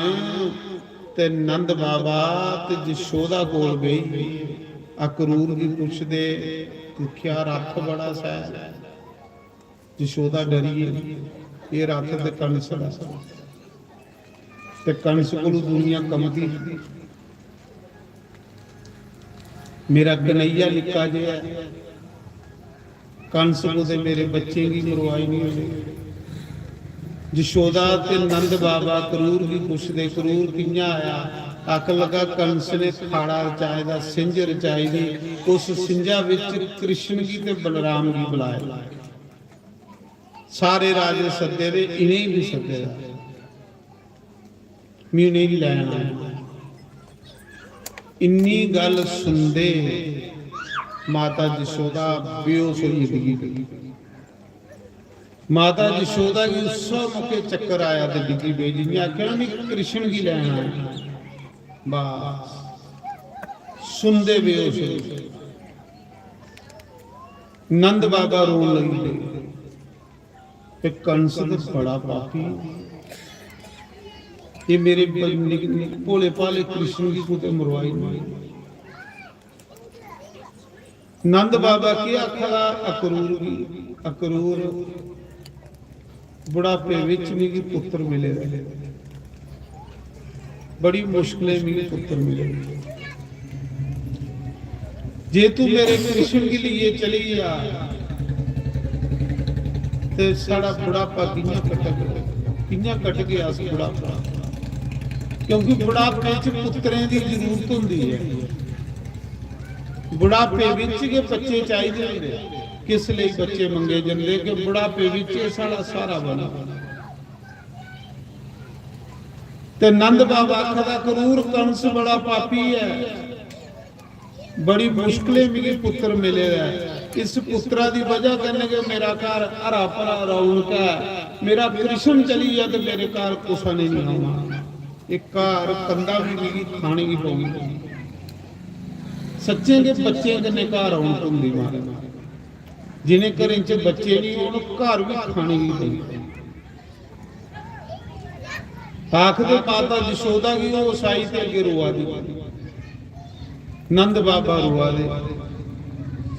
ते नंद बाबा ते जशोदा कोल बेही, अक्रूर गी पुछदे, दिक्खेआ रथ बड़ा शैल ऐ। जशोदा डरियै, "एह् रथ ते कंस दा।" ते कंस कोलू दुनिया कंबदी। मेरा कन्हैया निक्का जेहा ऐ, कंस कुतै मेरे बच्चें गी मरवाई निं ओड़े। जशोदा ते नंद बाबा अक्रूर गी पुछदे, "अक्रूर कि'यां आया?" आखन लगा, "कंस ने खाड़ा रचाए दा, सिंझ रचाई दी, उस सिंझा बिच कृष्ण गी ते बलराम गी बुलाए।" सारे राजे सद्दे दे, इ'नेंगी बी सद्दे दा, में इ'नेंगी लैना। इन्नी गल्ल सुनदे माता जशोदा बेहोश होइयै डिग्गी पेई। माता जशोदा गी उस्सै मौके चक्कर आया ते डिग्गी पेई, जि'यां आखेआ ना, "में कृष्ण गी लैना ऐ।" बस सुनदे बेहोश होई गे। नंद बाबा रोन लगी पे। ते कंस ते बड़ा पापी, ये मेरे ब-, निक-, निक-, भोले भाले कृष्ण गी कुतै मरवाई नहीं। नंद बाबा केह् आखा दा अक्रूर गी? अक्रूर, बुढ़ापे विच मिगी पुत्र मिले दा, बड़ी मुश्किलें मिगी पुत्र मिले। जे तू मेरे कृष्ण गी लेइयै चली जा ते साढ़ा बुढ़ापा कि'यां कटग? कि'यां कटगे अस बुढ़ापा? क्योंकि बुढ़ापे च पुत्तरें दी जरूरत होंदी ऐ। बुढ़ापे विच गै बच्चे चाहिदे होंदे। किस लेई बच्चे मंगे जंदे कि बुढ़ापे विच एह् साढ़ा स्हारा बने। ते नंद बाबा आखदा, "क्रूर कंस बड़ा पापी ऐ, बड़ी मुश्किलें मिगी पुत्र मिले दा ऐ। इस पुत्रा दी वजह कन्नै गै मेरा घर हरा भरा रौनक ऐ, मेरा कृष्ण चली जा ते मेरे घर कुसै ने नहीं औना। इक घर कंधा भी मिगी खाने गी पौंदी।" सच्चें गै बच्चें कन्नै घर रौनक होंदी मां। जिनें घरें च बच्चे नहीं होन, घर भी खाने गी पौंदी। आखदे माता जशोदा गी होश आई ते अग्गें रोआ दी। नंद बाबा रोआ दे,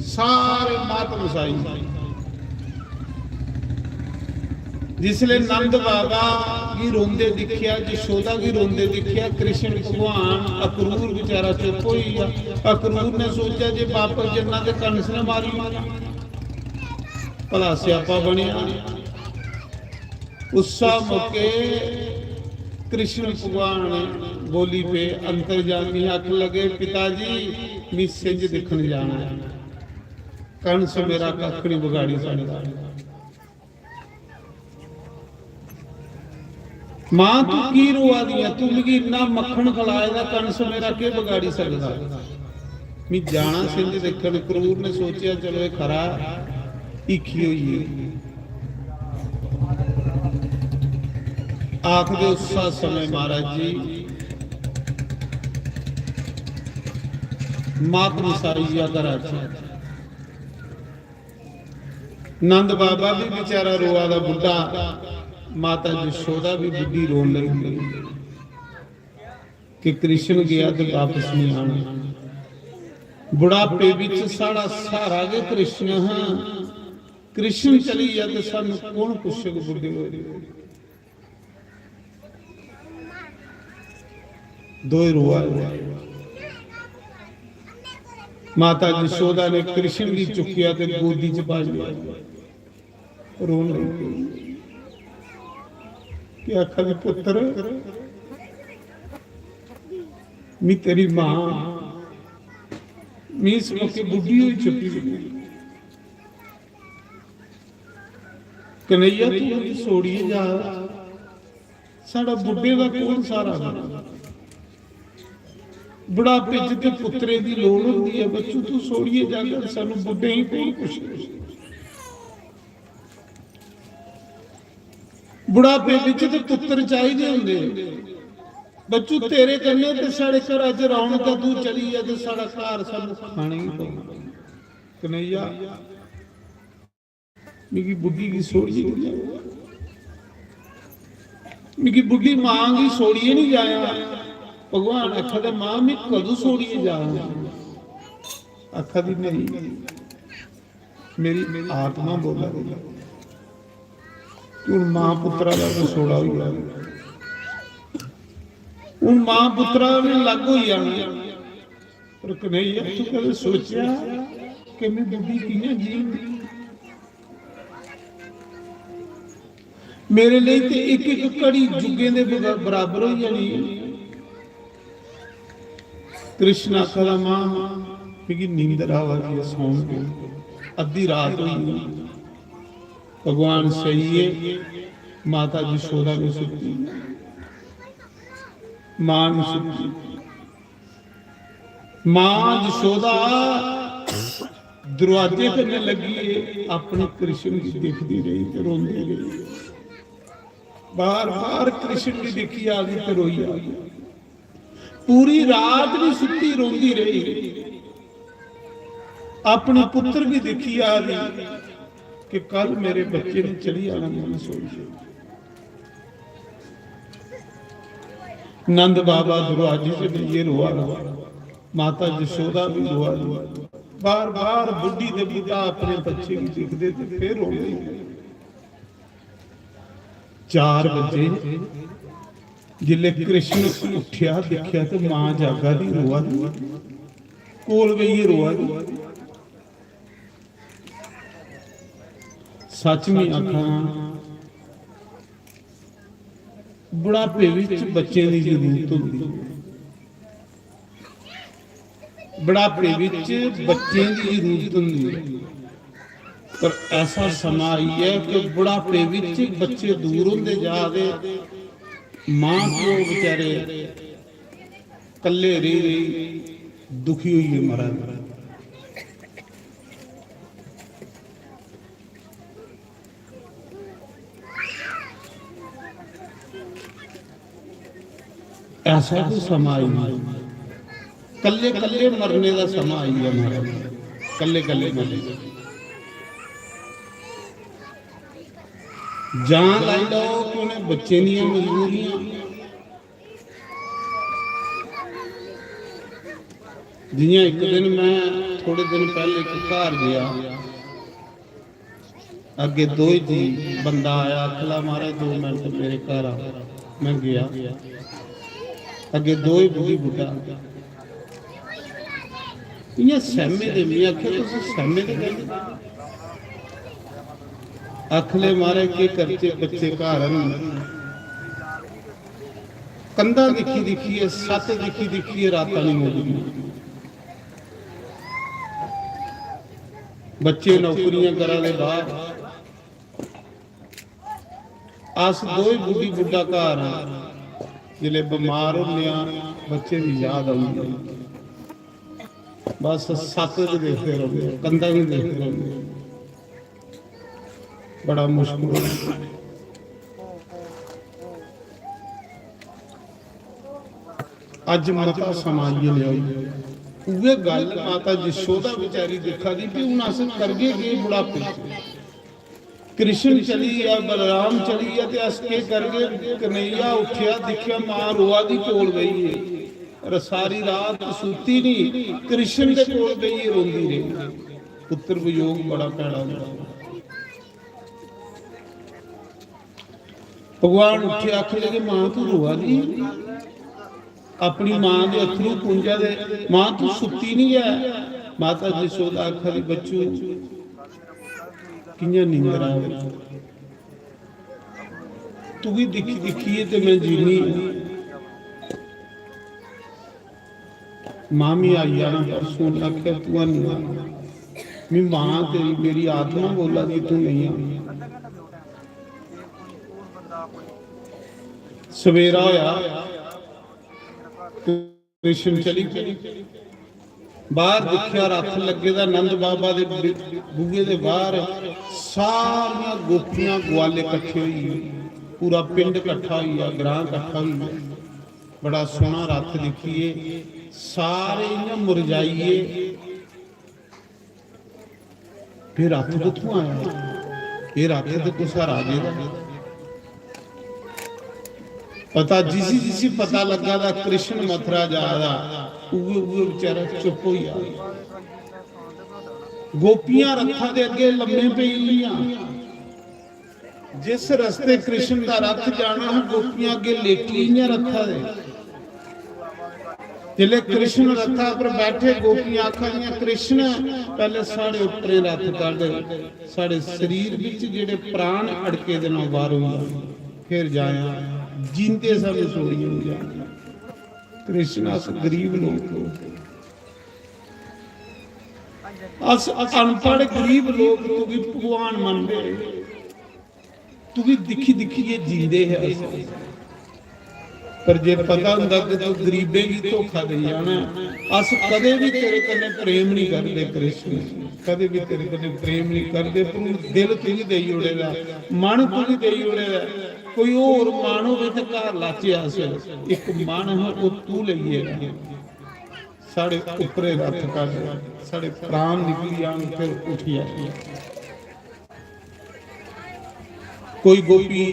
सारे मात मसाई। जिसले नंद बाबा गी रोंदे दिक्खेआ, जशोदा गी रोंदे दिक्खेआ, कृष्ण भगवान अक्रूर बेचारा चुप होई गेआ। अक्रूर ने सोचेआ जे बापस जन्ना ते कंस ने मारी ओड़ना, भला स्यापा बनेआ। उस्सा मौके कृष्ण भगवान बोली पे, अंतर्यामी आखन लगे, "पिता जी, मी सिंझ दिक्खन जाना है, कंस मेरा कक्ख नहीं बगाड़ी सकदा।" "मां, तू की रोआ दी ऐ? तू मिगी इन्ना मक्खन खलाए दा, कंस मेरा केह् बगाड़ी सकदा? मी जाना सिंझ दिक्खन।" क्रूर ने सोचेआ, "चलो, एह् खरा, हीखी होई गेई।" आखदे उस्सा समें महाराज जी, मात मसाई गेआ घरा च। नंद बाबा भी बेचारा रोआ दा बुड्ढा, माता जशोदा भी बुड्ढी रोन लगी कि कृष्ण गया ते वापस नहीं आना। बुढ़ापे विच साढ़ा सहारा गै कृष्ण हा। कृष्ण चली गया ते सानू कौन पुच्छग बुड्ढे होए? दोए रोआ दे। माता जशोदा ने कृष्ण गी चुक्केआ ते गोदी च पाई लेआ। रोन लगी पेई। केह् आखा दी, "पुत्तर, मी तेरी मां, मी इस मौके बुड्ढी होई चुकी दी। कन्हैया, तू मिगी छोड़ियै जा, साढ़ा बुड्ढे दा कौन सहारा बने? बुढ़ापे च ते पुत्तरे दी लोड़ होंदी ऐ, बच्चू, तू छोड़ियै जागा, सानू बुड्ढे ही कौन पुच्छे?" बुढ़ापे विच ते पुत्तर चाहिदे होंदे। बच्चू, तेरे कन्नै ते साढ़े घरा च रौनक ऐ, तू चली जा ते साढ़ा घर सानू खाने ही पौना। कन्हैया, मिगी बुड्ढी गी छोड़ियै निं जाएआं। मिगी बुड्ढी मां गी छोड़ियै निं जाएआं। भगवान आखा दे, "मां, में कदूं छोड़ियै जां?" आखा दी, "नेईं, मेरी आत्मा बोला दी।" हुन मां पुत्तरा दा विछोड़ा होई गेआ। हुन मां पुत्तरा ने अलग होई जाना। पर कन्हैया, तू कदें सोचेआ कि में बुड्ढी कि'यां जींदी? मेरे लेई ते इक इक घड़ी जुगें दे बरा-, बराबर होई जानी ऐ। कृष्ण आखा दा, "मां, मिगी नींदर आवा दी ऐ, सौन दे।" अद्धी रात होई गेई। भगवान सही ऐ, माता जशोदा भी सुत्ती, मां भी सुत्ती। मां जशोदा दरवाजे कन्नै लग्गियै अपने कृष्ण गी दिखदी रेही ते रोंदी रेही। बार-बार कृष्ण गी दिक्खी आ दी ते रोई आ दी। पूरी रात भी सुत्ती रोंदी रही। अपने पुत्र भी दिक्खी आ रही कि कल मेरे बच्चे ने चली जाना, मैंने सोई। नंद बाबा दरवाजे से ये रोआ रहा, माता जशोदा भी रोआ रही। बार बार बुढ़ी दे पिता अपने बच्चे की देखते थे, फिर रोंदे। चार बजे जिसले कृष्ण उठ्या, दिक्खेआ ते मां जागा दी, रोआ दी, कोल बेहियै रोआ दी। सच में आखां, बुढ़ापे विच बच्चें दी जरूरत होंदी है। बुढ़ापे विच बच्चें दी जरूरत होंदी है, पर ऐसा समां आई है कि बुढ़ापे विच बच्चे दूर होंदे जा दे, मां प्यो बेचारे कल्ले रेही रेही दुखी होइयै मरा दे। ऐसा कोई समां आई गेआ, कल्ले कल्ले मरने दा समां आई गेआ महाराज, कल्ले कल्ले मरने। जां लाई लैओ कि उ'नें बच्चें दियां मजबूरियां। जियां इक दिन मैं, थोड़े दिन पैह्ले इक घर गेआ, अग्गे दोए जी, बंदा आया, आखला, "महाराज, दो मिंट मेरे घर आओ।" मैं गेआ, अग्गे दोए बुढ़ी बुड्ढा। इयां सैह्मे दे, मैं आखेआ, "तुस सैह्मे दे कैह्ली?" आखले, "महाराज, केह् करचै, बच्चे घर न, कंधां दिक्खी दिक्खियै, सत्त दिक्खी दिक्खियै रातां निं मुकदियां। बच्चे नौकरियां करा दे बाह्र, अस दोए बुड्ढी बुड्ढा घर आं, जिसलै बमार होन्ने आं, बच्चे दी याद औंदी ऐ। बस सत्त गै दिखदे रौंह्दे, कंधां गै दिखदे रौंह्दे। बड़ा मुश्कल होंदा। अज्ज मता समां इ'यै नेहा होई गेआ। उ'ऐ गल्ल माता जशोदा बेचारी दिक्खा दी कि हून अस करगे केह् बुढ़ापे च? कृष्ण चली गेआ, बलराम चली गेआ, ते अस केह् करगे? कन्हैया उट्ठेआ, दिक्खेआ मां रोआ दी कोल बेहियै। र-, सारी रात सुत्ती नहीं, कृष्ण दे कोल बेहियै रोंदी रेही। पुत्र वियोग बड़ा भैड़ा होंदा। भगवान उट्ठे, आखन लगे, "मां, तू रोआ दी?" अपनी मां दे अत्थरू पूंजा दे, "मां, तू सुत्ती नहीं है?" माता जशोदा आखा दी, "बच्चू, कि'यां नींदर आवे? तुगी दिक्खी दिक्खियै ते मैं जीनी आं।" मामी आई जाना परसों, उन्नै आखेआ, "तूं हैनी आना, मी मां तेरी, मेरी आत्मा बोला दी, तूं नेईं आना।" सवेरा होया, कृष्ण चली पे। बाहर दिक्खेआ, रथ लग्गे दा नंद बाबा दे बि-, बूहे दे बाहर, सारियां गोपियां ग्वाले कट्ठे होई गे, पूरा पिंड कट्ठा होई गेआ, ग्रां कट्ठा होई गेआ। बड़ा सोहना रथ दिक्खियै सारे इ'यां मुरझाइयै, "एह् रथ कुत्थुं आया? एह् रथ ते कुसै राजे दा।" पता, जिसी जिसी पता लग्गा दा कृष्ण मथुरा जा दा, उ'ऐ, उ'ऐ बेचारा चुप होई जा। गोपियां रथा दे अग्गे लम्मे पेई गेइयां। जिस रस्ते कृष्ण दा रथ जाना हा, गोपियां अग्गे लेटी इ'यां रथा दे। जिसले कृष्ण रथा पर बैठे, गोपियां आखा दियां, "कृष्ण, पैह्ले साढ़े उप्परे रथ कड्ढ, साढ़े शरीर बिच जेह्ड़े प्राण अड़के दे न, ओह् बाहर होई जान, फिर जायां, जींदे सानूं छोड़ी होई जान।" कृष्ण, अस गरीब लोक, अस अनपढ़ गरीब लोक तुगी भगवान मनदे। तुगी दिक्खी दिक्खियै जींदे हे अस। पर जे पता होंदा कि तू गरीबें गी धोखा देई जाना, अस कदें बी तेरे कन्नै प्रेम नहीं करदे कृष्ण, कदें बी तेरे कन्नै प्रेम नहीं करदे। तू दिल तुगी देई ओड़े दा, मन तुगी देई ओड़े दा। कोई होर मन होवे ते घर लाचे अस। इक मन हा, ओह् तू लेइयै आ। साढ़े उप्परे रथ कड्ढ, साढ़े प्राण निकली जान, फिर उठी आ। कोई गोपी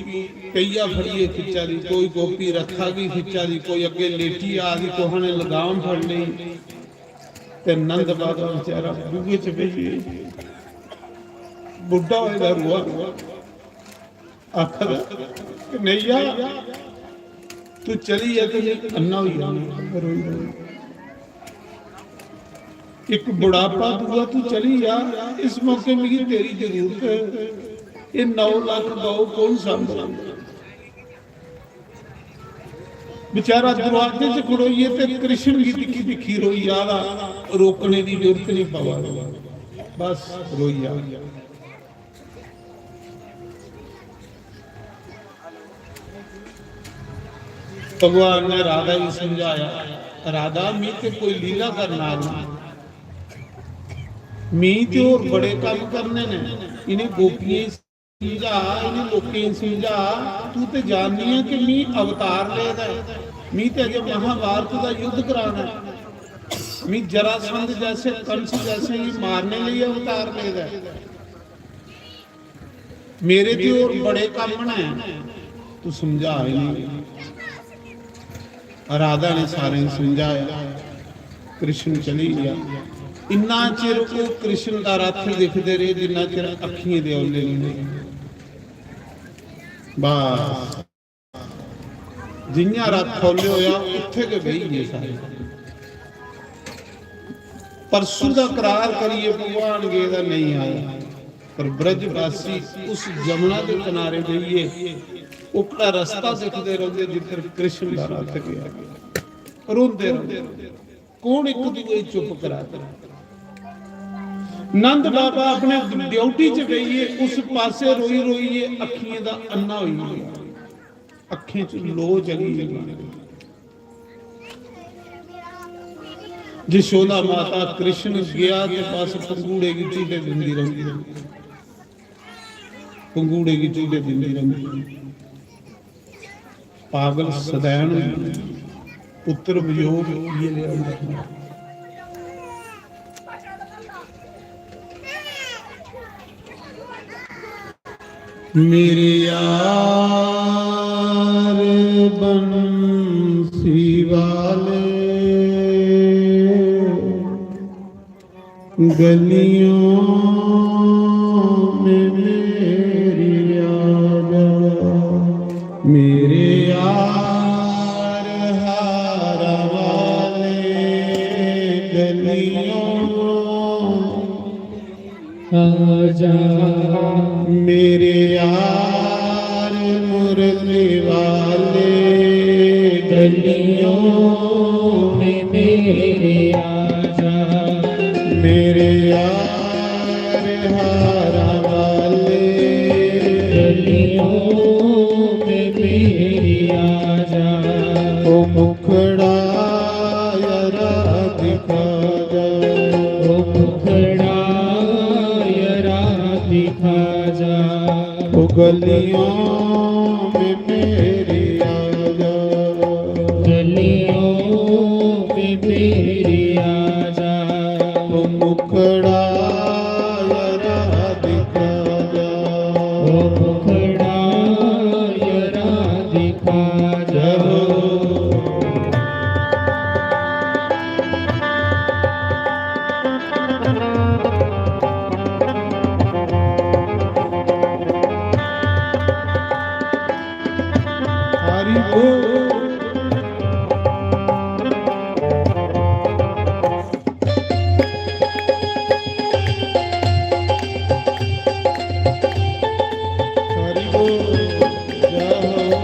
पेइया फड़ियै खिच्चा दी, कोई गोपी रथा गी खिच्चा दी, कोई अग्गे लेटी आ दी, कुसै ने लगाम फड़ लेई। ते नंद बाबा बेचारा बूहे च बेहियै बुड्ढा होए दा रोआ, आखदा, "कन्हैया, तू चली जा ते में अन्ना होई जाना, रोई रोई। इक बुढ़ापा, दूआ तू चली जा, इस मौके मिगी तेरी जरूरत है। ये नौ लक्ख गौ कौन सांभदा?" बेचारा दरवाजे च खड़ोइयै ते कृष्ण गी दिक्खी दिक्खी रोई जा दा, रोकने दी जरूरत नहीं पवा दी, बस रोई जा। भगवान ने राधा गी समझाया, "राधा, मी ते कोई लीला करना आ, मी ते होर बड़े कम्म करने ने। इ'नें गोपियें गी समझा, इ'नें लोकें गी समझा, तू ते जाननी है कि मी अवतार लेदा है, मी ते अजे महाभारत दा युद्ध कराना है, मी जरासंध जैसे, कंस जैसे गी मारने लेई अवतार लेदा है।" मेरे ते होर बड़े कम्म न, तू समझा इ'नेंगी। राधा ने सारें गी समझाया, कृष्ण चली गया। इन्ना चिर ओह् कृष्ण दा रथ दिखदे रेह्, जिन्ना चिर अक्खियें दे औले नहीं होए। बस। जि'यां रथ हौले होया, उत्थे गै बेही गे सारे। परसों दा करार करियै भगवान गेदा नहीं आया, पर ब्रजवासी उस जमुना दे किनारे बेहियै ओकड़ा रस्ता दिखदे रौंह्दे जिद्धर कृष्ण दा रथ गया, रोंदे रौंह्दे। कौन इक दूए गी चुप करा दे? नंद बाबा अपने ड्यूटी च बेहियै उस पासे रोई रोइयै अक्खियें दा अन्ना होई गेआ, अक्खें च लो चली गेई। जशोदा माता कृष्ण गया ते बस पंगूड़े गी झूटे दिंदी रौंह्दी, पंगूड़े गी झूटे दिंदी रौंह्दी। पागल सदैन होई, पुत्र वियोग इयै लेआ होंदा। मेरे यार बंसी वाले, गलियों में मेरी आ जा। मेरे यार हारा वाले, गलियों आजा। मेरे यार मुरली वाले, गलियों में मेरे आजा। मेरे यार हारा वाले, गलियों में मेरी आजा। ओ मुखड़ा यारा दिखा जा। ओ मुखड़ा यारा दिखा जा। ओ गलियों में मेरी आ जा। गलियों में मेरी आ जा। ओ मुखड़ा यारा दिखा जा। ओ मुखड़ा यारा दिखा जा। हरि बोल। हरि बोल। जय हो।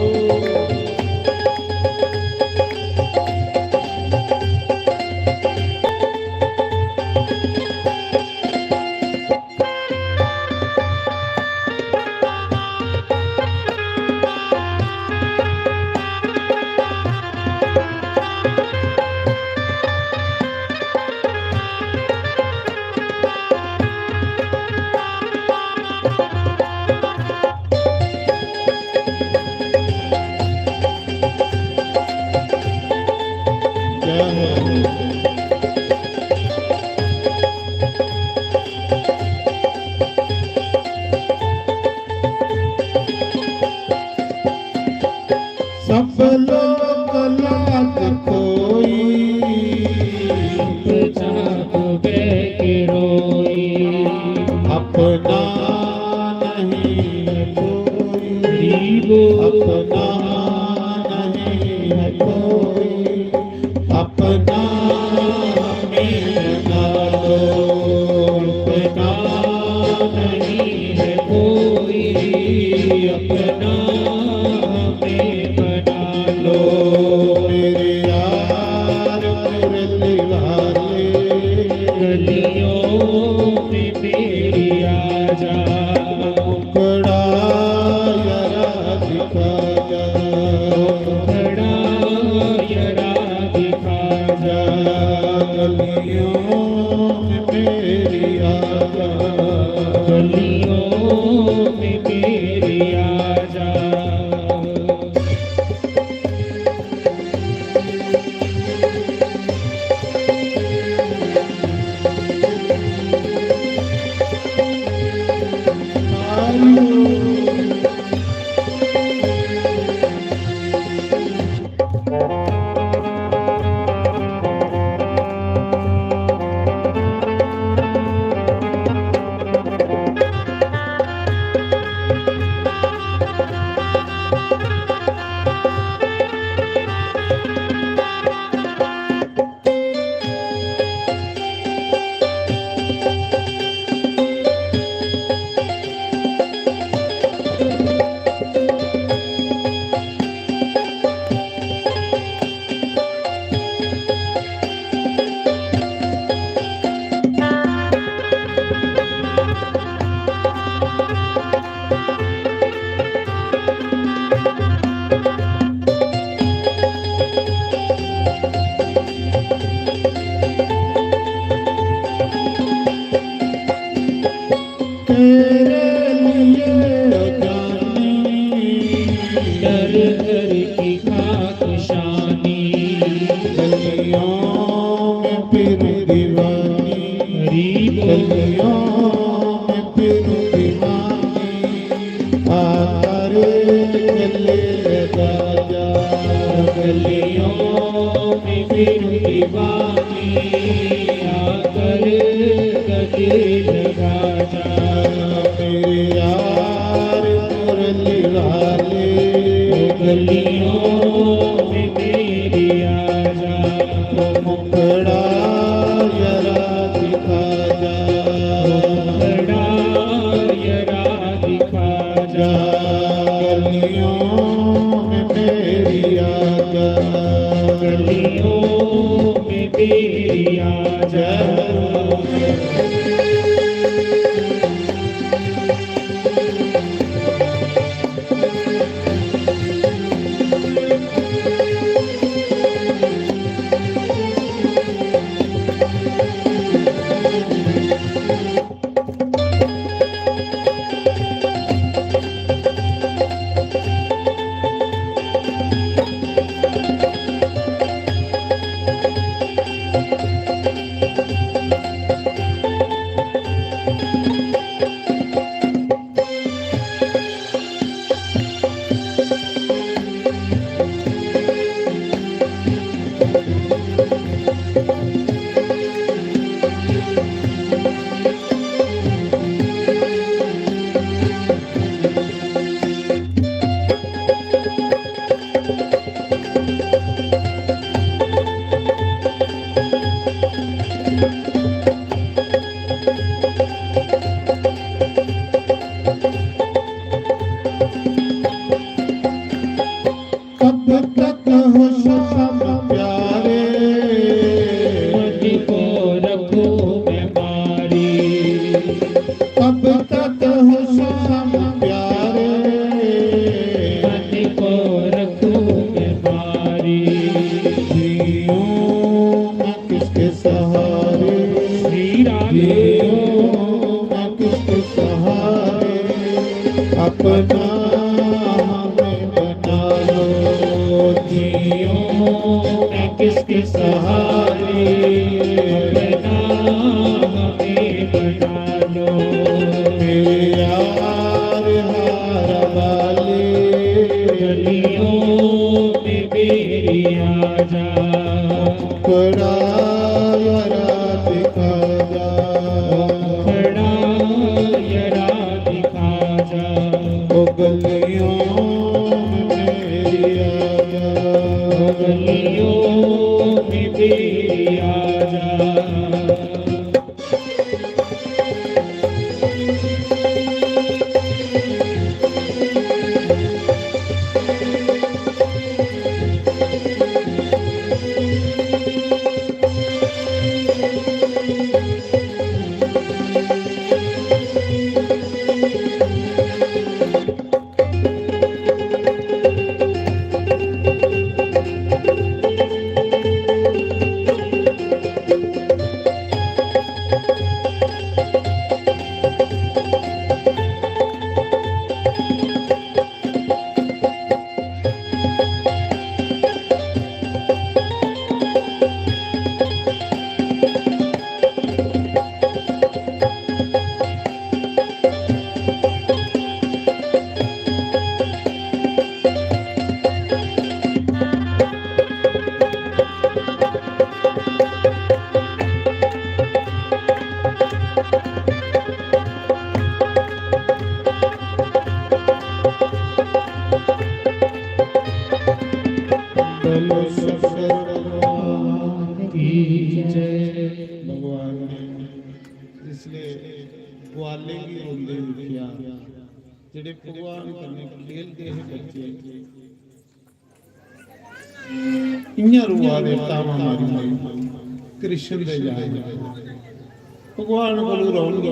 सब लोक लाज खोई, चुपचाप बह के रोई। अपना नहीं है कोई, अपना नहीं है कोई, अपना हमें बना लो। अपना नहीं है कोई, अपना हमें बना लो। मेरे यार मुरली वाले, गलियों में मेरी आजा। मुखड़ा जरा दिखा जा, मुखड़ा जरा दिखा जा। गलियों में मेरी आजा, गलियों में मेरी आजा। तेरे लिए जानी, दर दर की खाक शानी। गलियों में फिरूं दीवानी, हरी बोल। गलियों में फिरूं दीवानी। आकर गले लगा जा, गलियों में फिरूं दीवानी। आकर गले लगा जा, मेरे यार मुरली वाले। गलियों में मेरी आजा, मुखड़ा जरा दिखा जा, मुखड़ा जरा दिखा जा। गलियों में मेरी आजा, गलियों में मेरी आजा। कब तक हो श्याम प्यारे, मुझको रखूं मैं मारी। कब तक हो श्याम प्यारे, मुझको रखूं मैं मारी। जीऊं मैं किसके सहारे, श्री राम। जीऊं मैं किसके सहारे, अपना हमें बना लो। जीऊं मैं सहारे, अपना हमें बना लो। मेरे यार हार वाले, गलियों में मेरी आ जा। मुखड़ा जरा दिखा जा। मुखड़ा जरा दिखा जा। ओ गलियों में मेरी आ जा। ओ गलियों में मेरी आ जा। बोलो शंकर भगवान की जय। भगवान ने जिसले ग्वालें गी रोंदे दिक्खेआ, जेह्ड़े भगवान कन्नै खेलदे हे बच्चे, इ'यां रोआ दे, तावां मारी मारी, कृष्ण दे जाए। भगवान कोलू रौह्न गै।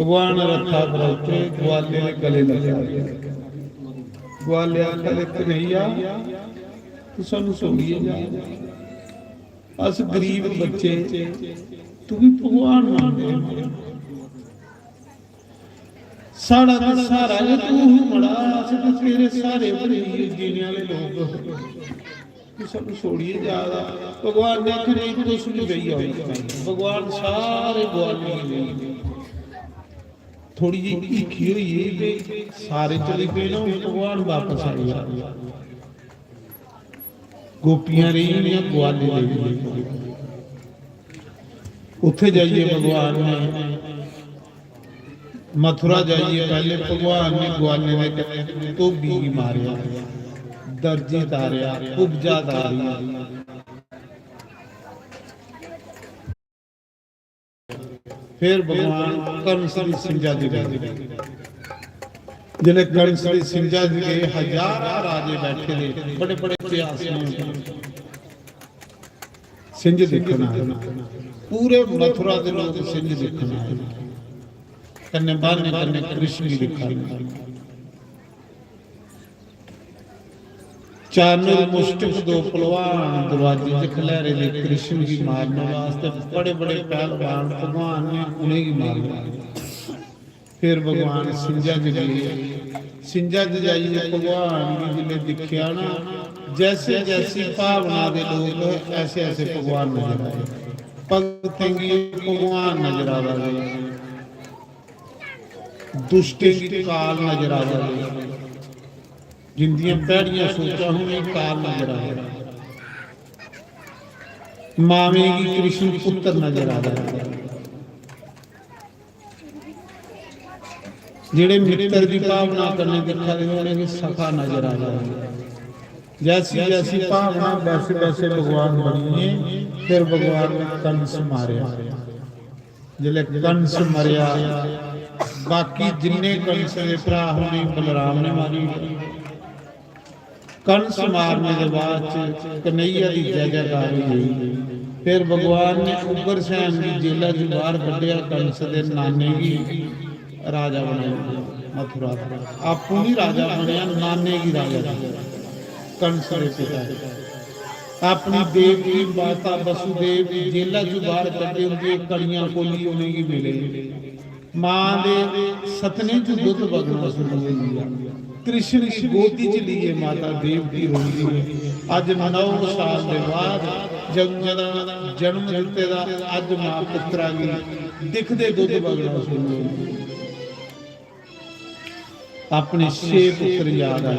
भगवान रथा पर उतरे, ग्वाले दे गले लगा। ग्वाले आखा दे, "कन्हैया, तू सानू छोड़ियै जा, अस गरीब बच्चे, तू भी भगवान मानदे।" साढ़ा ते सहारा गै तू ही मड़ा, अस ते तेरे सहारे पर ही जीने आह्ले लोक। तू सानू छोड़ियै जा दा। भगवान ने आखेआ, "नेईं, तुस भी बेही जाओ।" भगवान सारे ग्वालियें गी लेई गे। थोड़ी जेही हीखी होई गेई ते सारे चली पे ना, हून भगवान बापस आई जा। गोपियां रेही गेइयां, ग्वाले रेही गे। उत्थे जाइयै भगवान ने, मथुरा जाइयै पैह्ले भगवान ने ग्वालें दे कन्नै धोबी गी मारेआ, दर्जी तारेआ, कुब्जा तारेआ। फिर भगवान कंस दी सिंजा च गए। जिसलै कंस दी सिंजा च गए, हजारां राजे बैठे दे, बड़े बड़े इतिहास ने। सिंज दिक्खन आए। पूरे मथुरा दे लोक सिंज दिक्खन आए। कन्नै ब्हाने कन्नै कृष्ण गी दिक्खा दे। चाणूर मुष्टक दो पहलवान दरवाजे च खलैरे दे कृष्ण गी मारने वास्ते बड़े-बड़े पहलवान भगवान ने उ'नेंगी मारेआ। फिर भगवान सिंझा च गे। सिंझा च जाइयै भगवान गी जिसलै दिक्खेआ ना, जैसे जैसी भावना दे लोक, ऐसे ऐसे भगवान नजर आए। भगतें गी भगवान नजर आवा दे। दुष्टें गी काल नजर आवा दे, जिंदियां भैड़ियां सोचां उ'नेंगी काल नजर आवा दा। मावें गी कृष्ण पुत्र नजर आवा दा। जेह्ड़े मित्तर दी भावना कन्नै दिक्खा दे, उ'नेंगी सखा नजर आवा दा। जैसी जैसी भावना, वैसे वैसे भगवान बनिए। फिर भगवान ने कंस मारेआ। जिसलै कंस मरेआ, बाकी जिन्ने कंस दे भ्राऽ हे, उ'नेंगी बलराम ने मारी ओड़ेआ। कंस मारने दे बाद च कन्हैया दी जय जयकार होई गेई। फिर भगवान ने उग्रसेन गी जेला च बाहर कड्ढेआ, कंस दे नाने गी राजा बनाई ओड़ेआ मथुरा दा। आपूं बी राजा बनेआ, नाने गी राजा बनाया, कंस दे पिता गी। अपनी देवकी माता वसुदेव गी जेला च बाहर कड्ढे, उंदियां कड़ियां खोली उ'नेंगी मिले। मां दे सतने च दुद्ध बगना शुरू होई गेआ। कृष्ण गी गोदी च लेइयै माता देवकी रोंदी ऐ। अज्ज नौ साल दे बाद जदूं दा जन्म दित्ते दा, अज्ज मां पुत्तरा गी दिखदे दुद्ध बगना शुरू होई। अपने छे पुत्तर याद आए,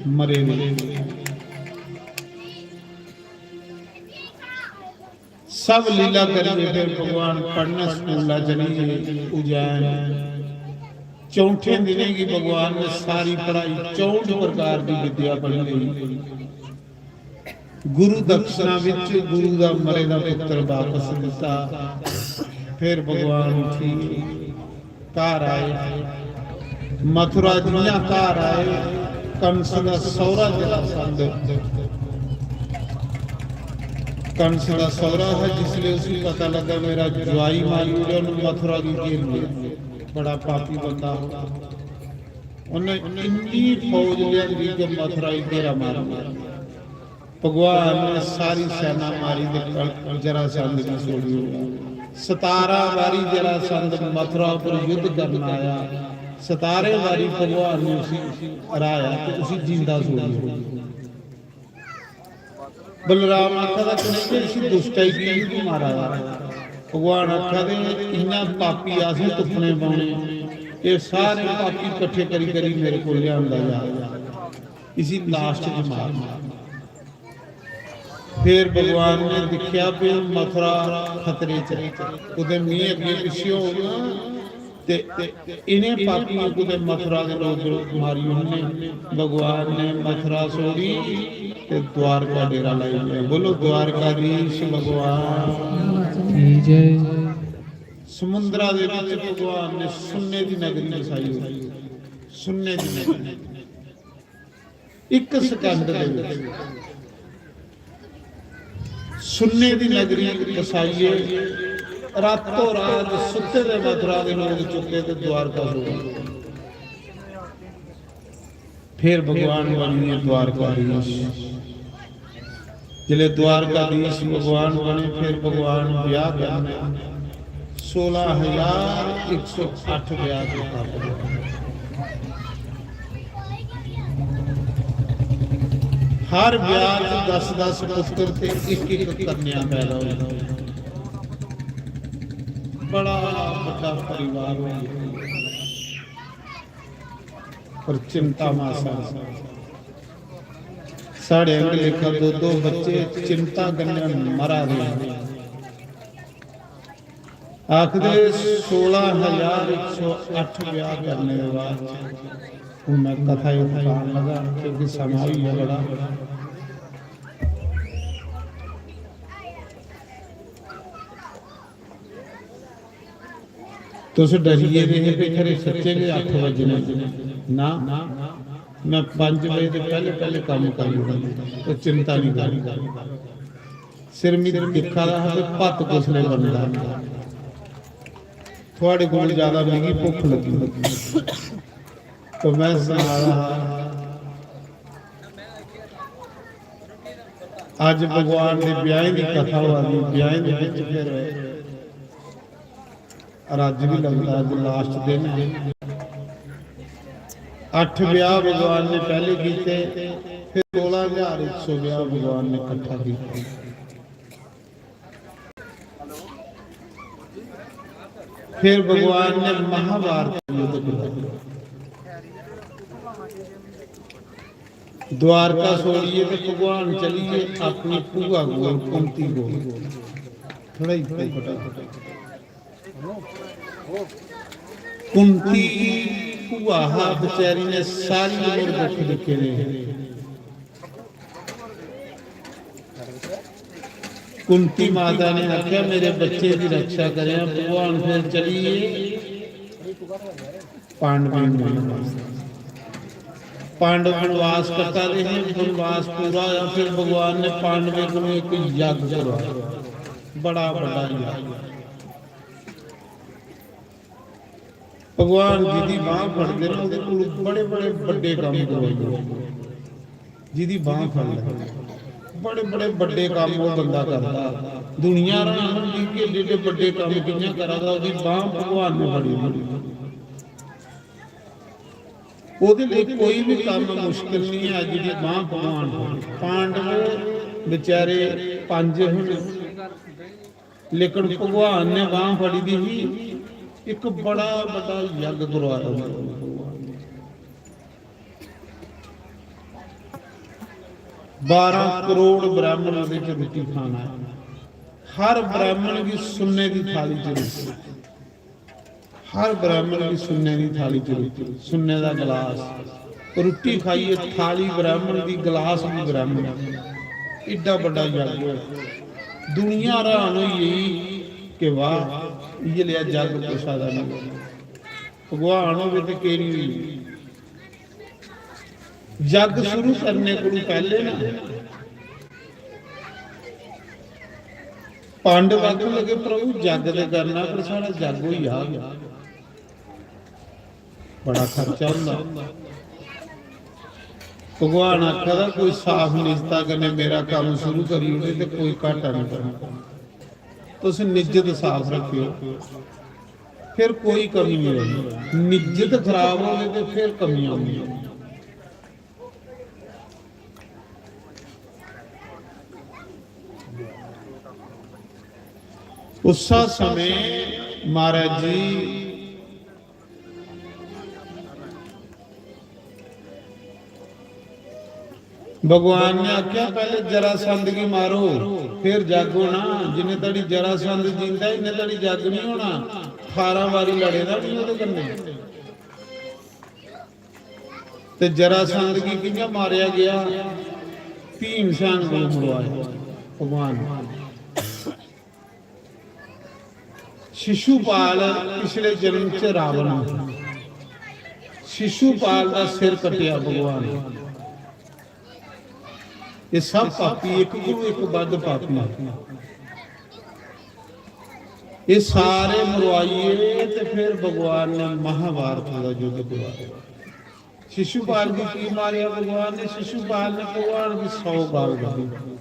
मरे दे। सब लीला करियै फिर भगवान पढ़ने स्कूला चली गे उज्जैन। चौंठे दिनें गी भगवान ने सारी पढ़ाई, चौंठ प्रकार की विद्या पढ़ी गई। गुरु दक्षिणा विच गुरु दा मरे दा पुत्र वापस दिता। फिर भगवान उठी घर आए। मथुरा जियां घर आए, कंस दा सौहरा जरासंध, कंस दा सौहरा हा, जिसले उसी पता लगा मेरा जुआई मारी ओड़ेआ, उन्हें मथुरा गी घेरी लिया। बड़ा पापी बंदा हा। उन्हें इन्नी फौज लियांदी कि मथुरा गी घेरा मारी लिया। भगवान ने सारी सेना मारी ते कल-, जरासंध गी छोड़ी ओड़ेआ। सतारां बारी जरासंध मथुरा पर युद्ध करन आया, सतारें बारी भगवान ने उसी हराया ते उसी जिंदा छोड़ी ओड़ेआ। बलराम आखा दा, "कन्हैया, इसी दुष्टा गी की तू मारा दा?" भगवान आखा दे, "इन्ना पापी असें तुप्पने पौने, एह् सारे पापी कट्ठे करी करी मेरे कोल लेआंदा जा, इसी लास्ट च मार।" फिर भगवान ने दिक्खेआ भी मथुरा खतरे च ऐ, कुतै मीं अग्गें पिच्छें होग ना, ते इन्हें पापियें कुतै मथुरा दे लोक मारी ओड़ने। भगवान ने मथुरा छोड़ी ते द्वारका डेरा लाई लिया। बोलो, द्वारकाधीश भगवान की जय। समुद्रा दे विच भगवान ने सुन्ने दी नगरी बसाई होई। सुन्ने दी नगरी। इक सेकंड दे विच सुन्ने दी नगरी बसाइए, रातों रात सुत्ते दे मथुरा दे लोग चुके ते द्वारका छोड़ी। फिर भगवान बनिए द्वारकाधीश। जिसले द्वारकाधीश भगवान बने, फिर भगवान ब्याह करने सोलह हजार एक सौ अट्ठ ब्याह कीता। हर ब्याह च दस दस पुत्र ते इक इक कन्या पैदा होई। बड़ा बड़ा परिवार होई। पर चिंता मासा। साढ़े आंगे लेखा दो दो बच्चे चिंता कन्नै मरा दे। आखदे सोलह हजार एक सौ अट्ठ ब्याह करने दे बाद हून मैं कथा ही मुकान लगा, क्योंकि समां होई गया बड़ा। तुस डरी गेदे हे कि खरे सच्चे गै अट्ठ बजने। ना, मैं पंज बजे दे पैहले पैहले काम करी ओड़ना, ते चिंता नहीं करी। सिर मी दिक्खा दा हा कि भत्त कुसलै बनदा। थुआड़े कोल ज्यादा मिगी भुक्ख लगी। तो मैं सना दा हा, अज भगवान दे ब्याहें दी कथा होआ दी, ब्याहें दे विच फिर रज्ज भी लगदा, अज लास्ट दिन है। अट्ठ ब्याह भगवान ने पैहले कीते, फिर सोलह हजार एक सौ ब्याह भगवान ने इकट्ठा किया। फिर भगवान ने महाभारत युद्ध किया। द्वारका छोड़िए ते भगवान चली गए अपनी भूआ कोल, कुंती कोल। थोड़ा ही पकड़ा। कुंती भूआ हा, बेचारी ने सारी उम्र दुख दिक्खे ने। कुंती माता ने आख्या, "मेरे बच्चे की रक्षा करें।" भगवान फिर चली गे पांडवें गी मिलने वास्ते। पांडव वनवास कट्टा दे हे, वनवास पूरा होया, फिर भगवान ने पांडवें को एक यज्ञ करवाया, बड़ा बड़ा यज्ञ। भगवान जिदी बांह फड़दे ना, ओहदे कोल बड़े बड़े बड़े काम करवाई ओड़दे। जिदी बांह फड़ ले, बड़े बड़े बड़े काम वो बंदा करदा। दुनिया हैरान होंदी कि एड्डे एड्डे बड़े काम कि'यां करा दा, ओहदी बांह भगवान ने फड़ी होंदी। ओह्दे लेई कोई बी कम्म मुश्किल नहीं है। जेह्ड़ी बांह भगवान फड़े, पांडव बेचारे पंज हन, लेकिन भगवान ने बांह फड़ी दी ही। एक बड़ा बड़ा यज्ञ करवाया उं'दे कोल भगवान ने। बारां करोड़ ब्राह्मण ओह्दे च रुट्टी खाना है। हर ब्राह्मण गी सुन्ने दी थाली च रुट्टी, हर ब्राह्मण गी सुन्ने दी थाली च रुट्टी, सुन्ने दा गलास, रुट्टी खाइयै थाली ब्राह्मण दी, गलास बी ब्राह्मण। एड्डा बड्डा यज्ञ होया। दुनिया हैरान होई गेई कि वाह, इ'यै लेहा यज्ञ कुसै दा नहीं। भगवान होवे ते केह्ड़ी होई। जग शुरू करने कोलू पहले ना पांडव आखन लगे, "प्रभु, जग ते करना, पर साढ़ा जग होई जाग, बड़ा खर्चा होंदा।" भगवान आखा दा, "कोई साफ निजता कन्नै मेरा कम्म शुरू करी ओड़े ते कोई घाटा नहीं पौना। तुस निजत साफ रखियो, फिर कोई कमी नहीं रौहनी। निजत खराब होवे ते फिर कमियां होंदियां।" उस समय महाराज जी भगवान ने आख्या, "पहले जरासंध गी मारो, फिर जागो ना।" जिन्ने धड़ी जरासंध जींदा, इन्ने धड़ी जग नहीं होना। अठारां बारी लड़े दा नहीं ओह्दे कन्नै। ते जरासंध गी कि'यां मारेआ गेआ? भीमसेन कोल मरवाया भगवान ने। शिशुपाल पिछले जन्म च रावण हा। शिशुपाल दा सिर कट्टेआ भगवान ने। ये सब पापी, इक कोलू इक बद्ध पापी। ये सारे मरवाइए ते फिर भगवान ने महाभारत का युद्ध करवाया। शिशुपाल गी की मारेआ भगवान ने? शिशुपाल ने भगवान गी सौ गाल कड्ढी।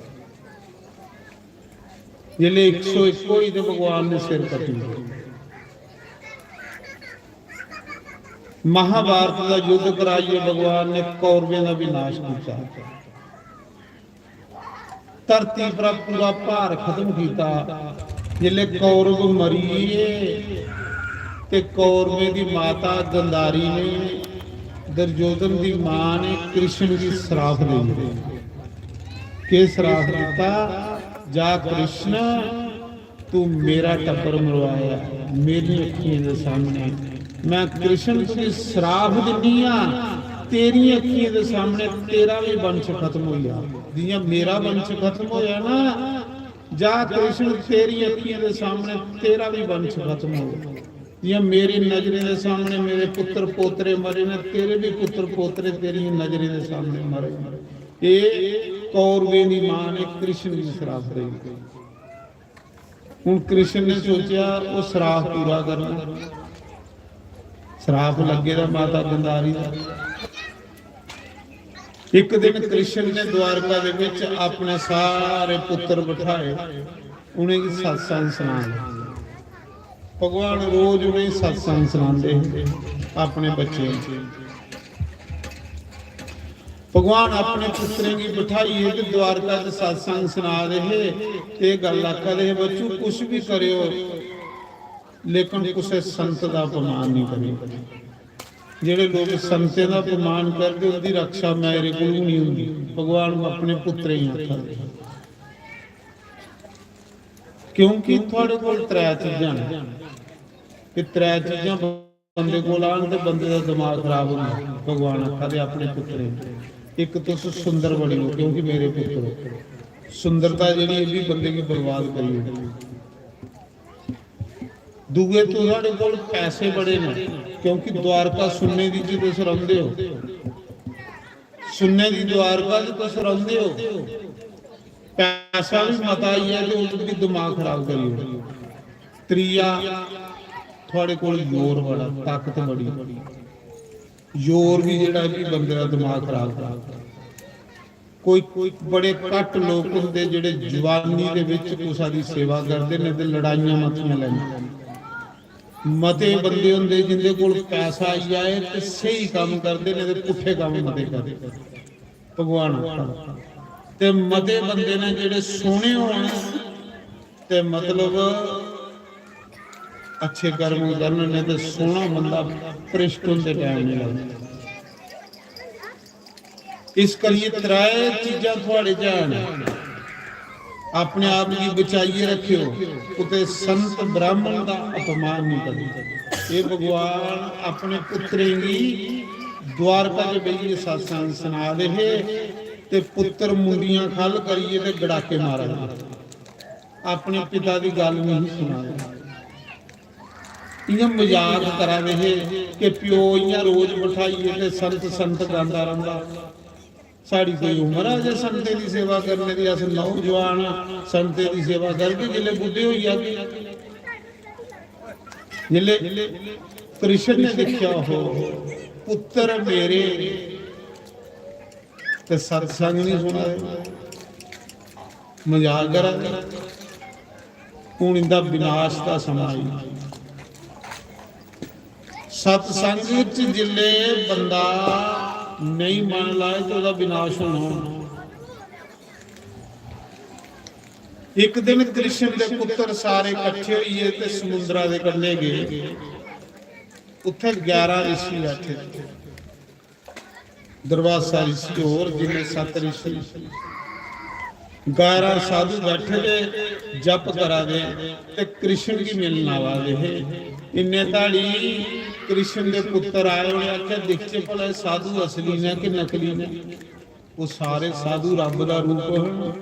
जिसलै इक सौ इक होई ते भगवान ने सिर कट्टी ओड़ेआ। महाभारत का युद्ध कराइए भगवान ने कौरवें का विनाश किया। धरती पर पूरा भार खत्म किया। जिसलै कौरव मरी गे ते कौरवें दी माता गंधारी ने दुर्योधन दी मां ने कृष्ण गी श्राप दे दित्ता। केह् श्राप दित्ता? "जा कृष्ण, तू मेरा टब्बर मरवाया मेरी अक्खियें दे सामने। मैं कृष्ण तुझे श्राप दिन्नी आं, तेरी अक्खियें दे सामने तेरा भी वंश खत्म हो गया। जियां मेरा वंश खत्म होया ना, जा कृष्ण, तेरी अक्खियें दे सामने तेरा भी वंश खत्म हो। जियां मेरी नजरें दे सामने मेरे पुत्र पोतरे मरे ने, तेरे भी पुत्र पोतरे तेरी नजरें दे सामने मरे।" ये कौरवें दी मां ने कृष्ण गी श्राप दे दित्ता। हुण कृष्ण ने सोचेआ, ओह् श्राप पूरा करना। श्राप लग्गे दा माता गंधारी दा। इक दिन कृष्ण ने द्वारका दे विच अपने सारे पुत्र बिठाए, उनेंगी सत्संग सनाया। भगवान रोज उनेंगी सत्संग सनाते हैं अपने बच्चों को। भगवान अपने पुत्रें गी बिठाइए ते द्वारका च सत्संग सना दे हे। ते गल्ल आखा दे हे, "बच्चू, कुछ भी करेओ, लेकिन कुसै संत दा अपमान नहीं करेओ।" जेड़े लोग संतें दा अपमान करदे, उंदी रक्षा मेरे कोल भी नहीं होंदी। भगवान अपने पुत्रें गी आखा दे। क्योंकि थुआड़े कोल त्रै चीजां न। एह् त्रै चीजां बंदे कोल आन ते बंदे दा दिमाग खराब होंदा। भगवान आखा दे अपने पुत्तरें गी, "इक तुस सुंदर बनियो, क्योंकि मेरे पुत्तर हो।" सुंदरता जेह्ड़ी, एह् बी बंदे गी बर्बाद करी ओड़दी। दूए, थुआड़े कोल पैसे बड़े न, क्योंकि द्वारका सुन्ने दी च तुस रौंह्दे हो। सुन्ने दी द्वारका च तुस रौंह्दे हो, पैसा भी मता आई जाए ते ओह् भी दिमाग खराब करी ओड़ो। त्रीया, थुआड़े कोल जोर बड़ा, ताकत बड़ी। जोर भी जेह्ड़ा, भी बंदे दा दिमाग खराब करदा। कोई, कोई बड़े घट्ट लोक होंदे जेह्ड़े जवानी दे विच कुसा दी सेवा करदे न ते लड़ाइयां मतियां लैंदे। मते बंदे होंदे जिंदे कोल पैसा आई जाए ते स्हेई कम्म करदे, नेईं ते पुट्ठे कम्म मते करदे। भगवान आखदा। ते मते बंदे ने जेह्ड़े सोह्ने होन ते मतलब अच्छे कर्म करन, नेईं ते सोह्ना बंदा भ्रिश्ट होंदे टैम नहीं लगदा। इस करियै त्रै चीजां थुआड़े च हैन। अपने आप गी बचाइयै रखेओ, कुतै संत ब्राह्मण दा अपमान नहीं करना। एह् भगवान अपने पुत्तरें गी द्वारका च बेहियै सत्संग सना दे हे ते पुत्तर मुंडियां खल करियै ते गड़ाके मारा दे हे। अपने पिता दी गल्ल नहीं सुना दे। इ'यां मजाक करा दे हे कि प्यो इ'यां रोज बठाइयै ते संत संत गांदा रौंह्दा। साढ़ी कोई उम्र ऐ जे संतें दी सेवा करने दी? अस नौजवान आं, संतें दी सेवा करगे, जिसलै बुड्ढे होई जागे। जिसलै कृष्ण ने दिक्खेआ, "ओहो, पुत्तर मेरे ते सत्संग नहीं सुना दे, मजाक करा दे।" हून इंदा विनाश दा समां आई। सत्संग च जिसलै बंदा नेईं मन लाए ते ओह्दा विनाश होना होना। इक दिन कृष्ण दे पुत्तर सारे कट्ठे होइयै ते समुंदरा दे कंढे गे। उत्थै ग्यारह ऋषि बैठे दे। दुर्वासा ऋषि होर जिन्ने सत्त ऋषि, ग्यारह साधु बैठे दे, जप करा दे ते कृष्ण गी मिलन आवा दे हे। इन्ने धाड़ी कृष्ण दे पुत्तर आए, उ'नें आखेआ, "दिखचे भला एह् साधु असली न कि नकली न?" ओह् सारे साधु रब्ब दा रूप हन।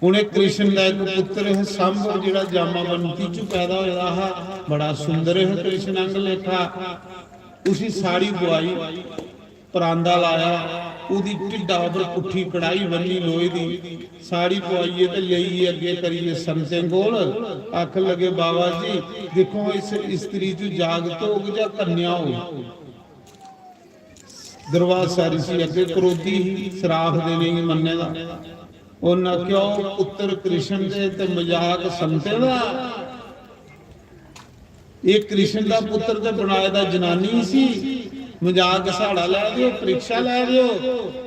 उ'नें कृष्ण दा इक पुत्तर हा संभ, जेह्ड़ा जामावंती च पैदा होया हा, बड़ा सुंदर हा कृष्ण अंग लेखा। उसी साड़ी पुआई, परांदा लाया, ओह्दी ढिड्डा उप्पर पुट्ठी कढ़ाई बन्नी लोहे दी, साड़ी पुआइयै ते लेइयै अग्गें करियै संतें कोल। आखन लगे, "बाबा जी, दिक्खो, इस स्त्री च जागत होग जां कन्या होग?" दुर्वासा ऋषि अग्गें क्रोधी ही, श्राप देने गी मन्ने दा। उन्न आखेआ, "ओह् पुत्तर कृष्ण दे ते मजाक संतें दा। एह् कृष्ण दा पुत्तर ते बनाए दा जनानी सी, मजाक साढ़ा लै देओ, परीक्षा लै देओ।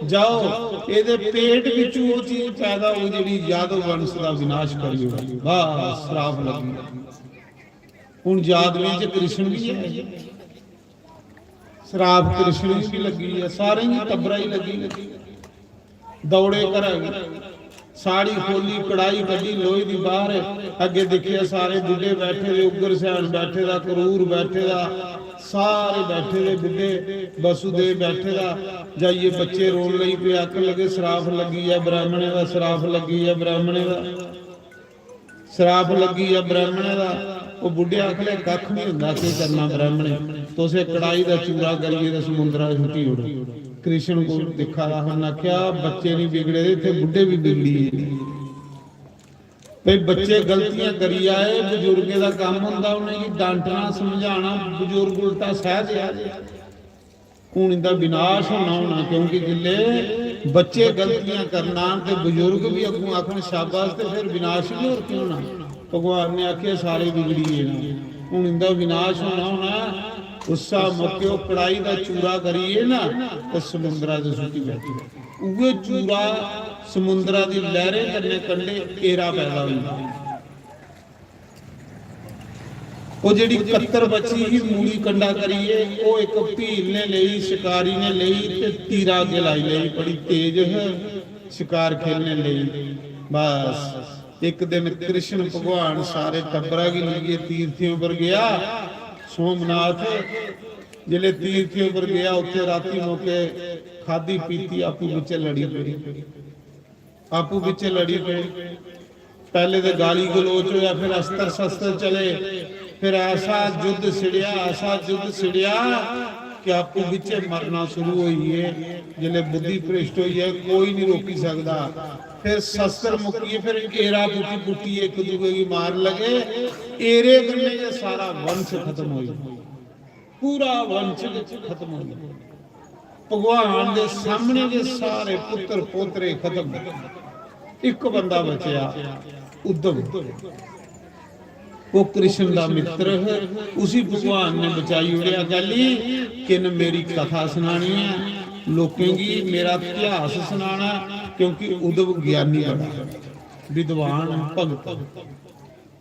जाओ, एह्दे पेट बिच्चू ओह् चीज पैदा होग जेह्ड़ी यादव वंश दा विनाश करी ओड़ग।" बस, श्राप लग्गी। हून यादवें च कृष्ण बी ऐ। श्राप कृष्ण गी बी लग्गी ऐ, सारें गी, टब्बरा गी लग्गी ऐ। दौड़े घरा गी, साड़ी खोली, कढ़ाई कड्ढी लोहे दी बाहर, अग्गें दिक्खेआ सारे बुड्ढे बैठे दे, उग्रसेन बैठे दा, क्रूर बैठे दा, सारे बैठे दे बुड्ढे, वसुदेव बैठे दा। जाइयै बच्चे रोन लगी पे, आखन लगे, "श्राप लग्गी ऐ ब्राह्मणें दा, श्राप लग्गी ऐ ब्राह्मणें दा।" श्राप लग्गी गेआ ब्राह्मणें दा। ओह् बुड्ढे आखन लगे, "कक्ख निं होंदा, केह् करना ब्राह्मणें? तुस इक कड़ाही दा चूरा करियै ते समुंदरा च सुट्टी ओड़ो।" कृष्ण कोल दिक्खा दा हा, उन्नै आखेआ, "बच्चे निं बिगड़े दे, इत्थै बुड्ढे बी बिगड़ी गे।" भई, बच्चे गलतियां करी आए, बजुर्गें दा कम्म होंदा उ'नेंगी डांटना, समझाना, बजुर्ग उल्टा सैह् देआ दे। हून इंदा विनाश होना होना, क्योंकि जिसले बच्चे गलतियां करना ते बजुर्ग भी अग्गों आखन, "शाबाश," ते फिर विनाश भी होर की होना? भगवान ने आखेआ, "सारे बिगड़ी गे न।" हून इंदा विनाश होना होना। उस्सा मौके ओह् कड़ाही दा चूरा करियै ना ते समुंदरा च सुट्टी बैठे। उ'ऐ चूरा समुंदरा दी लैह्रें कन्नै कंढे एरा पैदा होई गेआ। ओह् जेह्ड़ी कत्तर बची ही मूड़ी कंडा करियै, ओह् इक भील ने लेई, शकारी ने लेई ते तीरा अग्गें लाई लेई। बड़ी तेज ह शकार खेलने लेई। बस, इक दिन कृष्ण भगवान सारे टब्बरा गी लेइयै तीर्थें उप्पर गेआ। सोमनाथ जिसलै तीर्थें उप्पर गेआ, उत्थै रातीं मौके खाद्धी पीती, आपूं बिच्चें लड़ी पेई। आपूं बिच्चें लड़ी पे। पैह्ले ते गाली गलोच होया, फिर अस्त्र शस्त्र चले, फिर ऐसा युद्ध छिड़ेआ, ऐसा युद्ध छिड़ेआ कि आपूं बिच्चें मरना शुरू होई गे। जिसलै बुद्धि भ्रष्ट होई जाए, कोई नहीं रोकी सकदा। फिर शस्त्र मुक्कियै फिर एरा पुट्टी पुट्टियै इक दूए गी मार लगे। एरे कन्नै गै सारा वंश खत्म होई गेआ। पूरा वंश खत्म हो गया। भगवान दे सामने गै सारे पुत्र पोतरे खत्म। इक बंदा बचेआ, उद्धव। वो कृष्ण दा मित्र है, उसी भगवान ने बचाई ओड़ेआ। कैली? किन मेरी कथा सनानी है लोकें गी, मेरा इतिहास सनाना है, क्योंकि उद्धव ज्ञानी बड़ा है, विद्वान है, भगत है।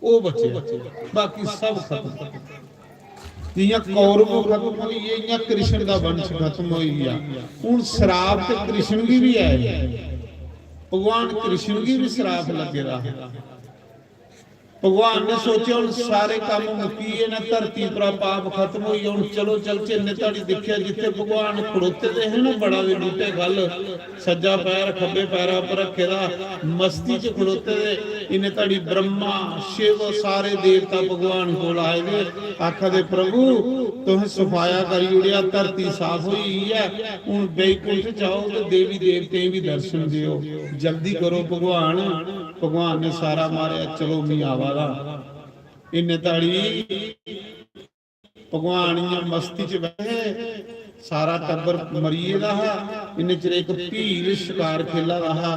वो बचे, बाकी सब खत्म। जियां कौरव खत्म होई गे, इयां कृष्ण दा वंश खत्म होई गया। हुन श्राप ते कृष्ण गी भी है, भगवान कृष्ण गी भी श्राप लगे दा है। भगवान ने सोचेआ, "हुन सारे कम्म मुक्की गे न, धरती परा पाप खत्म होई गेआ, हुन चलो चलचे।" इन्ने धड़ी दिक्खेआ, जित्थे भगवान खड़ोते दे हे ना, बड़ा दे बूटे ख'ल्ल, सज्जा पैर खब्बे पैरा पर रखे दा, मस्ती च खड़ोते दे। इन्ने धड़ी ब्रह्मा, शिव, सारे देवता भगवान कोल आए दे, आखा दे, "प्रभु, तुसें सफाया करी ओड़ेआ, धरती साफ होई गेई ऐ, हुन बैकुंठ जाओ ते देवी देवतें गी बी दर्शन देओ, जल्दी करो भगवान।" भगवान ने सारा मारेआ, "चलो, मी आवा दा।" इन्ने धड़ी भगवान इयां मस्ती च बैठे, सारा टब्बर मरी गेदा हा। इन्ने चिर इक भील शकार खेला दा हा।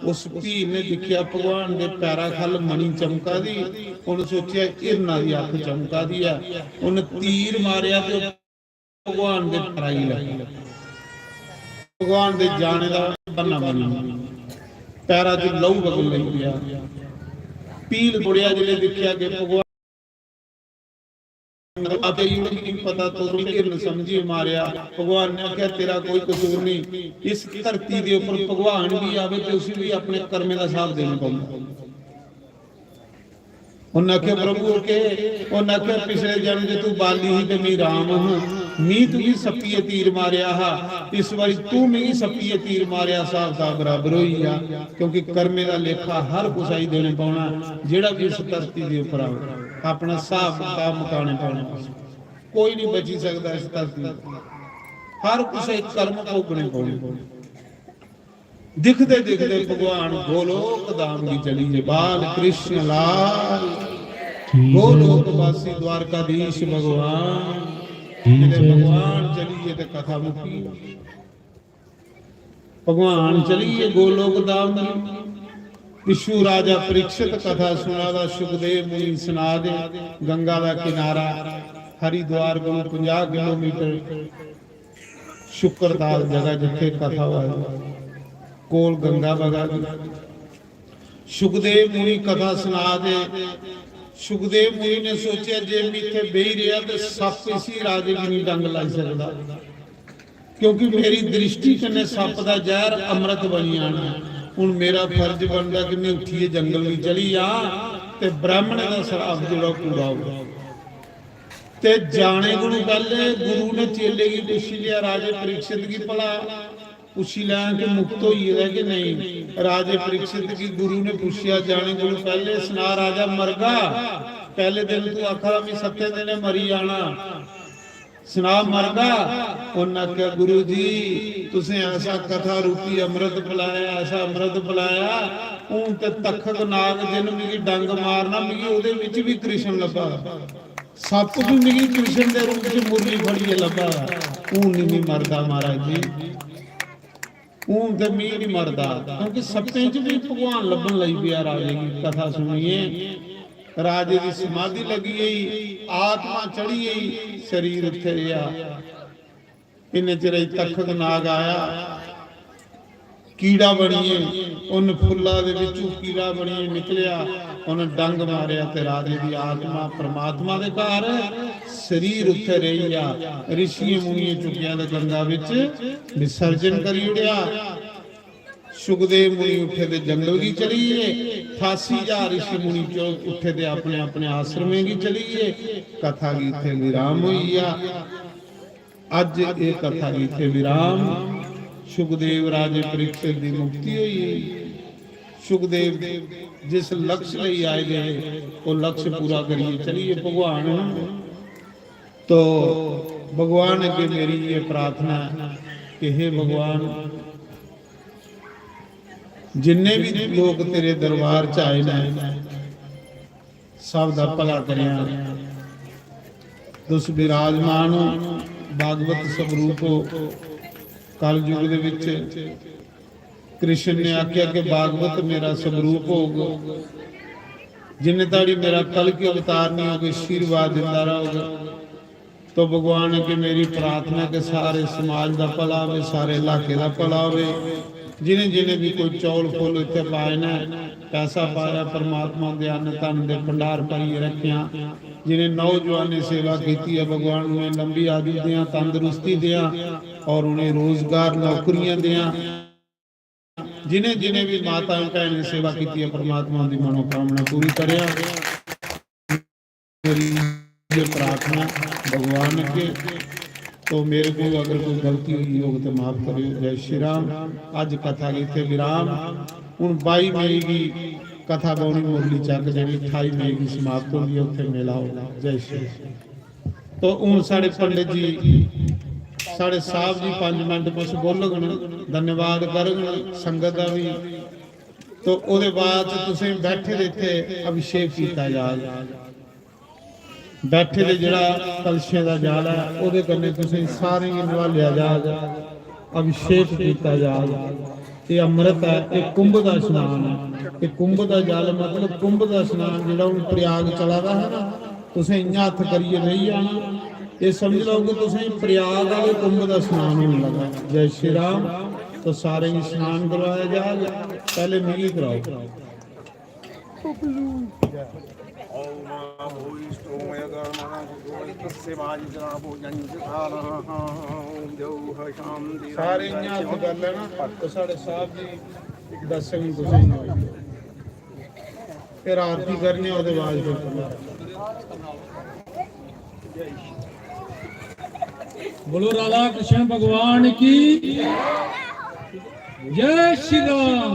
उस भील ने दिक्खेआ, भगवान दे पैरा ख'ल्ल मणि चमका दी। उन्हें सोचेआ, "हिरना दी अक्ख चमका दी ऐ।" उन्हें तीर मारेआ ते भगवान दे पैरा गी लग्गी। भगवान दे जाने दा बहाना बनी, पैरा च लहू बगन लगी पेआ। भील मुड़ेआ, जिसलै दिक्खेआ कि भगवान आपे ही उ'नेंगी पता, तुस मिगी हिरन समझियै मारेआ। भगवान ने आखेआ, "तेरा कोई कसूर नहीं।" इस धरती दे उप्पर भगवान भी आवे ते उसी भी अपने कर्में दा हिसाब देना पौंदा। उन्नै आखेआ, "प्रभु, ओह् केह्?" उन्नै आखेआ, "पिछले जन्म च तू बाली ही ते मी राम हा, मी तुगी सप्पियै तीर मारेआ हा, इस बारी तू मिगी सप्पियै तीर मारेआ, स्हाब दा बराबर होई गेआ।" क्योंकि कर्में दा लेखा हर कुसै गी देने पौना। जेह्ड़ा भी इस धरती दे उप्पर आवे, अपना स्हाब कताब मकाने पौना। कोई नहीं बची सकदा इस धरती पर। हर कुसै कर्म भोगने पौने। दिखदे दिखदे भगवान गोलोक धाम गी चली गे। बाल कृष्ण लाल, गोलोक वासी द्वारकाधीश भगवान, जिन्हें भगवान चली गे ते कथा मुक्की। भगवान चली गे गोलोक धाम गी। पिच्छू राजा परीक्षित कथा सुना दा, सुखदेव मुनि सुना दे, गंगा दा किनारा, हरिद्वार कोला पंजाह किलोमीटर शुक्रताल जगह जित्थे कथा होआ दी, कोल गंगा बगा दी। सुखदेव मुनि कथा सुना दे। सुखदेव मुनि ने सोचेआ, "जे मैं इत्थे बेही रेहा ते सप्प इसी राजे गी नहीं डंग लाई सकदा, क्योंकि मेरी दृष्टि कन्नै सप्प दा जहर अमृत बनी जाना। हुन मेरा फर्ज बनदा कि मैं उठियै जंगल गी चली जां ते ब्राह्मणें दा श्राप जेह्ड़ा पूरा होऐ।" ते जाने कोलू पैहले गुरु ने चेले गी पुच्छी लिया, "राजे परीक्षित गी भला पुच्छी लैं कि मुक्त होई गेदा कि नेईं।" राजे परीक्षित गी गुरु ने पुच्छेआ जाने कोलू पैहले, "सना राजा, मरगा? पैहले दिन तू आखा दा, 'मैं सत्तें दिनें मरी जाना।' सना, मरगा?" उन्नै आखेआ, "गुरु जी, तुसें ऐसा कथा रूपी अमृत पिलाया, ऐसा अमृत पिलाया, हून ते तक्षक नाग जिन मिगी डंग मारना, मिगी ओहदे बिच भी कृष्ण लब्भा दा।" सप्प भी मिगी कृष्ण दे रूप च मुरली फड़ियै लब्भा दा। हून निं मी मरदा महाराज जी, हून ते मी निं मरदा, क्योंकि सप्पें च भी भगवान लब्भन लगी पेआ राजे गी। कथा सुनियै राजे दी समाधि लगी गई, आत्मा चढ़ी गई, शरीर उत्थै रेहा। इन्ने चिर च तक्षक नाग आया, कीड़ा बनियै, उन्न फुल्ला दे बिच्चों कीड़ा बनियै निकलेआ, उन्न डंग मारेआ ते राजे दी आत्मा परमात्मा दे घर, शरीर उत्थे रेही गेआ। ऋषियें मुनियें चुक्केआ ते गंगा बिच विसर्जन करी ओड़ेआ। सुखदेव मुनि उठे ते जंगल गी चली गे, ठासी हजार ऋषि मुनि चो उठे ते अपने अपने आश्रमें गी चली गे। कथा गी इत्थे विराम होई गेआ। अज्ज एह् कथा गी इत्थै विराम। सुखदेव राजे परीक्षित दी मुक्ति होई गेई। सुखदेव जिस लक्ष्य लेई आए दे हे, ओह् लक्ष्य पूरा करियै चली गे भगवान। तो भगवान अग्गें मेरी एह् प्रार्थना ऐ कि हे भगवान, जिन्ने भी लोक तेरे दरबार च आए न, सब दा भला करेआं। तुस विराजमान हो, भागवत स्वरूप हो। कलयुग दे विच कृष्ण ने आख्या कि भागवत मेरा स्वरूप होग। जिन्ने धड़ी मेरा कलकी अवतार नहीं होग, आशीर्वाद दिंदा रहोग। तो भगवान अग्गे मेरी प्रार्थना कि सारे समाज दा भला होवे, सारे इलाके दा भला होवे। जिन्हें जिन्हें भी कोई चौल फुल इत्थे पाए न, पैसा पाया, परमात्मा दे अन्न धन दे भंडार भरियै रखेआ। जिन्हें नौजवानें सेवा कीती है, भगवान उन्हें लंबी आयु देआं, तंदुरुस्ती देआं और उन्हें रोजगार, नौकरियां देआं। जिन्हें जिन्हें भी माताएं भैनें सेवा कीती है, परमात्मा उंदी मनोकामना पूरी करेआ। मेरी ये प्रार्थना भगवान अग्गे। तो मेरे को अगर कोई गलती हुई होग तो माफ करियो। जय श्री राम। अज कथा गी इत्थे विराम। हुन बाई मई गी कथा बौनी मुरली चक, जेह्ड़ी अठाई मई गी समाप्त होंदी है, उत्थे मेला होना। जय श्री राम। तो हुन साढ़े पंडित जी, साढ़े साहब जी पंज मिंट कुछ बोलगन, धन्यवाद करगन संगत दा भी। तो ओह्दे बाद च तुसें बैठे दे इत्थे अभिषेक कीता जाग। बैठे दे जेह्ड़ा कलशें दा जल ऐ, ओह्दे कन्नै तुसें सारें गी नभालेआ जाग, अभिषेक कीता जाग। एह् अमृत ऐ, एह् कुंभ दा स्नान ऐ। एह् कुंभ दा जल मतलब कुंभ दा स्नान जेह्ड़ा हून प्रयाग चला दा है ना, तुसें इ'यां हत्थ करियै लेई जाना, एह् समझ लैओ कि तुसें प्रयाग आह्ले कुंभ दा स्नान होन लगा। जय श्री राम। तो सारें गी स्नान करवाया जाग, पैह्ले मिगी कराओ। ॐ भूयिष्ठो मयकर्मणः तस्य वाजिनाभोजनञ्च सारः। ॐ द्यौः शान्ति सारे इ'यां हत्थ कर लैना, तो साढ़े साहब जी दस्सङन तुसेंगी। फिर आरती करने, ओह्दे बाद फिर बोलो राधा कृष्ण भगवान की जय श्री राम।